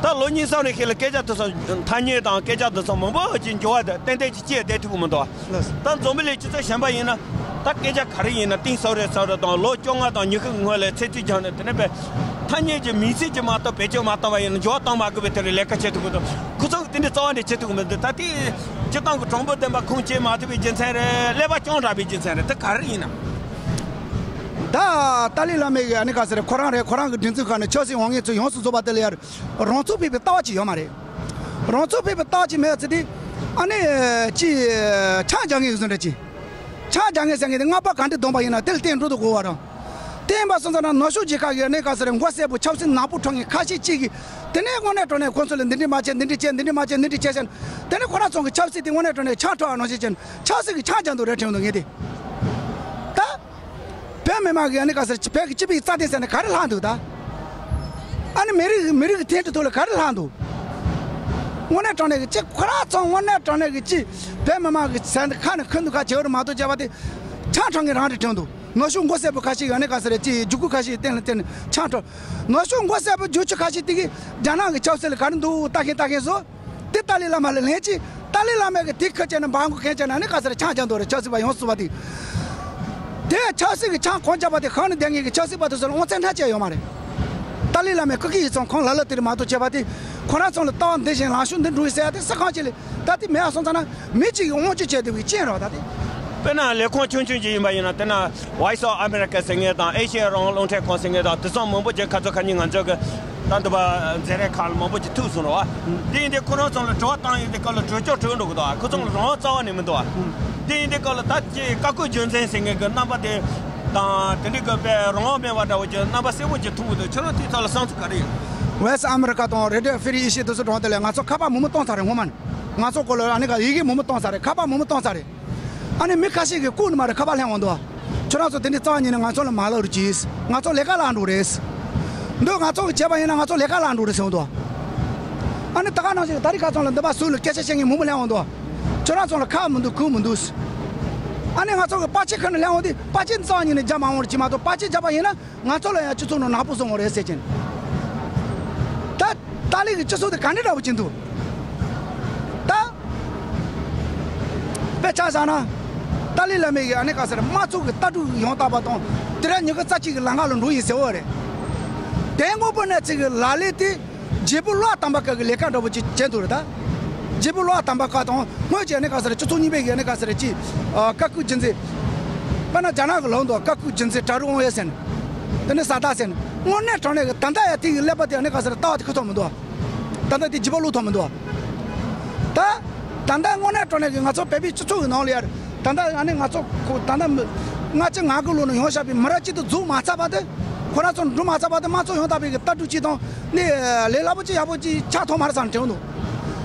ད་ལོ་གཉིས་གསུམ་རེ་ཞིག་ལ་སྐད་ཆ་དེ་ཚོ་ཐ་སྙད་དང་སྐད་ཆ་དེ་ཚོ་མང་པོ་ཅིག་འགྱུར་བ་དེ་ཏན་ཏན་ཅིག་སྐྱེས་བསྡད་ཐུབ་ཀྱི་མི་འདུག་ལགས། ད་འཛམ་བུ་གླིང་སྤྱི་ཚོགས་གཞན་པ་ཡིན་ན། ད་སྐད་ཆ་ག་རེ་ཡིན་ན་གཏིང་ཟབ་རེ་ཟབ་རེ་དང་། ལོ་བཅོ་ལྔ་དང་ཉི་ཤུ་སྔོན་ལ་ཚེ་ཐུད་སྦྱངས་ནས། དེ་ནས་པའི་ཐ་སྙད་ཀྱི་མིང་ཚིག་ཅིག་མ་གཏོགས་བེད་སྤྱོད་མ་བཏང་བ་ཡིན་ན། འགྱུར་བ་གཏོང་མ་དགོས་པའི་དེ་རུ་ལས་ཀ་བྱེད་ཐུབ་ཀྱི་འདུག་ཁོ་ཚོ་གིས་དེ་འདྲའི་རྩ་བ་ནས་བྱེད་ཐུབ་ཀྱི་མི་འདུག་ད་དེ་སྤྱིར་བཏང་གི་གྲངས་འབོར་ལྡན་པ་ཁུངས་སྐྱེལ་མ་ཐུབ་པའི་རྒྱུ་མཚན་རེད། ཀླད་པ་སྐྱོན་དྲགས་པའི་རྒྱུ་མཚན་རེད། དེ་ག་རེ་ཡིན་ནམ། ད་ཏཱ་ལའི་བླ་མ་གི་ཨ་ནི་ག་ཟེར། ཁོ་རང་རེད། ཁོ་རང་གི་སྒྲིག་འཛུགས་ཁག་ནས་ཆབ་སྲིད་དབང་ངེས་ཚོ་ཡོངས་སུ་རྫོགས་པ་དེ་ལ་ཡ་རང་ཚུགས་ཕེབས་པའི་ལྟ་བ་ཅིག་ཡོད་མ་རེད། རང་ཚུགས་ཕེབས་པའི་ལྟ་བ་ཅིག་མེད་ཚེ་དེ། ཨ་ནི་ཅི་ཆང་རྒྱག་མཁན་གི་བཟོ་འདྲ་ཅིག་ཆང་རྒྱག་མཁན་ཟེར་མཁན་དེ་སྔགས་པ་ག་འདྲ་སྡོམ་པ་ཡིན་ན་དེ་ལ་བརྟེན་འགྲོ་དུ་དགོས་པ་རང་། དེ་ཡིན་པ་སོང་ཙང་ན་ནུབ་ཕྱོགས་རྒྱལ་ཁབ་ཀྱི་ཨ་ནི་ག་ཟེར། མགོ་སེར་པོ་ཆབ་སྲིད་ནག་པོ་འཁྲབ་མཁན་ཁ་ཤས་ཅིག་གིས། དེ་ནས་དངོས་གནས་དྲང་གནས་ཁོ་ཚོ་ལ་འདི་འདྲ་མ་བྱེད། འདི་འདྲ་བྱེད། འདི་འདྲ་མ་བྱེད། འདི་འདྲ་བྱེད་ཟེར་ནས། དེ་ནས་ཁོ་རང་ཚོ་གི་ཆབ་སྲིད་དེ་དངོས་གནས་དྲང་གནས་ཆང་འཁྲབ་པ་ནང་བཞིན་བྱས་ནས་ཆབ་སྲིད་ཀྱི་ཆང་རྒྱག་འདུག་རེད་དྲན་འདུག་ངས་དེ། ད་བོད་མི་མང་གི་ཨ་ནི་ག་ཟེར། བོད་ཀྱི་སྤྱི་པའི་རྩ་དོན་ཟེར་ནས་ག་རེ་ལྷག་འདུག་ད་ཨ་ནི་མི་རིགས་མི་རིགས་ཀྱི་དོན་དུ་ཐོག་ལ་ག་རེ་ལྷག་འདུག་དངོས་གནས་དྲང་གནས་ཀྱི་ཅི། ཁོ་རང་ཚོ་དངོས་གནས་དྲང་གནས་ཀྱི་ཅི། བོད་མི་མང་གི་ཟེར་ཁ་ནས་ཁུ་འདུག་ཁ་བྱེད་རུ་མ་གཏོགས། བྱས་པ་དེ་ཆང་འཁྲབ་མཁན་རང་རེད་དྲན་འདུག་ནུབ་ཕྱོགས་མགོ་སེར་པོ་ཁ་ཤས་ཀྱིས་ཨ་ནི་ག་ཟེར་རེད། ཅི་རྒྱུག་ཁུ་ཁ་ཤས་ཀྱི་སྟེང་ལ་བརྟེན་ནས་ཆང་འཁྲབ། ནུབ་ཕྱོགས་མགོ་སེར་པོ་རྒྱུག་ཆུ་ཁ་ཤས་དེ་གིས་རྒྱ་ནག་གི་ཆབ་སྲིད་ལ་ག་རེ་འདུག་ལྟ་མཁན་ལྟ་མཁན་བཟོ། དེ་ཏཱ་ལའི་བླ་མ་ལ་ལན་གཅིག་ཏཱ་ལའི་བླ་མ་གིས་དེ་ཁུར་བྱས་ནས་འབག་མགོ་གན་བྱས་ནས་ཨ་ནི་ག་ཟེར་རེད། ཆང་རྒྱག་འདུག་རེད། ཆབ་སྲིད་པ་ཡོངས་སུ་པ་དེ། དེ་ཆབ་སྲིད་ཀྱི་ཆང་གང་རྒྱག་པ་དེ་ཁང་ནས་བསྡད་མཁན་གྱི་ཆབ་སྲིད་པ་དེ་ཚོ་ལ་དབང་ཚད་སྣ་གཅིག་ཡོད་མ་རེད། ཏཱ་ལའི་བླ་མས་སྐུ་སྐྱེ་ཡི་ཚང་ཁོང་ལ་ལ་དེ་རེད་མ་གཏོགས། བྱས་པ་དེ་ཁོ་རང་ཚོ་ལ་ལྟ་བ་འདི་བཞིན་ལངས་ཕྱོགས་འདི་འགྲོ་ཡི་ཟེར་ཡ་དེ་ས་ཁང་གཅིག་ལས། ད་དེ་མེད་ཡ་སོང་ཙང་ན་མི་གཅིག་གིས་དབང་སྒྱུར་བྱས་བསྡད་པའི་རྐྱེན་རེད་བ། ད་དེ། དཔེར་ན་ལས་ཁུངས་ཆུང་ཆུང་ཅིག་ཡིན་པ་ཡིན་ན། དེ་ན་Voice of America ཟེར་མཁན་དང་། ཨེ་ཤེ་ཡ་རང་དབང་རླུང་འཕྲིན་ཁང་ཟེར་མཁན་དང་། དེ་ཚོ་མང་པོ་ཅིག་ཁ་ཚོ་ཁ་ཉིན་ང་ཚོ་གི་ད་འདི་པ་མཛད་རིམ་ཁག་ལ་མང་པོ་ཅིག་ཐུག་སོང་རེད་བ། དེ་ཡིན་དུས་ཁོ་རང་ཚོ་ལ་དྲི་བ་བཏང་ཡོང་དུས་སྐབས་ལ་གྲོས་ཆོད་གྲོས་འགྲོ་གི་འདུག་ཁོ་ཚོ་ལ་རང་དབང་རྩ་བ་ནས་མི་འདུག་བ། དེ་ཡིན་དུས་སྐབས་ལ་ད་ཅིག་བཀའ་བཀོད་རྒྱུ་མཚན་ཟེར་མཁན་གྱི་རྣམ་པ་དེ་དང་། དེ་འདྲའི་གི་དཔེ་རང་དབང་མེད་པ་འདྲ་བོ་ཅིག་རྣམ་པ་གསལ་པོ་ཅིག་མཐོང་གི་འདུག་ཁྱོད་རང་དེའི་ཐོག་ལ་བསམ་ཚུལ་ག་རེ་ཡོད། Voice America དང་Radio Free Asia དེ་ཚོ་དྲང་དེ་ལས་ང་ཚོ་ཁ་པར་མང་པོ་བཏང་ཚར་རེད། སྔོན་མ་ནས་ང་ཚོ་སྐོར་ལ་ཨ་ནི་ག་ཡི་གེ་མང་པོ་བཏང་ཚར་རེད། ཁ་པར་མང་པོ་བཏང་ཚར་རེད། ཨ་ནི་མི་ཁ་ཤས་ཀྱིས་བཀུག་ནི་མ་རེད། ཁ་པར་ལྷན་འོང་འདུག་ཁྱོད་རང་ཚོ་དེ་འདྲའི་རྩ་བ་ཉིད་ནས་ང་ཚོ་ལ་མ་ལབ་རོགས་གྱིས། ང་ཚོ་ལས་ཀ་ལྷག་འགྲོ་རེད། འདི་ང་ཚོ་གིས་བྱས་པ་ཡིན་ན་ང་ཚོ་ལས་ཀ་ལྷག་འགྲོ་རེད་ཟེར་འོང་འདུག་ཨ་ནི་ད་ག་ནང་བཞིན་ད་རེས་ཁ་སང་ལ་འདི་པ་ཟུར་ལ་སྐད་ཆ་བཤད་མཁན་མང་པོ་ལྷན་འོང་འདུག་ཁྱོད་རང་ཚོ་ལ་ཁག་མི་འདུག་གུ་མི་འདུག་ཨ་ནི་ང་ཚོ་གི་པར་ཆས་ཁུར་ནས་སླེབས་འོང་དུས་པར་ཆས་རྩ་བ་ཉིད་ནས་རྒྱག་མ་འོང་རེད་ཅེས་མ་གཏོགས། པར་ཆས་རྒྱག་པ་ཡིན་ན་ང་ཚོ་ལ་ཡང་སྤྱི་ཚོགས་ནང་ནག་པོ་བཟོ་འོང་རེད་ཟེར་གྱིན། ད་ཏཱ་ལའི་གི་སྤྱི་ཚོགས་དེ་ག་འདྲ་འདྲ་པོ་ཅིག་འདུག་ད་དཔེ་ཆ་བཞག་ན། ཏཱ་ལའི་བླ་མའི་གི་ཨ་ནི་ག་ཟེར་དམངས་གཙོ་གི་ལྟ་གྲུབ་ཡོངས་དག་པ་དང་། དུས་རབས་ཉི་ཤུ་རྩ་གཅིག་གི་ལམ་ཁ་ལ་འགྲོ་ཡིན་ཟེར་བ་རེད། དེ་སྔོན་པོ་ནས་ཚིག་གི་ལག་ལེན་དེ། བརྗེ་པོ་བློ་དམ་པ་ཁག་གི་ལས་ཀ་འདྲ་པོ་ཅིག་བྱེད་འདུག་རེད་ད། བརྗེ་པོ་བློ་དམ་པ་ཁག་དང་སྔོན་གྱི་ཨ་ནི་ག་ཟེར་སྤྱི་ཚོགས་རྙིང་པའི་གི་ཨ་ནི་ག་ཟེར་ཅིག་ཀ་ཁུ་རྒྱུན་འཛིན། དཔེར་ན་རྒྱ་ནག་གི་ལོག་འདུག་ཀ་ཁུ་རྒྱུན་འཛིན་གྲལ་རུ་འོང་ཡོད་ཟེར་ནས། དེ་ནས་ས་ད་ཟེར་ནས། དངོས་གནས་དྲང་གནས་ཀྱི་ད་ལྟ་ཡང་དེ་ཡི་ཀླད་པ་དེ་ཨ་ནི་ག་ཟེར་ལྟ་བ་དེ་ཁུ་ཐོག་མི་འདུག་ད་ལྟ་དེ་བརྗེ་པོ་བློ་ཐོག་མི་འདུག་ད། ད་ལྟ་དངོས་གནས་དྲང་གནས་ཀྱི་ང་ཚོ་བོད་པའི་སྤྱི་ཚོགས་ཀྱི་ནང་ལ་ཡར། ད་ལྟ་ཨ་ནི་ང་ཚོ་ཁོ་ད་ལྟ་མི། ལྔ་བཅུ་ང་དགུ་ལོ་ནས་ཡོང་བཞག་པའི་མི་རབས་གཅིག་ཏུ་འཛུགས་མ་ཚར་བར་དུ། ཁོ་རང་ཚོ་འགྲོ་མ་ཚར་བར་དུ་དམངས་གཙོ་ཡོང་ཐབས་པའི་གི་ལྟ་གྲུབ་གཅིག་དང་ནི་ལས་སླ་པོ་གཅིག་ཡག་པོ་གཅིག་ཆགས་ཐུབ་མ་རེད་བསམ་དྲན་འདུག་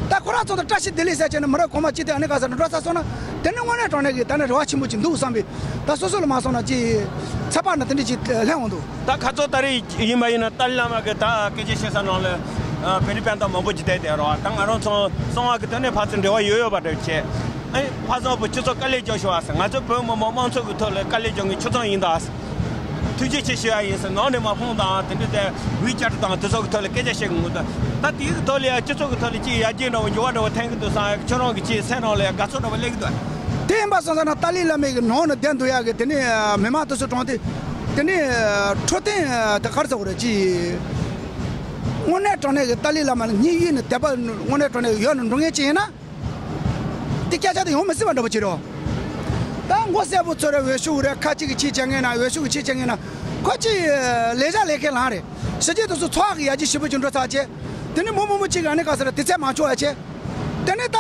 ད་ཁོ་རང་ཚོ་དང་བཀྲ་ཤིས་བདེ་ལེགས་ཟེར་བྱས་ནས་མི་རབས་གོང་མ་གཅིག་དེ་ཨ་ནི་ག་ཟེར་ན་འགྲོ་ཚར་སོང་ན། དེ་ནི་དངོས་གནས་དྲང་གནས་ཀྱི་ད་ནི་རེ་བ་ཆེན་པོ་གཅིག་འདུག་བསམ་པའི། ད་སོ་སོ་ལ་མ་སོང་ན་ཅིག་ཚད་པ་ནི་དེ་འདྲ་ཅིག་སླེབས་འོང་འདུག་ད་ཁ་ཚོ་ད་རེས་ཡིན་པ་ཡིན་ན་ཏཱ་ལའི་བླ་མ་གི་ད་སྐད་ཆ་བཤད་ས་ནང་ལ། ཨ། བོད་རིགས་སྤུན་ཟླ་མང་པོ་ཅིག་བསྡད་དེ་རོ། ད་ང་རང་ཚོ་གསང་བ་གི་དོན་ནས་ཕར་ཚུར་འབྲེལ་བ་ཡོད་ཡོད་པ་འདྲ་བྱས། ཨེ། ཕ་བཟང་བུ་ཁྱོད་ཚོ་དཀའ་ལས་རྒྱག་ཤོག་ཨ་ཟེར། ང་ཚོ་བོད་མི་མང་མང་ཚོགས་ཀྱི་ཐོག་ལ་དཀའ་ལས་རྒྱག་མཁན་ཁྱོད་ཚོ་ཡིན་ད་ཨ་ཟེར། ཐུགས་རྗེ་ཆེ་ཞུ་ཡ་ཡིན་ཟེར། ནང་ནས་མ་ཕོངས་དང་དེ་འདྲ་དེ་ཝི་ཅེཊ་དང་དེ་ཚོ་གི་ཐོག་ལ་སྐད་ཆ་བཤད་གི་འདུག་ད་དེའི་ཐོག་ལ་ཡ་སྤྱི་ཚོགས་ཀྱི་ཐོག་ལ་ཅིག་ཡར་རྒྱས་འདྲ་བོ་འགྱུར་བ་འདྲ་བོ་ཐོན་གི་འདུག་བསམ་ཡ། ཁྱོད་རང་གི་ཅིག་སེམས་ནང་ལ་ཡ་དགའ་ཚོར་འདྲ་བོ་སླེབས་གི་འདུག་དེ་ཡིན་པ་སོང་ཙང་ན་ཏཱ་ལའི་བླ་མའི་གི་ནང་ནས་བསྡད་འདུག་ཡ་གི་དེ་ནས་མི་མང་དེ་ཚོ་གྲོངས་ཏེ། དེ་ནས་འཕྲོད་བསྟེན་དེ་ག་རེ་ཟེར་དགོས་རེད། ཅིག་དངོས་གནས་དྲང་གནས་ཀྱི་ཏཱ་ལའི་བླ་མ་ལ་སྙིང་དབུས་ནས་དད་པ་དངོས་གནས་དྲང་གནས་ཡོད་ནས་འགྲོ་མཁན་ཅིག་ཡིན་ན། དེ་སྐད་ཆ་དེ་ཡོང་མི་སྲིད་པ་འདྲ་པོ་ཅིག་རེད། ད་མགོ་གསལ་པོ་ཚོ་རེ་འོས་ཤོག་རེ་ཁ་ཅིག་གིས་ཅིག་བྱེད་མཁན་ན། འོས་ཤོག་གིས་ཅིག་བྱེད་མཁན་ན། ཁོ་ཅིག་ལས་བྱ་ལས་མཁན་ལངས་རེད། ཕྱི་རྒྱལ་དུ་སུ་འཚོ་བ་གི་ཡར་རྒྱས་ཞེ་པོ་ཅིག་འགྲོ་ཚར་བྱས། དེ་ནས་མི་མང་པོ་ཅིག་གིས་ཨ་ནི་ག་ཟེར་དེ་ཚད་མ་ཆོག་ཡ་བྱས། དེ་ནས་ད་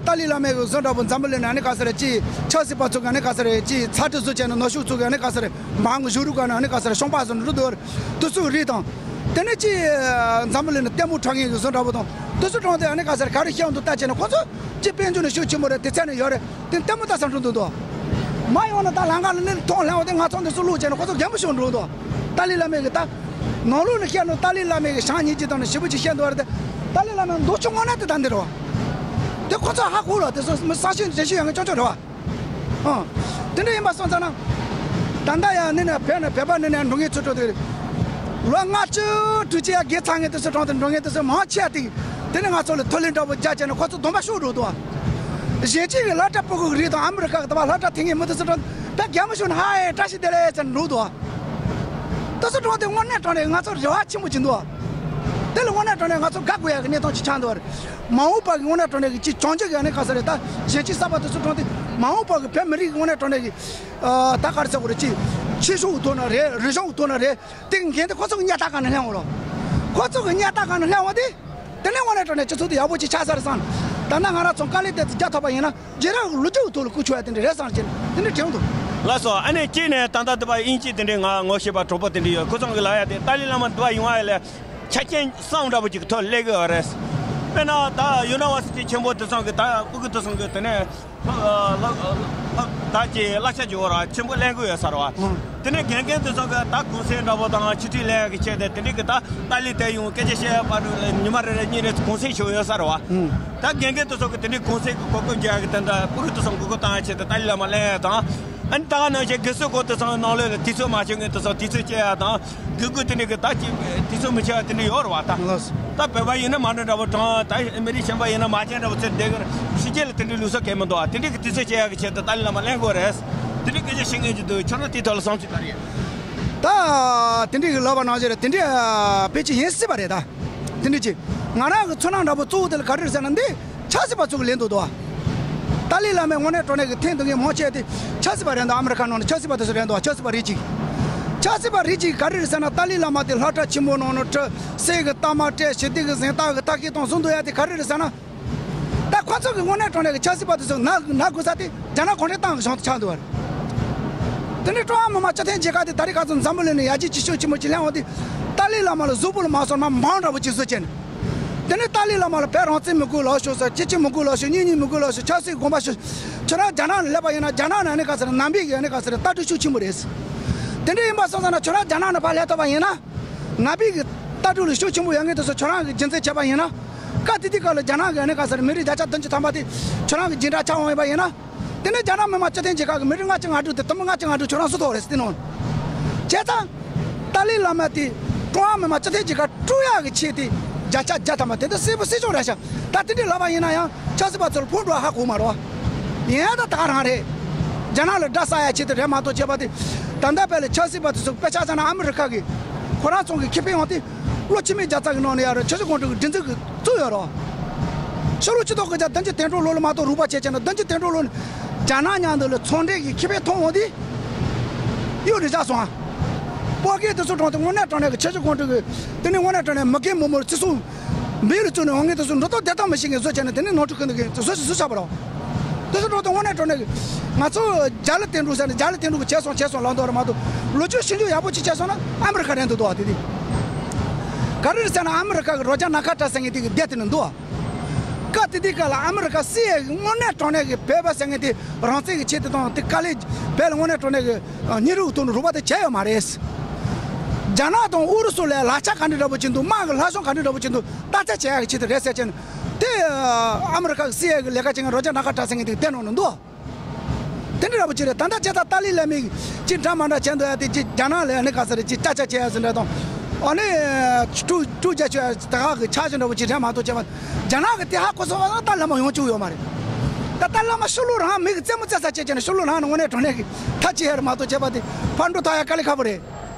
ཏཱ་ལའི་བླ་མའི་གི་བཟོ་འདྲ་པོ་འཛམ་བུ་གླིང་ནས་ཨ་ནི་ག་ཟེར་ཅིག་ཆབ་སྲིད་པ་ཚོ་གིས་ཨ་ནི་ག་ཟེར་ཅིག་ཚ་དྲོད་བཟོ་བྱས་ནས་ནུབ་ཕྱོགས་ཚོ་གིས་ཨ་ནི་ག་ཟེར་མང་གི་བཞུགས་རུ་ག་ནས་ཨ་ནི་ག་ཟེར་གཤོང་པ་བཟོ་འགྲོ་འདུག་དུ་སུ་རིགས་དང་། དེ་ནས་ཅིག་འཛམ་བུ་གླིང་ནས་ལྟད་མོ་འཁྲབ་མཁན་གི་བཟོ་འདྲ་པོ་དང་དུ་སུ་གྲོངས་ཏེ་ཨ་ནི་ག་ཟེར་ག་རེ་བཤད་འདུག་ལྟ་བྱས་ནས་ཁོ་ཚོ་ཅིག་དཔལ་འབྱོར་ནས་ཤུགས་ཆེན་པོ་རེད། དེ་ཚད་ནས་ཡོད་རེད། དེ་ལྟད་མོ་ལྟ་ས་འགྲོ་འདུག་དོ། མ་ཡོང་ན་ད་ལམ་ཁ་ལ་ནི་མཐོང་སླེབས་འོང་དེ་ང་ཚོ་འདི་སུ་བླུག་བྱས་ནས་ཁོ་ཚོ་རྒན་པོ་ཞིག་འགྲོ་འདུག་ཏཱ་ལའི་བླ་མའི་གི་ད། ནང་ལོགས་ནས་བཤད་ནོ་ཏཱ་ལའི་བླ་མའི་གི་ཞང་ཉིད་ཀྱི་དང་ནས་ཞེ་པོ་ཅིག་བཤད་འདུག་བ་རེད་དེ། ཏཱ་ལའི་བླ་མའི་འདུག་ཆུ་སྔོན་ན་དེ་ད་འདི་རེད་བ། དེ་ཁོ་ཚོ་ཧ་གོ་ལ་དེ་ཚོ་མི་ས་ཤིང་འདྲེ་ཤིང་ཡང་ངན་ཅོག་ཅོག་རེད་བ། ཨང་། དེ་འདྲ་ཡིན་པ་སོང་ཙང་ན། ད་ལྟ་ཡང་ནི་ནས་བོད་ནས་བོད་པ་ནི་ནས་འགྲོ་ངེས་ཚུལ་འགྲོ་དེ་རེད། ལོ་ལྔ་བཅུ་དྲུག་ཅུ་ཡ་བརྒལ་ཚར་ངེས་དེ་ཚོ་གྲོངས་ཏེ་འགྲོ་ངེས་དེ་ཚོ་མང་ཆེ་བ་དེ། དེ་ནི་ང་ཚོ་ལ་མཐོ་རིམ་འདྲ་པོ་རྒྱ་ཆེ་ན་ཁོ་ཚོ་སྡོམ་པ་ཤོར་འགྲོ་འདུག་བ། གཞན་གཅིག་གི་སློབ་གྲྭ་སྤུ་གུ་གི་རིགས་དང་ཨ་མི་རི་ཀ་གི་དང་སློབ་གྲྭ་ཐོན་ངེས་མི་དེ་ཚོ་གྲོངས་ཏེ་རྒྱ་མི་ཤོར་ན་ཧ་ཡེ་བཀྲ་ཤིས་བདེ་ལེགས་ཟེར་འགྲོ་འདུག་བ། དེ་ཚོ་གྲོངས་ཏེ་དངོས་གནས་དྲང་གནས་ང་ཚོ་རེ་བ་ཆེན་པོ་ཅིག་འདུག་བ། དེ་ལ་དངོས་གནས་དྲང་གནས་ང་ཚོ་དགའ་དགོས་ཡ་གི་གནས་སྟངས་ཅིག་ཆགས་འདུག་བ་རེད། མ་འོངས་པ་གི་དངོས་གནས་དྲང་གནས་ཀྱི་ཅིག་བྱུང་རྒྱུ་གི་ཨ་ནི་ག་ས་རེད་ད། གཞན་གཅིག་གསར་པ་དེ་ཚོ་གྲོངས་ཏེ་མ་འོངས་པ་གི་བོད་མི་རིགས་ཀྱི་དངོས་གནས་དྲང་གནས་ཀྱི། ཨ། ད་ག་རེ་ཟེར་དགོས་རེད། ཅིག་ཆོས་ཕྱོགས་ཀྱི་ཐོག་ན་རེད། རིག་གཞུང་གི་ཐོག་ན་རེད། དེ་གི་འགན་དེ་ཁོ་ཚོ་གི་སྙན་ཐག་སྒང་ནས་ལེན་འོང་རོགས། ཁོ་ཚོ་གི་སྙན་ཐག་སྒང་ནས་ལེན་འོང་དེ། དེ་ནས་དངོས་གནས་དྲང་གནས་སྤྱི་ཚོགས་དེ་ཡག་པོ་ཅིག་ཆགས་ས་རེད་བསམ། ད་ལྟ་ང་རང་ཚོ་དཀའ་ལས་དེ་ཚོ་རྒྱག་ཐུབ་པ་ཡིན་ན་རྗེས་རབས་ཀྱི་ལོ་རྒྱུས་ཀྱི་ཐོག་ལ་ཁུག་ཆོག་ཡ་དེ་འདྲ་རེད་བསམ་བྱས་ནས་དེ་འདྲ་དྲན་འདུག་ལགས་སོ། ཨ་ནི་གཅིག་ནས་ད་ལྟ་འདི་པ་དབྱིན་ཇི་དེ་འདྲའི་ང་ངོ་ཤེས་པ་གྲོགས་པོ་དེ་འདྲ་ཡོད། ཁོ་ཚོ་གི་ལབ་ཡ་དེ་ཏཱ་ལའི་བླ་མ་འདི་པ་ཡོང་བ་ཡིན་ལས། ཆ་རྐྱེན་བཟང་འདྲ་པོ་ཅིག་གི་ཐོག་སླེབས་ཀྱི་ཡོད་རེད། དཔེར་ན་ད་ཡུ་ནི་ཝར་སི་ཊི་ཆེན་པོ་དེ་ཚོ་གི་ད་སྤུ་གུ་དེ་ཚོ་གི་དེ་ནས་ལྷག་ལྷག་ལྷག་ད་ཀྱི་གླ་ཆ་ཅིག་འོ་ར་ཆེན་པོ་ལེན་གྱི་ཡོད་ས་རེད་བ། དེ་ནས་དགེ་རྒན་དེ་ཚོ་གི་ད་གུང་སེང་འདྲ་པོ་དང་ཆིག་སྒྲིལ་ལེན་ཡག་གི་ཆེད་དུ་དེ་འདྲའི་གི་ད་ཏཱ་ལའི་དེ་ཡོང་སྐད་ཆ་བཤད་ཡག་པ་ཉི་མ་རེ་རེ་གཉིས་རེ་གུང་སེང་ཞུ་ཡོད་ས་རེད་བ། ད་དགེ་རྒན་དེ་ཚོ་གི་དེ་འདྲའི་གུང་སེང་གི་གོ་སྐབས་འཇལ་ཡག་གི་དེ་འདྲ་སྤུ་གུ་དེ་ཚོ་མགོ་སྐོར་བཏང་ཡག་ཆེད་དུ་ཏཱ་ལའི་བླ་མ་ལེན་ཡག་དང་། ཨ་ནི་ད་ག་ནང་བཞིན་དགེ་ཚུལ་སྐོར་དེ་ཚོ་ནང་ལོགས་ལ་དུས་ཚོད་མ་ཆོད་མཁན་དེ་ཚོ་དུས་ཚོད་སྐྱེལ་ཡག་དང་། དགེ་སྐོས་དེ་འདྲའི་གི་ད་ཅི་དུས་ཚོད་མི་ཆོད་པ་དེ་འདྲ་ཡོད་རེད་བ་ད། ལགས་སོ། ད་བོད་པ་ཡིན་ན་མ་འདྲ་འདྲ་པོ་གྲོངས། ད་མི་རིགས་གཞན་པ་ཡིན་ན་མ་བྱན་འདྲ་པོ་ཚེ་འདས་གི་རེད། ཕྱི་རྒྱལ་ལ་དེ་འདྲའི་ལུགས་སྲོལ་གང་མི་འདུག་བ། དེ་འདྲའི་གི་དུས་ཚོད་སྐྱེལ་ཡག་གི་ཆེད་དུ་ཏཱ་ལའི་བླ་མ་ལེན་དགོས་རེད། དེ་འདྲའི་སྐད་ཆ་བཤད་མཁན་ཅིག་འདུག་ཁྱོད་རང་དེའི་ཐོག་ལ་བསམ་ཚུལ་ག་རེ་ཡོད། ད་དེ་འདྲའི་གི་ལབ་པ་ནང་བཞིན་རེད། དེ་འདྲའི་ཕལ་ཆེར་ཡིན་སྲིད་པ་རེད་ད། དེ་འདྲའི་ཅིག་ང་རང་གི་ཚོར་སྣང་འདྲ་པོ་གཙོ་བོ་དེ་ལ་ག་རེ་རེད་ཟེར་ན་འདི། ཆབ་སྲིད་པ་ཚོ་གིས་ལེན་འདུག་དོ། ཏཱ་ལའི་བླ་མའི་དངོས་གནས་དྲང་གནས་ཀྱི་འཐེན་འདུག་མཁན་མང་ཆེ་དེ་ཆབ་སྲིད་པ་རེད་འདུག་ཨ་མི་རི་ཁ་ནང་ནས་ཆབ་སྲིད་པ་དེ་ཚོ་རེད་འདུག་ཆབ་སྲིད་པ་རིགས་གཅིག་ཆབ་སྲིད་པ་རིགས་གཅིག་ག་རེ་རེད་ཟེར་ན། ཏཱ་ལའི་བླ་མ་དེ་སློབ་གྲྭ་ཆེན་མོ་ནང་ནས་ཁྲིད། སྲིད་ཀྱི་གཏའ་མ་སྤྲད། ཞི་བདེ་གི་གཟེངས་རྟགས་ཀྱི་ཐག་གིས་དང་བཟུང་འདུག་ཡ་དེ་ག་རེ་རེད་ཟེར་ན། ད་ཁོ་ཚོ་གི་དངོས་གནས་དྲང་གནས་ཀྱི་ཆབ་སྲིད་པ་དེ་ཚོ་ན་ན་དགོས་ས་དེ་རྒྱ་ནག་གུང་ཁྲན་ཏང་གི་གཞུང་དུ་ཆགས་འདུག་བ་རེད། དེ་ནས་ཀྲུང་ཧྭ་མི་དམངས་སྤྱི་མཐུན་རྒྱལ་ཁབ་དེ་ད་རེས་ཁ་སང་འཛམ་བུ་གླིང་ནས་ཡར་རྒྱས་ཀྱི་ཤུགས་ཆེན་པོ་ཅིག་སླེབས་འོང་དུས། ཏཱ་ལའི་བླ་མ་ལ་གཟུགས་པོ་ལ་མ་སོང་ན་མང་འདྲ་པོ་ཅིག་བཟོ་བྱས་ནས། དེ་ནས་ཏཱ་ལའི་བླ་མ་ལ་བོད་རང་བཙན་མི་དགོས་ལབ་ཤོག་ཟེར། སྐྱིད་སྐྱིད་མི་དགོས་ལབ་ཤོག་གཉིས་གཉིས་མི་དགོས་ལབ་ཤོག་ཆབ་སྲིད་དགོངས་པ་ཞུ། ཁྱོད་རང་རྒྱ་ནག་ནས་སླེབས་པ་ཡིན་ན་རྒྱ་ནག་ནས་ཨ་ནི་ག་ཟེར་ནམ་པའི་གི་ཨ་ནི་ག་ཟེར་ལྟ་གྲུབ་ཤུགས་ཆེན་པོ་རེད། དེ་འདྲ་ཡིན་པ་སོང་ཙང་ན་ཁྱོད་རང་རྒྱ་ནག་ནས་ཕར་སླེབས་ཐུབ་པ་ཡིན་ན། ནམ་པའི་གི་ལྟ་གྲུབ་ལ་ཤུགས་ཆེན་པོ་ཡོད་མཁན་དེ་ཚོ་ཁྱོད་རང་གི་རྒྱུན་འཛིན་བྱས་པ་ཡིན་ན། སྐབས་དེ་དུས་སྐབས་ལ་རྒྱ་ནག་གི་ཨ་ནི་ག་ཟེར་མི་རིགས་བརྒྱ་ཆ་བདུན་ཅུ་ཐམ་པ་དེ་ཁྱོད་རང་གི་འཇིགས་སྐྲག་ཆགས་འོང་ཡོད་པ་ཡིན་ན། དེ་ནས་རྒྱ་ནག་མི་དམངས་སྤྱི་མཐུན་རྒྱལ་ཁབ་ཀྱི་མི་རིགས་ལྔ་བཅུ་ང་དྲུག་དེ་དུམ་བུ་ལྔ་བཅུ་ང་དྲུག་ཁྱོད་རང་སུ་ཐོག་རེད་ཟེར་དེ་ནང་། བྱས་ཙང་། ཏཱ་ལའི་བླ་མ་དེ་ཀྲུང་ཧྭ་མི་དམངས་སྤྱི་མཐུན་རྒྱལ་ཁབ་དཀྲུག་ཡག་གི་ཆེད་དེ་བརྒྱ་ཆ་བརྒྱ་ཐམ་པ་དེ་ད་སྲིད་པ་སྲིད་སྐྱོང་རེད་ཤག་ད་དེ་འདྲའི་ལབ་པ་ཡིན་ན་ཡང་ཆབ་སྲིད་པ་ཚོར་ཕུང་འགྲོ་ཧ་གོ་མ་རེད་བ། ཡིན་ད་ད་ག་རང་རེད། རྒྱ་ནག་ལ་དགྲ་ཟ་ཡ་ཆེད་དུ་རེད་མ་གཏོགས་བྱས་པ་དེ། ད་ལྟ་བལ་ལ་ཆབ་སྲིད་པ་དེ་ཚོ་དཔེ་ཆ་བཞག་ན་ཨ་མི་རི་ཁ་གི་ཁོ་རང་ཚོ་གི་ཁེ་ཕན་ཡོང་དེ། ལོ་ཕྱི་མའི་རྒྱལ་ཚ་གི་ནང་ནས་ཡར་ཆབ་སྲིད་ཁོངས་གཏོགས་ཀྱི་སྒྲིག་འཛུགས་ཀྱི་བཙུགས་ཡོད་རོགས། ཕྱི་ལོ་ཆིག་སྟོང་དགུ་བརྒྱ་བདུན་ཅུ་དོན་དྲུག་ལོ་ལ་མ་གཏོགས་རུག་པ་བྱས་བྱས་ན་བདུན་ཅུ་དོན་དྲུག་ལོ་ནས་རྒྱ་ནག་མཉམ་དུ་ལ་ཚོང་འབྲེལ་གྱི་ཁེ་ཕན་ཐོན་འོང་དུས། གཡུག་རེ་བཞག་སོང་ཨ། སྤོ་སྐད་དེ་ཚོ་དྲངས་ཏེ་དངོས་གནས་དྲང་གནས་ཀྱི་ཆབ་སྲིད་ཁོངས་གཏོགས་ཀྱི་དེ་ནས་དངོས་གནས་དྲང་གནས་མི་རྒན་མི་མོར་བརྩི་སྲུང་འབུལ་རུ་བཙུགས་ནས་འོང་ངེས་དེ་ཚོ་འགྲོ་སྟངས་བདེ་ཐང་མི་ཤེས་མཁན་བཟོ་བྱས་ནས་དེ་ནས་ནོར་འཁྲུལ་ཁུར་འདུག་གི་བཟོ་ཞིག་བཟོ་བྱ་བ་རོགས། དེ་ཚོ་དྲངས་ཏེ་དངོས་གནས་དྲང་གནས་ཀྱི་ང་ཚོ་རྒྱ་ལ་བརྟེན་འགྲོ་ཟེར་ནས་རྒྱ་ལ་བརྟེན་འགྲོ་གི་བྱས་སོང་བྱས་སོང་ལབ་མདོག་རེད་མ་གཏོགས་ལོ་རྒྱུས་ཞིབ་འཇུག་ཡག་པོ་ཅིག་བྱས་སོང་ན་ཨ་མི་རི་ཁ་རེད་འདུག་འདུག་བ་དེ་དེ། ག་རེ་རེད་ཟེར་ན་ཨ་མི་རི་ཁ་གི་རོ་ཇར་ན་ཁ་ཏྲ་ཟེར་མཁན་དེ་གི་སྡེ་དེ་ནས་འདུག་བ། སྐབས་དེ་དུས་སྐབས་ལ་ཨ་མི་རི་ཁ་སི་ཨའི་གི་དངོས་གནས་དྲང་གནས་ཀྱི་བོད་པ་ཟེར་མཁན་དེ་རང་བཙན་གྱི་ཆེད་དུ་དང་དེ་དཀའ་ལས་བོད་ལ་དངོས་གནས་དྲང་གནས་ཀྱི་ཉེ་རུ་གཏོང་རུ་རུ་བ་དེ་བྱས་ཡོད་མ་རེད། རྒྱ་ནག་དང་ཨུ་རུ་སུ་ལ་ལག་ཆ་ག་འདྲ་འདྲ་པོ་ཅིག་འདུག་དམག་གི་ལྷ་གཞུང་ག་འདྲ་འདྲ་པོ་ཅིག་འདུག་ད་ཆ་བྱེད་ཡག་གི་ཆེད་དུ་རེད་ཟེར་ཅན། དེ་ཨ་མི་རི་ཁ་གི་སི་ཨའི་གི་ལས་ཀ་བྱེད་མཁན་རོ་ཇར་ན་ཁ་ཏྲ་ཟེར་མཁན་དེ་གི་དེ་ནང་ནས་འདུག་དེ་འདྲ་འདྲ་པོ་ཅིག་རེད། ད་ལྟ་ཇི་ལྟར་ཏཱ་ལའི་བླ་མས་ཅི་འདྲ་མ་འདྲ་བྱས་འདུག་ཡ་དེ་ཅི་རྒྱ་ནག་ལ་ཨ་ནི་ག་ས་རེད་ཅི་ཅ་ཅ་བྱས་ཡ་ཟིན་འདྲ་དང་། ཨ་ནི་ཀྲུ་ཀྲུ་རྒྱ་ཆོས་ད་ག་གི་ཆ་ཞིག་འདྲ་པོ་ཅིག་རེད་མ་གཏོགས་བྱས་པ། རྒྱ་ནག་གི་དེ་ཧ་གོ་སོང་བ་ན་ད་བླ་མ་ཡོང་བཅུག་ཡོད་མ་རེད། ད་ད་བླ་མ་ཕྱི་ལོགས་རང་མི་གི་རྩེད་མོ་རྩེ་ས་བྱས་བྱས་ནས་ཕྱི་ལོགས་རང་ནས་དངོས་གནས་དྲང་གནས་ཀྱི་ཐབས་ཅི་ཡ་རེད་མ་གཏོགས་བྱས་པ་དེ་ཕར་འགྲོ་ཐག་ཡ་དཀའ་ལས་ཁག་པོ་རེད།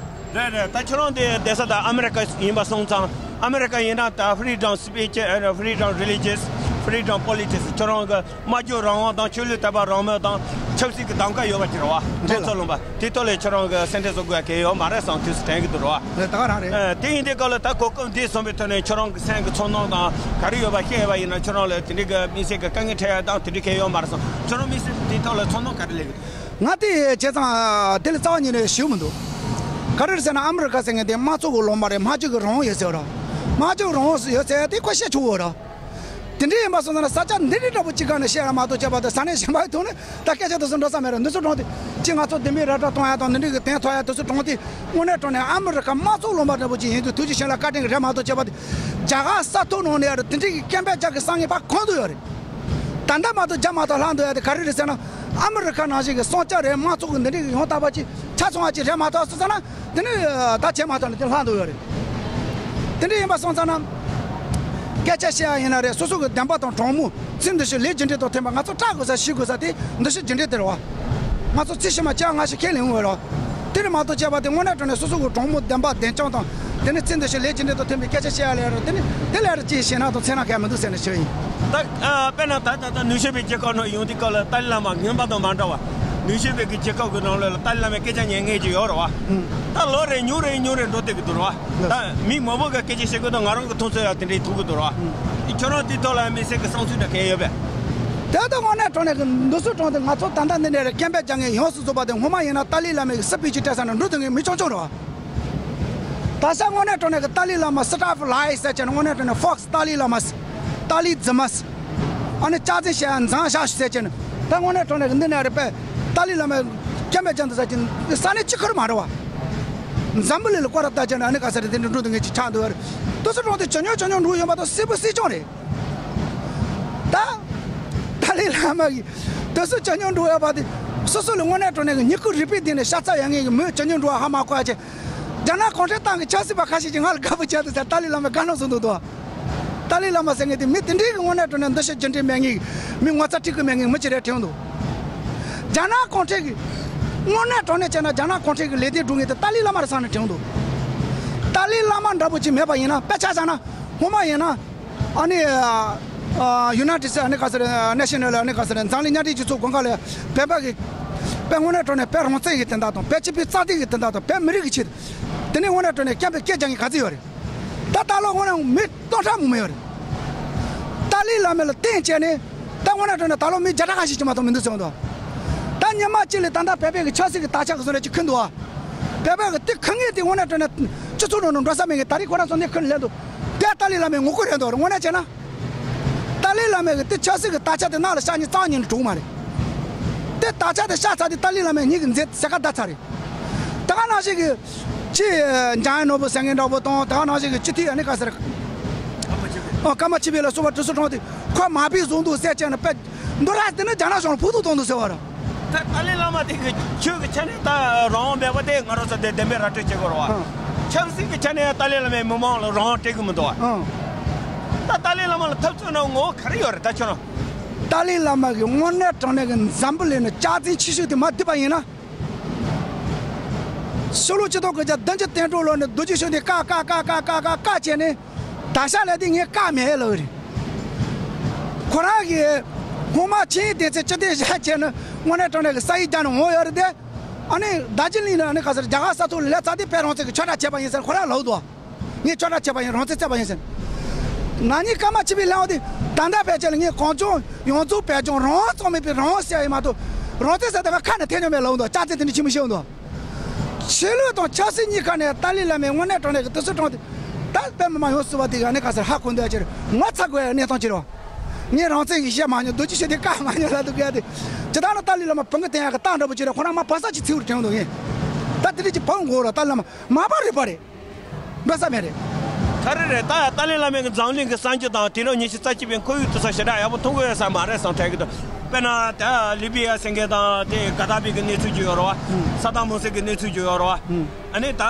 རེད་རེད། ད་ཁྱོད་རང་དེ་བསྡད་ས་ད་ཨ་མི་རི་ཀ་ཡིན་པ་སོང་ཙང་ཨ་མི་རི་ཀ་ཡིན་ན་ད་freedom speech, freedom religious, freedom politics ཁྱོད་རང་གི་སྨྲ་བརྗོད་རང་དབང་དང་ཆོས་ལུགས་དད་པ་རང་མོས་དང་ཆབ་སྲིད་ཀྱི་གདམ་ག་ཡོད་པ་ཅིག་རེད་བ། རེད་ལ། ཁོང་ཚོ་ལུང་པ་དེ་ཐོག་ལ་ཁྱོད་རང་གི་སེམས་ཁྲལ་བཟོ་དགོས་ཡ་གལ་ཡོད་མ་རེད་བསམ་དུས་སུ་དྲན་གྱི་འདུག་རེད་བ། རེད་ད་ག་རང་རེད། ཨ་དེ་ཡིན་དུས་སྐབས་ལ་ད་གོ་སྐབས་འདི་བཟུང་བའི་ཐོག་ནས་ཁྱོད་རང་གི་སེམས་ཀྱི་ཚོར་སྣང་དང་ག་རེ་ཡོད་པ་བཤད་ཡོད་པ་ཡིན་ན་ཁྱོད་རང་ལ་དེ་འདྲའི་གི་དམིགས་བསལ་གྱི་དཀའ་ངལ་འཕྲད་ཡ་དང་དེ་འདྲའི་གལ་ཡོད་མ་རེད་བསམ། ཁྱོད་རང་དམིགས་བསལ་དེའི་ཐོག་ལ་ཚོར་སྣང་ག་རེ་སླེབས་ཀྱི་འདུག་ང་དེ་བྱས་ཙང་དེ་ལ་རྩ་བ་ཉིད་ནས་ཞུ་མི་འདུག་ག་རེ་རེད་ཟེར་ན་ཨ་མི་རི་ཀ་ཟེར་མཁན་དེ་དམངས་གཙོ་གི་ལུང་པ་རེད། སྨྲ་བརྗོད་ཀྱི་རང་དབང་ཡོད་ཟེར་བ་རེད། སྨྲ་བརྗོད་ཀྱི་རང་དབང་ཡོད་ཟེར་དེ་ཁོ་བཤད་ཆོག་གི་རེད། དེ་འདྲ་ཡིན་པ་སོང་ཙང་ན་ས་ཆ་འདི་འདྲའི་འདྲ་པོ་གཅིག་སྒང་ནས་བཤད་ཡ་མ་གཏོགས་བྱས་པ་དང་ས་གནས་གཞན་པའི་ཐོག་ནས་ད་སྐད་ཆ་དེ་ཚོ་འགྲོ་ས་མེད་རེད། འདི་ཚོ་དྲངས་ཏེ་ཅི་ང་ཚོ་བདེན་པའི་ར་སྤྲོད་གཏོང་ཡ་དང་འདི་འདྲའི་གི་དོན་ཐོག་ཡ་དེ་ཚོ་དྲངས་ཏེ་དངོས་གནས་དྲང་གནས་ཨ་མི་རི་ཀ་དམངས་གཙོ་ལུང་པ་འདྲ་པོ་ཅིག་ཡིན་དུས་ཐུགས་རྗེ་ཆེ་ལ་བཀའ་དྲིན་གྱི་རེད་མ་གཏོགས་བྱས་པ་དེ་རྒྱ་གར་ས་ཐོག་ནང་ནས་ཡ་རེད། དེ་འདྲའི་གི་སྐད་འབོད་རྒྱག་གི་སང་ངེ་ཕ་གང་དུ་ཡོད་རེད། ད་ལྟ་མ་གཏོགས་རྒྱ་མ་གཏོགས་ལྷག་འདུག་ཡ་དེ་ག་རེ་རེད་ཟེར་ན། ཨ་མི་རི་ཁ་ནང་བཞིན་གྱི་སྲུང་སྐྱོབ་རེད། དམངས་གཙོ་གི་འདི་འདྲའི་གི་ཡོང་ཐག་པ་ཅིག་ཆ་ཚང་བ་ཅིག་རེད་མ་གཏོགས་སོང་ཙང་ན་དེ་ནི་ད་བྱས་མ་ཐག་ནས་དེ་ལྷག་འདུག་ཡོད་རེད། དེ་འདྲ་ཡིན་པ་སོང་ཙང་ན། སྐད་ཆ་བཤད་ཡ་ཡིན་ན་རེད། སོ་སོ་གི་བདེན་པ་དང་དྲང་མོ་ཚིག་འདི་ཞིག་ལས་རྒྱུ་འབྲས་དང་མཐུན་པ་ང་ཚོ་བཀྲ་དགོས་ས་ཞི་དགོས་ས་དེ་འདི་ཞིག་རྒྱུ་འབྲས་དེ་རེད་བ། ང་ཚོ་ཚིག་ཕྱི་མ་བཅད་ང་ཞིག་ཁས་ལེན་འོས་རེད། དེ་རེད་མ་གཏོགས་བྱས་པ་དེ་དངོས་གནས་དྲང་གནས་སོ་སོ་གི་དྲང་མོ་བདེན་པ་བདེན་དཔང་དང་དེ་ནི་ཚིག་འདི་ཞིག་ལས་རྒྱུ་འབྲས་དང་མཐུན་པའི་སྐད་ཆ་བཤད་ཡ་ལས་རེད། དེ་ནི་དེ་ལས་རེད་ཅེས་ཞེད་སྣང་དང་འཚེར་སྣང་གང་ཡང་མི་འདུག་ཟེར་ནས་ཞུ་ཡིན། ད་ཨ་དཔེར་ན་ད་ད་ད་ནུབ་ཕྱོགས་པའི་རྒྱལ་ཁབ་ནང་ཡོང་དུས་སྐབས་ལ་ཏཱ་ལའི་བླ་མ་སྔོན་མ་དང་མ་འདྲ་བ། ནུབ་ཕྱོགས་པའི་གི་རྒྱལ་ཁབ་གི་ནང་ལ་ཏཱ་ལའི་བླ་མའི་སྐད་ཆ་ཉན་མཁན་ཅིག་ཡོད་རེད་བ། ད་ལོ་རེ་ཉུང་རེ་ཉུང་རེ་འགྲོ་བསྡད་ཀྱི་འདུག་རེད་བ། ད་མི་མང་པོ་གི་སྐད་ཆ་བཤད་དགོས་དང་ང་རང་གི་མཐོང་ཚུལ་ཡང་དེ་འདྲའི་ཐུག་གི་འདུག་རེད་བ། ཁྱོད་རང་དེའི་ཐོག་ལ་དམིགས་བསལ་གི་བསམ་ཚུལ་འདྲ་གང་ཡོད་པས། དེ་ལྟ་དངོས་གནས་དྲང་གནས་ཀྱི་འདི་ཚོ་དྲང་དེ་ང་ཚོ་ད་ལྟ་འདི་ནས་རེ་སྐད་འབོད་རྒྱག་མཁན་ཡོངས་སུ་རྫོགས་པ་དེ་སྔོན་མ་ཡིན་ན་ཏཱ་ལའི་བླ་མའི་གི་སྲིད་བུ་ཅིག་སྤྲད་ས་ནས་འགྲོ་ཐུབ་མཁན་མི་ཆུང་ཆུང་རེད་བ། ད་ཆ་དངོས་གནས་དྲང་གནས་ཀྱི་ཏཱ་ལའི་བླ་མ་Star of Light ཟེར་བྱས་ནས་དངོས་གནས་དྲང་གནས་Fox ཏཱ་ལའི་བླ་མ། ཏཱ་ལའི་རྫུན་མ། ཨ་ནི་ལྕགས་རྫུན་བཤད་ཡ་འཛིང་ཤག་ཟེར་བྱས་ནས་ད་དངོས་གནས་དྲང་གནས་ཀྱི་འདི་ནས་རེ་པས་ཏཱ་ལའི་བླ་མ་སྐད་འབོད་རྒྱག་འདི་ཟེར་གྱི་ས་གནས་གཅིག་ཁུར་མ་རེད་བ། འཛམ་བུ་གླིང་ལ་སྐོར་ར་བལྟ་བྱས་ནས་ཨ་ནི་ག་ས་རེ་དེ་འདྲ་འགྲོ་འདུག་མཁན་ཅིག་ཆགས་འདུག་བ་རེད། དེ་ཚོ་དྲང་དེ་ཇེ་ཉུང་ཇེ་ཉུང་འགྲོ་ཡོད་མ་གཏོགས་སྲིད་བུ་སྲིད་སྐྱོང་རེད། ད། ཏཱ་ལའི་བླ་མ་གིས་དེ་ཚོ་ཇེ་ཉུང་འགྲོ་ཡོད་པ་དེ་སོ་སོ་ལ་དངོས་གནས་དྲང་གནས་ཀྱི་མྱུ་གུ་རིག་པའི་སྟེང་ནས་ཤ་ཚ་ཡོད་མཁན་གྱི་མི་ཇེ་ཉུང་འགྲོ་བ་ཧ་མ་གོ་ཡ་ཆེ། རྒྱ་ནག་གུང་ཁྲན་ཏང་གི་ཆབ་སྲིད་པ་ཁ་ཤས་ཀྱིས་ང་ལ་དགའ་པོ་བྱས་འདུག་ཟེར་ཏཱ་ལའི་བླ་མས་དགའ་སྣང་བཟོ་འདུག་འདུག་ཏཱ་ལའི་བླ་མ་ཟེར་མཁན་དེ་མི་དེ་འདྲའི་གི་དངོས་གནས་དྲང་གནས་འདུ་ཤེས་རྒྱུ་འབྲས་མེད་མཁན་གྱི་མི་ངོ་ཚ་ཁྲིག་གི་མེད་མཁན་གྱི་མི་ཅིག་རེད་དྲན་འདུག་རྒྱ་ནག་གུང་ཁྲན་གྱི་དངོས་གནས་དྲང་གནས་བྱས་ན་རྒྱ་ནག་གུང་ཁྲན་གྱི་ལས་དོན་སྒྲུབ་མཁན་དེ་ཏཱ་ལའི་བླ་མ་རེད་བསམ་ནས་དྲན་འདུག་ཏཱ་ལའི་བླ་མ་འདྲ་པོ་ཅིག་མེད་པ་ཡིན་ན་དཔེ་ཆ་བཞག་ན་སྔོན་མ་ཡིན་ན། ཨ་ནི། ཨ། ཡུ་ནའི་ཊེཌ་སི་ཊེཊ་ཨ་ནི་ག་ཟེར་ནེ་ཤ་ནལ་ཨ་ནི་ག་ཟེར་འཛམ་གླིང་མཉམ་འབྲེལ་རྒྱལ་ཚོགས་སྒང་ག་ལ་བོད་པ་གི་བོད་དངོས་གནས་དྲང་གནས་བོད་རང་བཙན་གྱི་དོན་དག་དང་བོད་སྤྱི་པའི་རྩ་དོན་གྱི་དོན་དག་དང་བོད་མི་རིགས་ཀྱི་ཆེད་དུ་དེ་ནས་དངོས་གནས་དྲང་གནས་སྐད་འབོད་སྐད་རྒྱག་མཁན་ག་ཚོད་ཡོད་རེད། ད་ད་ལོ་དངོས་གནས་མི་སྟོང་ཕྲག་མང་པོ་ཡོད་རེད། ཏཱ་ལའི་བླ་མ་ལ་བརྟེན་བྱས་ནས་ད་དངོས་གནས་དྲང་གནས་ད་ལོ་མི་བརྒྱ་ཕྲག་ཁ་ཤས་ཀྱིས་མ་གཏོགས་མི་འདུག་ཟེར་འདུག་ད་ཉི་མ་གཅིག་ལ་ད་ལྟ་བོད་པའི་གི་ཆབ་སྲིད་ཀྱི་དར་ཆ་གི་བཟོ་འདྲ་ཅིག་ཁུར་འདུག་བ། བོད་པ་གི་དེ་ཁུར་མཁན་དེ་དངོས་གནས་དྲང་གནས་སྤྱི་ཚོགས་ནང་ནས་འགྲོ་ས་མེད་མཁན། ད་རེས་ཁོ་རང་ཚོ་འདི་ཁུར་ནས་སླེབས་འདུག་དེ་ཏཱ་ལའི་བླ་མའི་ངོ་རྒོལ་རེད་འདུག་དངོས་གནས་བྱས་ན། ཏཱ་ལའི་བླ་མ་གི་དེ་ཆབ་སྲིད་ཀྱི་དར་ཆ་དེ་ནག་ལ་ཤར་ཉིན་རྩ་བ་ཉིད་ནས་གྲུབ་མ་རེད། དེ་དར་ཆ་དེ་ཤར་ཚར་དུས་ཏཱ་ལའི་བླ་མའི་མྱིག་གི་མཛེས་ཟེར་ཁ་བརྡབས་ཚར་རེད། ད་ག་ནང་བཞིན་གི། ཅི། འཇམ་དབྱངས་ནོར་བུ་ཟེར་མཁན་འདྲ་པོ་དང་ད་ག་ནང་བཞིན་གི་སྤྱི་འཐུས་ཨ་ནི་ག་ཟེར། ཨ། ཀརྨ་ཆོས་འཕེལ་ལ་སོགས་པ་དྲི་ཟུར་གྲོངས་ཏེ་ཁོ་མ་པའི་བཟུང་འདུག་ཟེར་བྱས་ནས་པས་འདུག་ར། དེ་ནི་རྒྱ་ནག་གཞུང་ལ་ཕོག་ཐུག་གཏོང་འདུག་ཟེར་བ་ར། ད་ཏཱ་ལའི་བླ་མ་དེ་གི་ཆོས་ཀྱི་ཆ་ནས་ད་རང་དབང་མེད་པ་དེ་ང་རང་ཚོ་དེ་བདེན་པའི་ར་སྤྲོད་བྱེད་དགོས་ར་བ། ཨང་། ཆབ་སྲིད་ཀྱི་ཆ་ནས་ཏཱ་ལའི་བླ་མས་མི་མང་ལ་རང་དབང་སྤྲད་གི་མི་འདུག་བ། ཨང་། ད་ཏཱ་ལའི་བླ་མ་ལ་འཐབ་རྩོད་ན་ངོ་བོ་ག་རེ་ཡོད་རེད་ད་ཁྱོད་རང་། ཏཱ་ལའི་བླ་མ་གི་དངོས་གནས་དྲང་གནས་ཀྱི་འཛམ་བུ་གླིང་ནས་སྐྱག་རྫུན་ཆེ་ཤོས་དེ་མར་བསྡུས་པ་ཡིན་ན། ཕྱི་ལོ་ཆིག་སྟོང་དགུ་བརྒྱ་བདུན་ཅུ་དོན་དྲུག་ལོ་ནས་རྡོ་རྗེ་ཤུགས་ལྡན་བཀག་བཀག་བཀག་བཀག་བཀག་བཀག་བཀག་བྱས་ནས། ད་ཆ་ལ་དེ་ངས་བཀག་མེད་ལབ་རེད། ཁོ་རང་གིས་སྔོན་མ་ཆིངས་ཡིག་དེ་ཚོ་སྤྱི་མཐུན་བཞག་བྱས་ནས་དངོས་གནས་དྲང་གནས་ཀྱི་ས་ཡིག་རྒྱག་ནས་འོང་ཡོད་རེད་དེ། ཨ་ནི་རྡོ་རྗེ་གླིང་ནས་ཨ་ནི་ག་ཟེར་རྒྱ་གར་ས་ཐོག་ལ་སླེབས་ཚར་དུས་དཔེ་རང་བཙན་གྱི་ཆོད་ཁྲག་བྱས་པ་ཡིན་ཟེར་ཁོ་རང་ལབ་འདུག་ངས་ཆོད་ཁྲག་བྱས་པ་ཡིན། རང་བཙན་བརྩད་པ་ཡིན་ཟེར། ན་ནིང་ཀརྨ་ཆོས་འཕེལ་ལབ་པ་དེ་ད་ལྟ་ཕལ་ཆེར་ལ་ངས་གངས་ལྗོངས་ཡོངས་རྫོགས་བོད་ལྗོངས་རང་དབང་རྩོད་མེད་པའི་རང་དབང་ཟེར་ཡ་ཡིན་མ་གཏོགས་རང་བཙན་ཟེར་ད་ག་ཁ་ནས་ཐོས་མྱོང་མེད་ལབ་འདུག་ལྕགས་རྩེ་དེ་འདྲ་ཆེན་མོ་བཤད་འདུག་ཆོས་ལུགས་དང་ཆབ་སྲིད་གཉིས་ཀ་ནས་ཏཱ་ལའི་བླ་མས་དངོས་གནས་དྲང་གནས་ཀྱི་དུས་ཚོད་དྲངས་ཏེ། ད་དཔེ་མི་མང་ཡོངས་སུ་བ་དེ་ག་ནས་ག་ཟེར་ཧ་གོ་འདོད་ཅེར་ངོ་ཚ་དགོས་ཡ་གནས་སྟངས་ཅིག་རེད་བ། ངས་རང་བཙན་གྱི་བཤད་མ་མྱོང་། རྡོ་རྗེ་ཤུགས་ལྡན་བཀག་མ་མྱོང་ལབ་འདུག་ག་དེ། ཇི་ལྟར་ན་ཏཱ་ལའི་བླ་མ་བུ་གུ་བསྟེན་ཡག་གི་རྟགས་འདྲ་པོ་ཅིག་རེད། ཁོ་རང་མ་བག་ས་ཅིག་འཚིག་རུ་དྲན་འདུག་ངས། ད་དེ་རིགས་ཀྱི་བག་འགོ་ར་ཏཱ་ལའི་བླ་མ་མ་པ་རེད་པ་རེད། འབད་ས་མེད་རེད། ག་རེ་རེད། ད་ཏཱ་ལའི་བླ་མའི་འཛམ་གླིང་གི་གསར་འགྱུར་དང་དུས་རབས་ཉི་ཤུ་རྩ་གཅིག་པའི་ཁོར་ཡུག་དེ་ཚོ་ཞེ་དྲག་ཡག་པོ་མཐོང་གི་ཡོད་ས་མ་རེད་བསམ་དྲན་གི་འདུག་དཔེར་ན་ད་ལི་བི་ཡ་ཟེར་མཁན་དང་དེ་ག་དཱ་ཕི་གི་གནས་ཚུལ་ཅིག་ཡོད་རེད་བ། ས་དཱམ་ཧུ་སེན་གི་གནས་ཚུལ་ཅིག་ཡོད་རེད་བ། ཨ་ནི་ད་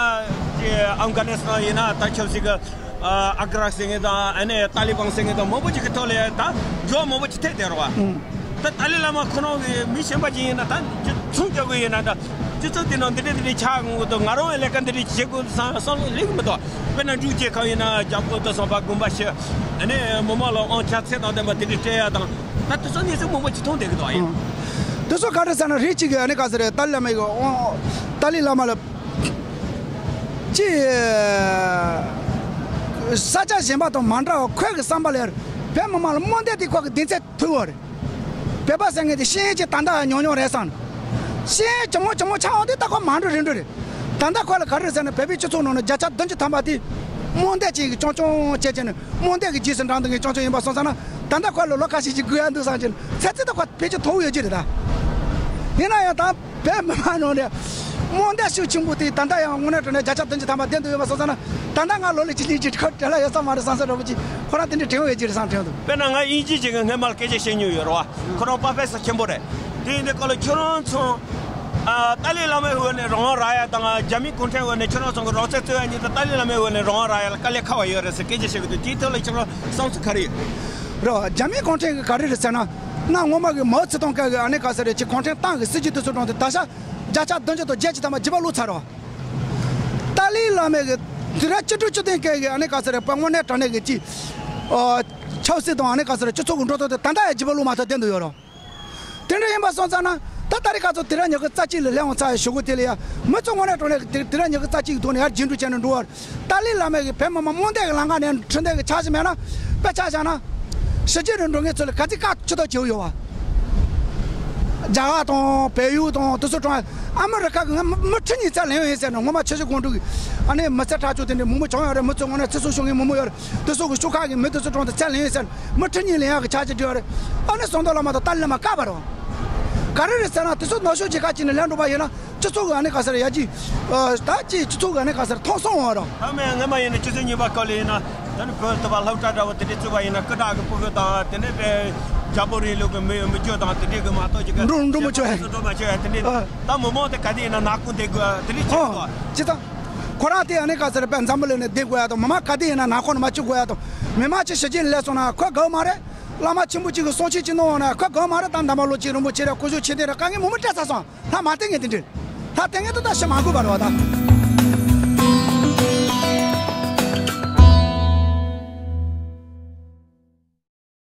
དེ་ཨབ་གྷ་ནི་སི་ཐན་ཡིན་ན་ད་ཆབ་སྲིད་གི་ཨ་ཨ་གྷ་ར་ཟེར་མཁན་དང་ཨ་ནི་ཏཱ་ལི་བན་ཟེར་མཁན་དང་མང་པོ་ཅིག་གི་ཐོག་ལ་ད་འགྱུར་བ་མང་པོ་ཅིག་ཐེབས་བསྡད་རེད་བ། ད་ཏཱ་ལའི་བླ་མ་ཁོ་རང་གི་མི་གཞན་པ་ཅིག་ཡིན་ན་ད་ཚུར་རྒྱག་གི་ཡིན་ན་ད། སྤྱི་ཚོགས་དེ་ནང་འདི་འདྲ་འདི་འདྲ་ཆགས་འོང་གི་འདུག་ང་རང་ཡང་ལས་ཀ་འདི་འདྲ་བྱེད་དགོས་འདུག་བསམ་བསམ་བློ་སླེབས་ཀྱི་མི་འདུག་དཔེར་ན་འབྲུག་རྒྱལ་ཁབ་ཡིན་ན་རྒྱ་བོད་དུ་སོང་བ་དགོན་པ་ཞིག་ཨ་ནི་མི་མང་ལ་དབང་ཆ་ཚད་དང་ལྡན་པ་དེ་འདྲ་སྤྲད་ཡ་དང་། ད་དེ་ཚོ་གནས་ཚུལ་མང་པོ་ཅིག་མཐོང་བསྡད་ཀྱི་འདུག་ཨ་ཡིན། དེ་ཚོ་ག་རེ་ཟེར་ན་རེད། གཅིག་གི་ཨ་ནི་ག་ཟེར་རེད། ཏཱ་ལའི་བླ་མ་གི་དབང་ཏཱ་ལའི་བླ་མ་ལ་ཅི་ས་ཆ་གཞན་པ་དང་མ་འདྲ་བ་ཁོའི་གི་བསམ་པ་ལ་ཡར་བོད་མི་མང་ལ་རྨོངས་དད་དེ་ཁོ་གི་གདེང་ཚད་ཐུག་བ་རེད། བོད་པ་ཟེར་མཁན་དེ་ཤེས་ཡོན་ཅན་ད་ལྟ་ཉུང་ཉུང་རེད་བསམ། ཤེས་ཡོན་ཇོ་མོ་ཇོ་མོ་ཆགས་འོང་དུས་ད་ཁོ་མ་འགྲོ་རེ་འགྲོ་རེད། ད་ལྟ་ཁོ་ལ་ག་རེ་རེད་ཟེར་ན་བོད་པའི་སྤྱི་ཚོགས་ནང་ན་བརྒྱ་ཆ་བདུན་ཅུ་ཐམ་པ་དེ་རྨོངས་དད་ཅན་གྱི་རྐྱང་རྐྱང་བྱས་བྱས་ནས་རྨོངས་དད་ཀྱི་རྗེས་སུ་འབྲང་བསྡད་མཁན་རྐྱང་རྐྱང་ཡིན་པ་སོང་ཙང་ན། ད་ལྟ་ཁོ་ལ་ལོ་ཁ་ཤས་ཤིག་སྒུག་ཡ་འདུག་བསམ་གྱི་ཚེ་ཚད་ད་ཁོ་ཕལ་ཆེར་མཐོ་བོ་ཡོད་ཀྱི་རེད་ད། ཡིན་ན་ཡང་ད། བོད་མི་མང་ནང་ནས་རྨོངས་དད་ཤུགས་ཆེན་པོ་དེ་ད་ལྟ་ཡང་དངོས་གནས་དྲང་གནས་བརྒྱ་ཆ་བདུན་ཅུ་ཐམ་པ་བསྡད་འདུག་ཡོད་པ་སོང་ཙང་ན། ད་ལྟ་ང་ལོ་ལེགས་ཀྱི་སྙིང་རྗེ་ཁོ་བྲེལ་བ་ཡོད་ས་མ་རེད་བསམ་ས་འདྲ་པོ་ཅིག་ཁོ་རང་དེ་འདྲའི་དྲན་ཡོད་ཀྱི་རེད་བསམ་དྲན་འདུག་དཔེར་ན་ང་དབྱིན་ཇི་ཅིག་གི་སྔས་མ་ལ་སྐད་ཆ་བཤད་མྱོང་ཡོད་རེད་བ། ཁོ་རང་དཔའ་ཕན་ས་ཆེན་པོ་རེད། དེ་ཡིན་དུས་སྐབས་ལ་ཁྱོད་རང་ཚོ་ཨ་ཏཱ་ལའི་བླ་མའི་འོག་ནས་རང་དབང་རག་ཡ་དང་རྒྱ་མི་གུང་ཁྲན་འོག་ནས་ཁྱོད་རང་ཚོ་གི་རང་བཙན་རྩོད་ཡ་གཉིས་དང་ཏཱ་ལའི་བླ་མའི་འོག་ནས་རང་དབང་རག་ཡ་ལ་དཀའ་ལས་ཁག་པོ་ཡོད་རེད་ཟེར་སྐད་ཆ་བཤད་གི་འདུག་དེའི་ཐོག་ལ་ཁྱོད་རང་བསམ་ཚུལ་ག་རེ་ཡོད། རེད་བ། རྒྱ་མི་གུང་ཁྲན་གྱིས་ག་རེ་རེད་ཟེར་ན། གནའ་སྔོན་མ་གི་མའོ་ཙེ་ཏུང་སྐབས་ཀྱི་ཨ་ནི་ག་ཟེར་རེད། ཅིག་གུང་ཁྲན་ཏང་གི་སྲིད་ཇུས་དེ་ཚོ་དྲངས་ཏེ་ད་ཆ་བརྒྱ་ཆ་བདུན་ཅུ་དང་བརྒྱད་ཅུ་ཐམ་པ་རྒྱུད་པ་བླུགས་ཚར་རེད་བ། ཏཱ་ལའི་བླ་མའི་གི་དུས་རབས་བཅུ་དྲུག་བཅུ་བདུན་སྐབས་ཀྱི་ཨ་ནི་ག་ཟེར་རེད། དཔེ་དངོས་གནས་དྲང་གནས་ཀྱི་ཅིག་ཨ་ཆབ་སྲིད་དང་ཨ་ནི་ག་ཟེར་རེད། སྤྱི་ཚོགས་ཀྱི་འགྲོ་སྟངས་དེ་ད་ལྟ་ཡང་རྒྱུད་པ་བླུགས་མ་ཐུབ་བསྡད་འདུག་ཡོད་རེད། དེ་འདྲ་ཡིན་པ་སོང་ཙང་ན་ད་ད་རེས་ཁ་ཚོ་དུས་རབས་ཉི་ཤུ་རྩ་གཅིག་ལ་སླེབས་འོང་ཚར་ཡ་གཞུག་གུ་དེ་ལ་ཡ་མི་ཚོ་དངོས་གནས་དྲང་གནས་ཀྱི་དུས་རབས་ཉི་ཤུ་རྩ་གཅིག་གི་ཐོག་ནས་ཡར་རྒྱས་འགྲོ་བྱས་ནས་འགྲོ་བར། ཏཱ་ལའི་བླ་མ་གིས་བོད་མི་མང་རྨོངས་དད་ཀྱི་ལམ་ཁ་ནས་ཁྲིད་འདེད་ཀྱི་ཆ་ཞིག་མེད་ན། དཔེ་ཆ་བཞག་ན། ཕྱི་རྒྱལ་རུ་འགྲོ་མཁན་ཚོ་ལ་ག་ཚོད་བཀག་ཆོག་ཐབས་བྱེད་ཡོད་བ། རྒྱ་གར་དང་བལ་ཡུལ་དང་དེ་ཚོ་དྲངས། ཨ་མི་རི་ཁ་གི་ང་མི་མི་ཁྲི་གཉིས་རྩ་ལེན་ཡོད་ཟེར་ནས་སྔོན་མ་ཆུ་བཞི་སྒང་དྲུག་གི་ཨ་ནི་མི་ཚེ་ཁྲག་སྦྱོར་དེ་འདྲའི་མང་པོ་བྱུང་ཡོད་རེད། མི་ཚོ་དངོས་གནས་ཚེ་སྲོག་ཤོར་མཁན་མང་པོ་ཡོད་རེད། དེ་ཚོ་གི་ཤོག་ཁག་གི་མི་དེ་ཚོ་དྲངས་ཏེ་རྩ་ལེན་ཡོད་ཟེར་ནས་མི་ཁྲི་གཉིས་ལེན་ཡག་གི་ཆ་རྐྱེན་བསྒྲིགས་ཡོད་རེད། ཨ་ནི་ཟམ་གདོང་བླ་མ་དང་ཏཱ་ལའི་བླ་མ་བཀག་པ་རེད་བ། ག་རེ་རེད་ཟེར་ན་དེ་ཚོ་ནག་ཕྱོགས་རྒྱལ་ཁབ་ཅིག་ནས་ལེན་འགྲོ་པ་ཡིན་ན། སྤྱི་ཚོགས་ཀྱི་ཨ་ནི་ག་ཟེར་ཡ་གི་ཨ་ད་ཅི་སྤྱི་ཚོགས་ཀྱི་ཨ་ནི་ག་ཟེར་མཐོང་སོང་བ་ར། ད་མེད་སྔ་མ་ཡིན་ན་ཆུ་ཚོད་གཉིས་པ་སྐབས་ལ་ཡིན་ན་ད་ནི་བོད་དུ་བ་སློབ་གྲྭ་འདྲ་བོ་དེ་འདྲས་བཙུགས་པ་ཡིན་ན་སྐུ་དྲག་གི་སྤུ་གུ་དང་དེ་ནས་དེ་རྒྱལ་པོ་རིང་ལུགས་ཀྱི་མི་མི་སྐྱོ་དང་དེ་འདྲས་ཀྱི་མ་གཏོགས་ཀྱི་འགྲོ་འགྲོ་མི་ཆོག་ཡ། འགྲོ་མ་ཆོག་ཡ་དེ་འདྲས། ཨ། ད་མི་མང་དེ་ག་དེ་ཡིན་ན་ནག་ཁུང་དེ་དགོས་དེ་འདྲས་ཆགས་འདུག་ཅི་ད། ཁོ་རང་དེ་ཨ་ནི་ག་ཟེར་པས་འཛམ་བུ་གླིང་ནས་བསྡད་དགོས་ཡ་དང་མི་མང་ག་དེ་ཡིན་ན་ནག་ཁུང་ནས་མ་བཅུག་དགོས་ཡ་དང་མི་མང་ཅིག་ཕྱི་རྒྱལ་ལ་སླེབས་སོང་ན་ཁོ་དགའ་བ་མ་རེད། བླ་མ་ཆེན་པོ་གཅིག་གིས་གསུང་ཆོས་ཅིག་གནང་འོང་ན་ཁོ་དགའ་བ་མ་རེད། ད་འདམ་བ་ལོ་གཅིག་རིན་པོ་ཆེ་རེད། སྐུ་ཞབས་ཆོས་ལྡན་རེད། དཀའ་ངལ་མང་པོ་སྤྲད་ཚར་སོང་། ད་མ་བསྟན་ངས་དེ་འདྲ། ད་བསྟན་ངས་ད་ད་ཤི་མ་དགོས་པ་རེད་བ་ད།